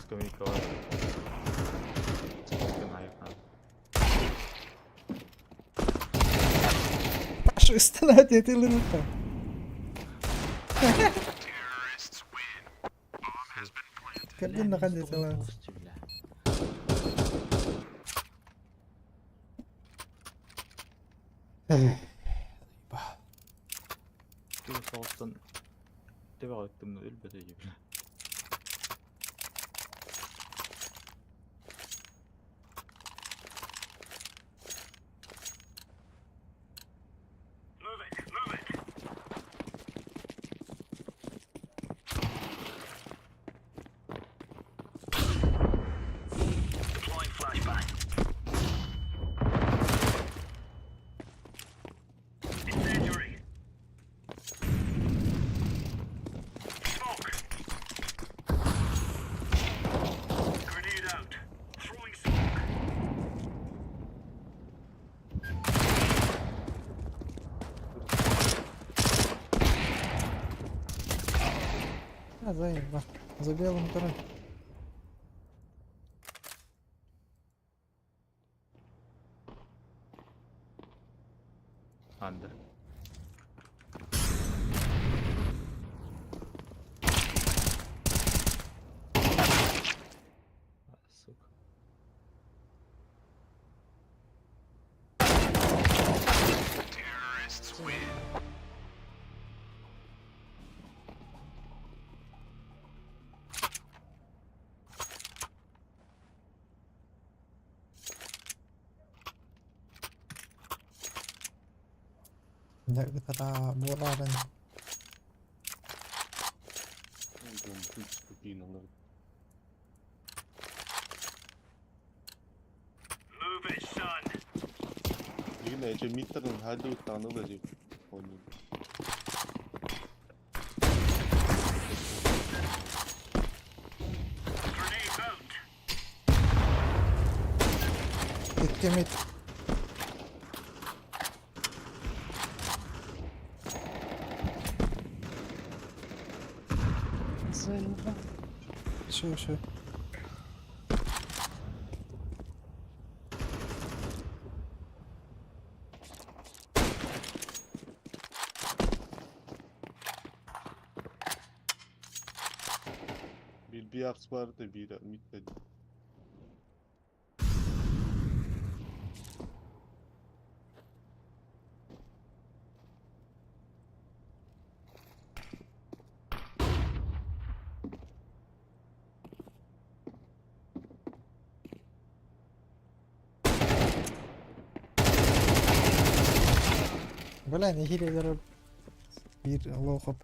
Скамейка. Спина их надо. Фашисты на ты лыта. Кэрдин на ханды сала. Бля. Ба. Ты соғыстан тебе айттым өлбөтө бля. Move it, move it. Deploying flashbang. Incendiary. Smoke. Grenade out. Throwing smoke. А, заеба. За белым туры. Андер. А, сука. Дэ буоларын. Дом спокойно. Move it, son. Игнэ эче миттерин хайдуу тааныл эжи. Онну. Grenade out. Иккемит. Заеба. Все, все. Bir bir apps vardı bir mid dedi. Бля, нэһиилэ биир лоохоп,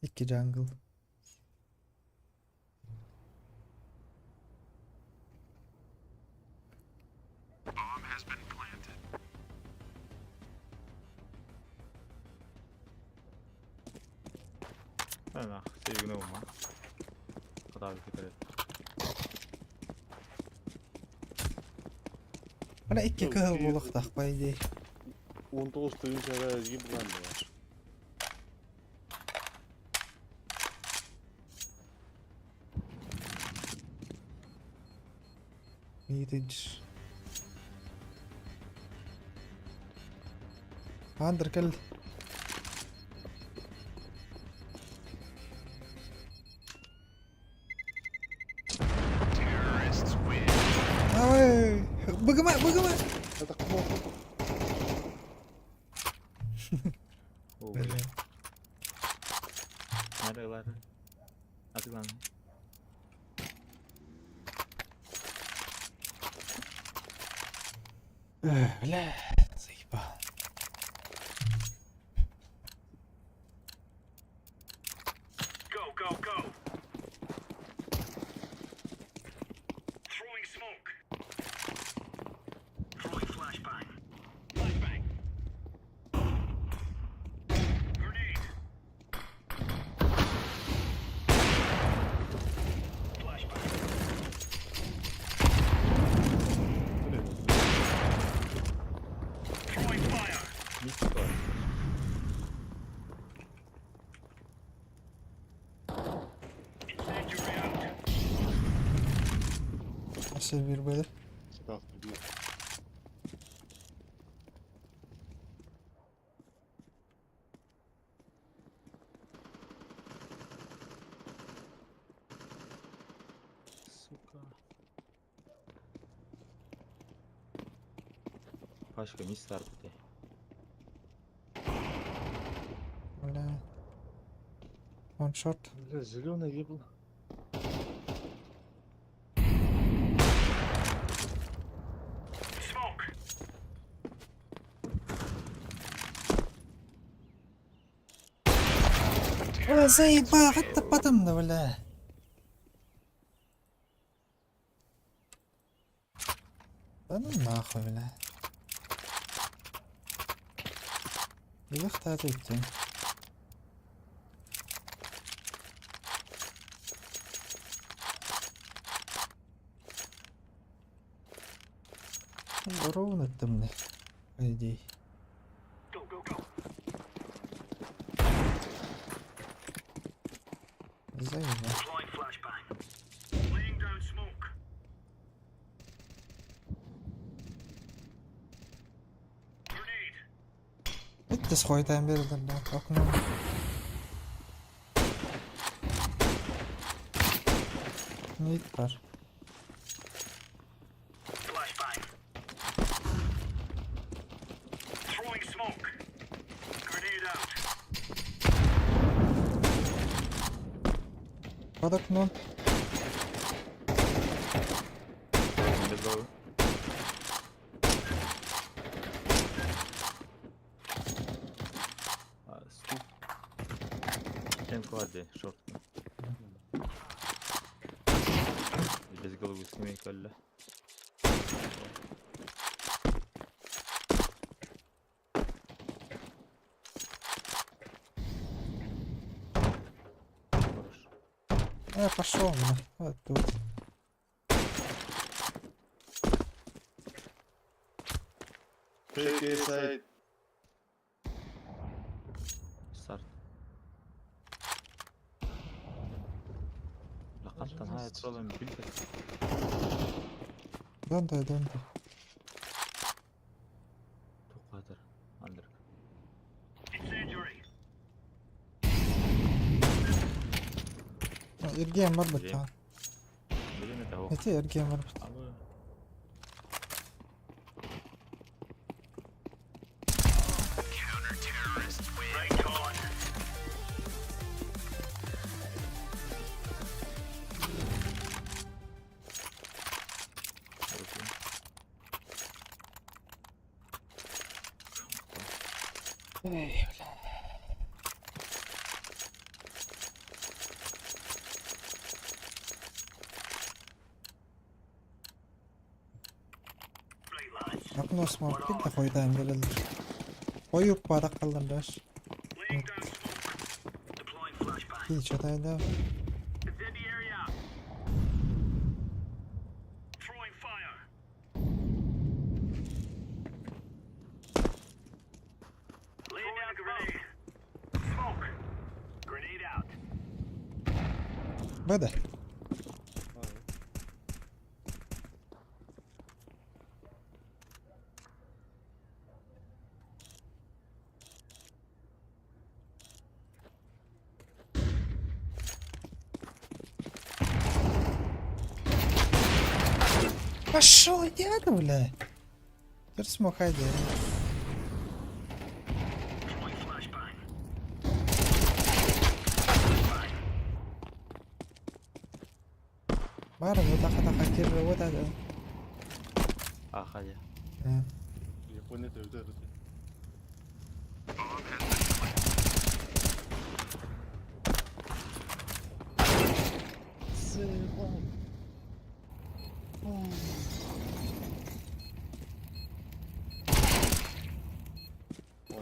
икки jungle. Ах, севгіне болма. Куда кетер. Бля, икки кыһыл буолуохтаах, по идее. 19 тыһыынча эрги булан бар. Митидж. Андр кэл. Ой, быгыма, быгыма. Это кнопка. О, Бля. Нары лары. Атылан. Бля, заебал. Go, go, go. Throwing smoke. Throwing flashbang. Flashbang. Grenade. Flashbang. Throwing fire. Мистика. Incendiary out. Өссө биир буолар. Став bir. Сука. Пашка не старт ты. Бля. One shot. Бля, зеленый ебл. Smoke. Ой, заебал, это потом, да, бля. Да ну нахуй, бля. Илых идти. Ровно там, бля, по идее. Go, go, go. Заебал. Deploying flashbang. Laying down smoke. Grenade. Это схой там бердим, бля. Окно. Mid бар. Flashbang. Throwing smoke. Grenade out. Под окно. Без головы. А, стук. Чем клади, шорт. Без головы скамейка, ля. Хорошо. Пошел, бля. Вот тут. PK side. Старт. Лақаттан хай троллен билбет. Донтай, донтай. Тоқатыр. Андр. Incendiary. Эргиэн бар Где? быттаҕа. Билеме того. Эти эргиэн бар быт. Абы. Right on. Хорошо. Эй, бля. Окно смог да хойдаан кэлэллэр. Хойу уппатах халлар Чатайда. Бада. Пошел, иди, бля. Теперь смог, айди. Бары, вот так, так, кирре, вот это. Аха дьэ. Япония өтө өтө.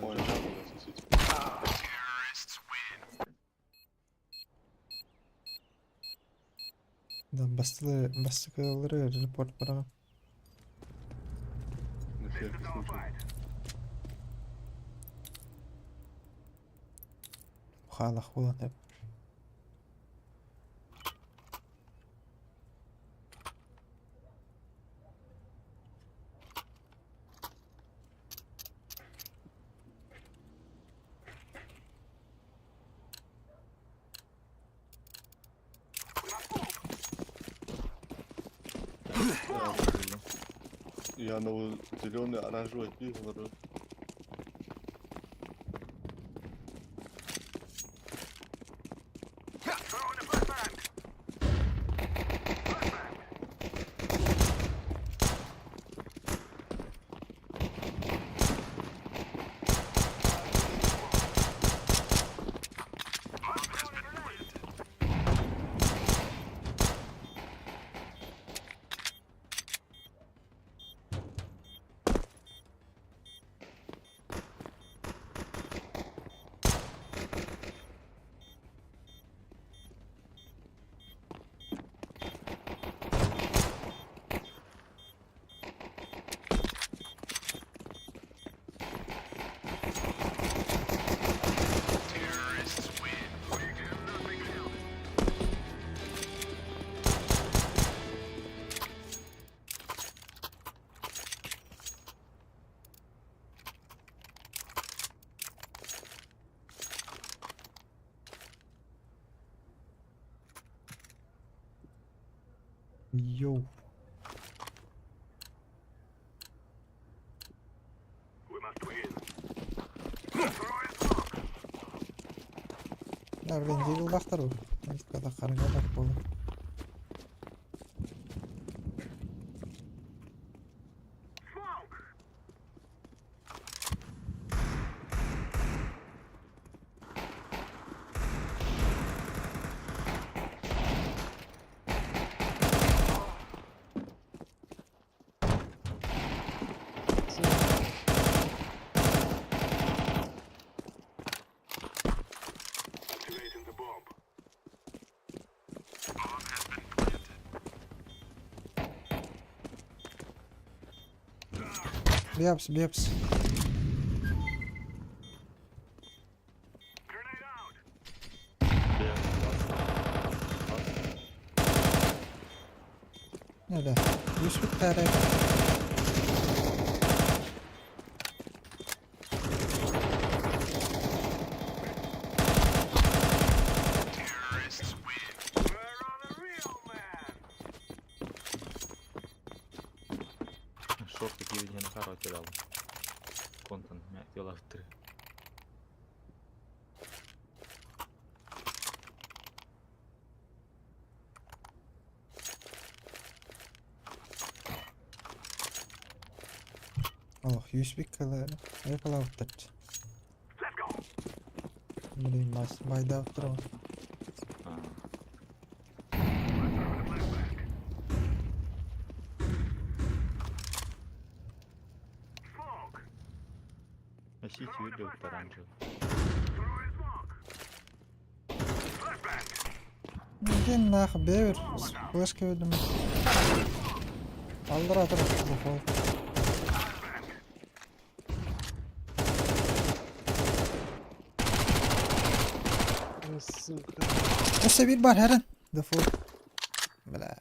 Ой, Да, бастылы, бастыкылары репорт бараҕын. На всякий случай. Хаалах буолан эп. Я на зеленый, оранжевый пиво говорю. Йоу. Да, блин, дигилбахтар бу. Когда караңгадак болду. Бепс, бепс. Неле? Юсуп тәрәк. Шорты киевден харо терял. Контент мя тела в три. Алох, юсбик калар. Айкалауттар. Блин, бас байдаап турабын. Носить видео оранжевый. Диэн наах бэбир флешка өлүм. Аллара турар дефолт. Сука. Өссө биир бар хэрэн. Дефолт. Бля.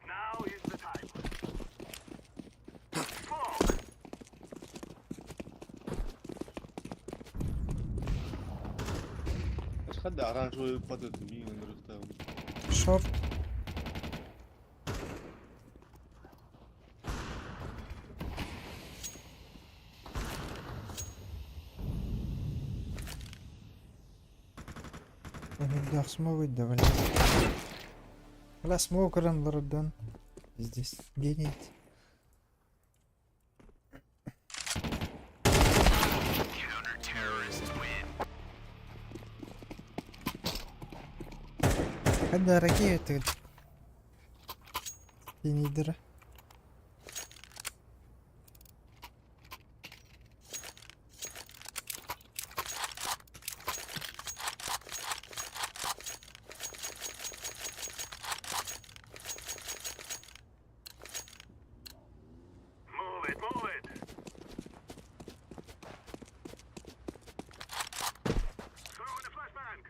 Now is the time. Smoke. Хадда оранжевый падает мин рыхтам. Шорт. Эх, смог давай. Бля, смог ран Здесь гений. Когда ракеты Генийдера. Move it, move it. Throw in the flashbang.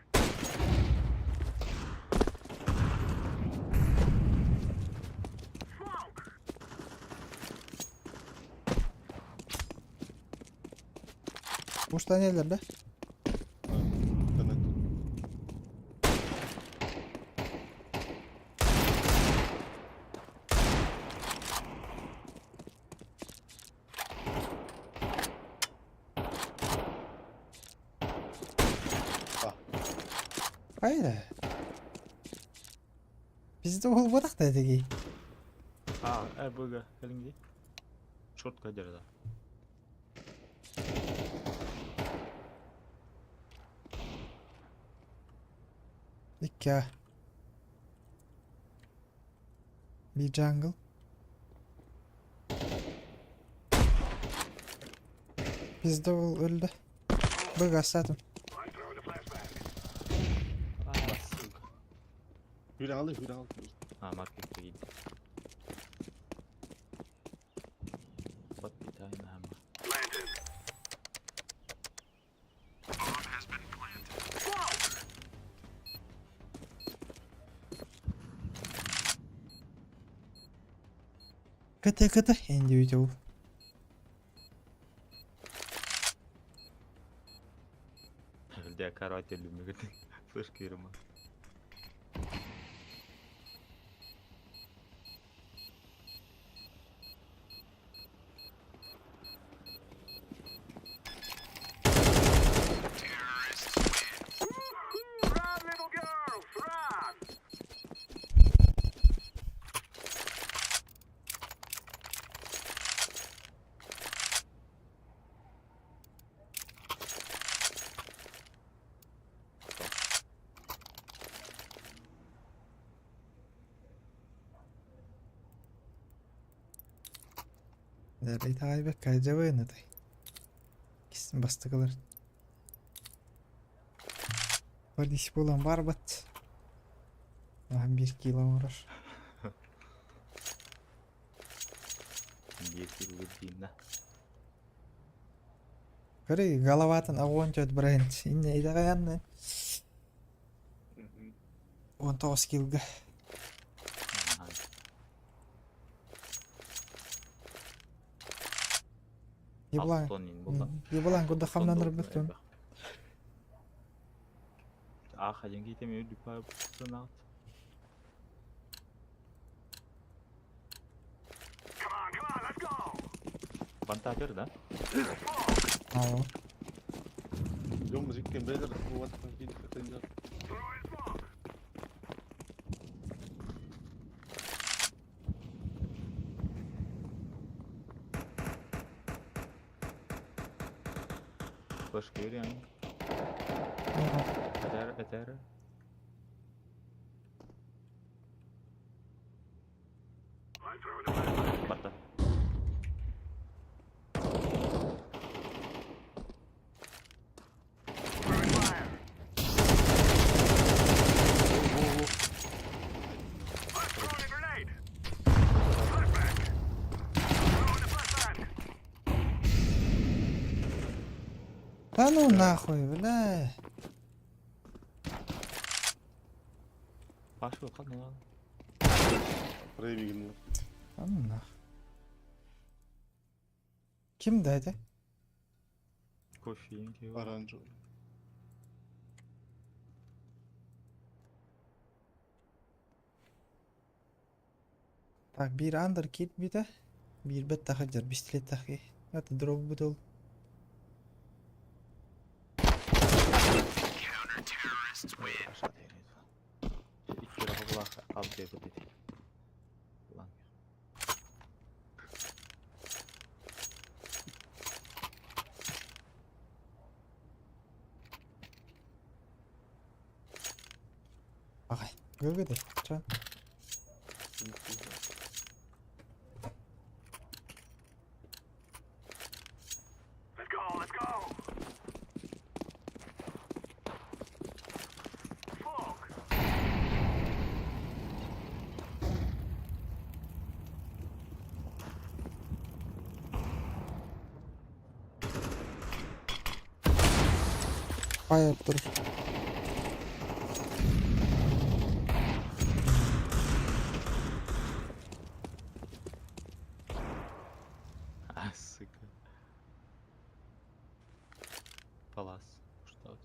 Smoke. Уштан да? Интернет. Хайда. Bizde ol badak da degi. А, РБГ, кәдімгідей. Шортқа дерді. Икки. Bir jungle. Bizde ol öldü. Bug asatım. I'm throwing a flashbang. А, сука. Hür aldı, hür aldı. А, маркетке киді. Подпитайна хама. Planted. Bomb has been planted. Smoke. Кıtı кıtı individual. Әлде каратель мегет. Флешка ерма. Run, little girls, run! Итаайбекка жабыынытай. Кистин бастыкылар. Полис болан барбат. 1 кило барар. 1 кило деймін. Көрей, головатын огонь тет бренд. Инне идагаянны. 19 килга. Еблан. Еблан куда хамнаныр бөтөн. Аах один киһитэ эмиэ үрдүк санаҕыт. Come on, come on, let's go. Вантапер, да? Аа. Дьон икки бэйэлэр уотан киирбэтэллэр. Throwing smoke. Флешка берем. Этер, этер. I'm throwing a flashbang. Барда. Throwing fire. I'm throwing a grenade. Flashbang. Throwing a flashbang. Да ну нахуй, бля. Пашка, ладно, ладно. Проявигин. Да ну нахуй. Ким деді? Кофе, Оранжевый. Так, биир андер киирбитэ, биир тахыр пистолет тахи. Это дроп бутыл. Икки рахабылах алды бит. Лан. Ағай, көргөдө. Чан. Let's go, let's go. Smoke. Fire тур. А, сука. Палас. Что это?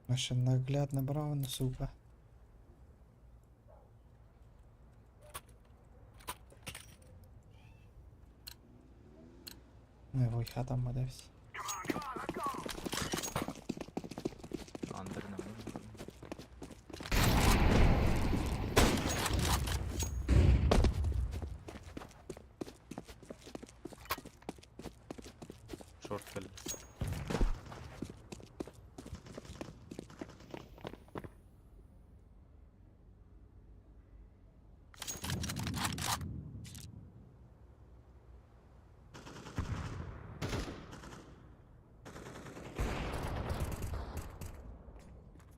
Наша наглядно Брауна, сука. Не, ой, хатам мадевс. Come on, come on, let's go. Андер на мне. Шорт кэллэ.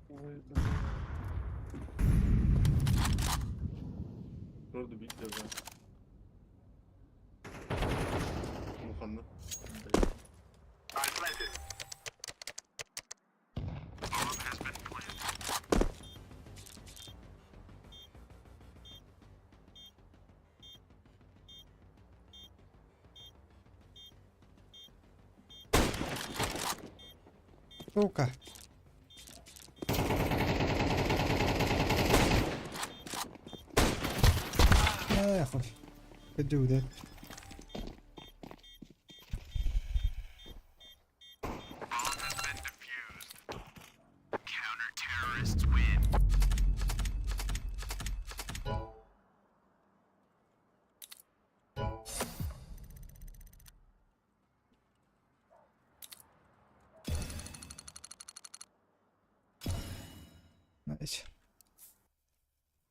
Ой, бля. Вроде бить даже. Ну, ханна. Блин. I'm planted. Bomb has been planted. Сука. Эх, хуй. Could that. Bomb has been defused. Counter-terrorists win. Nice.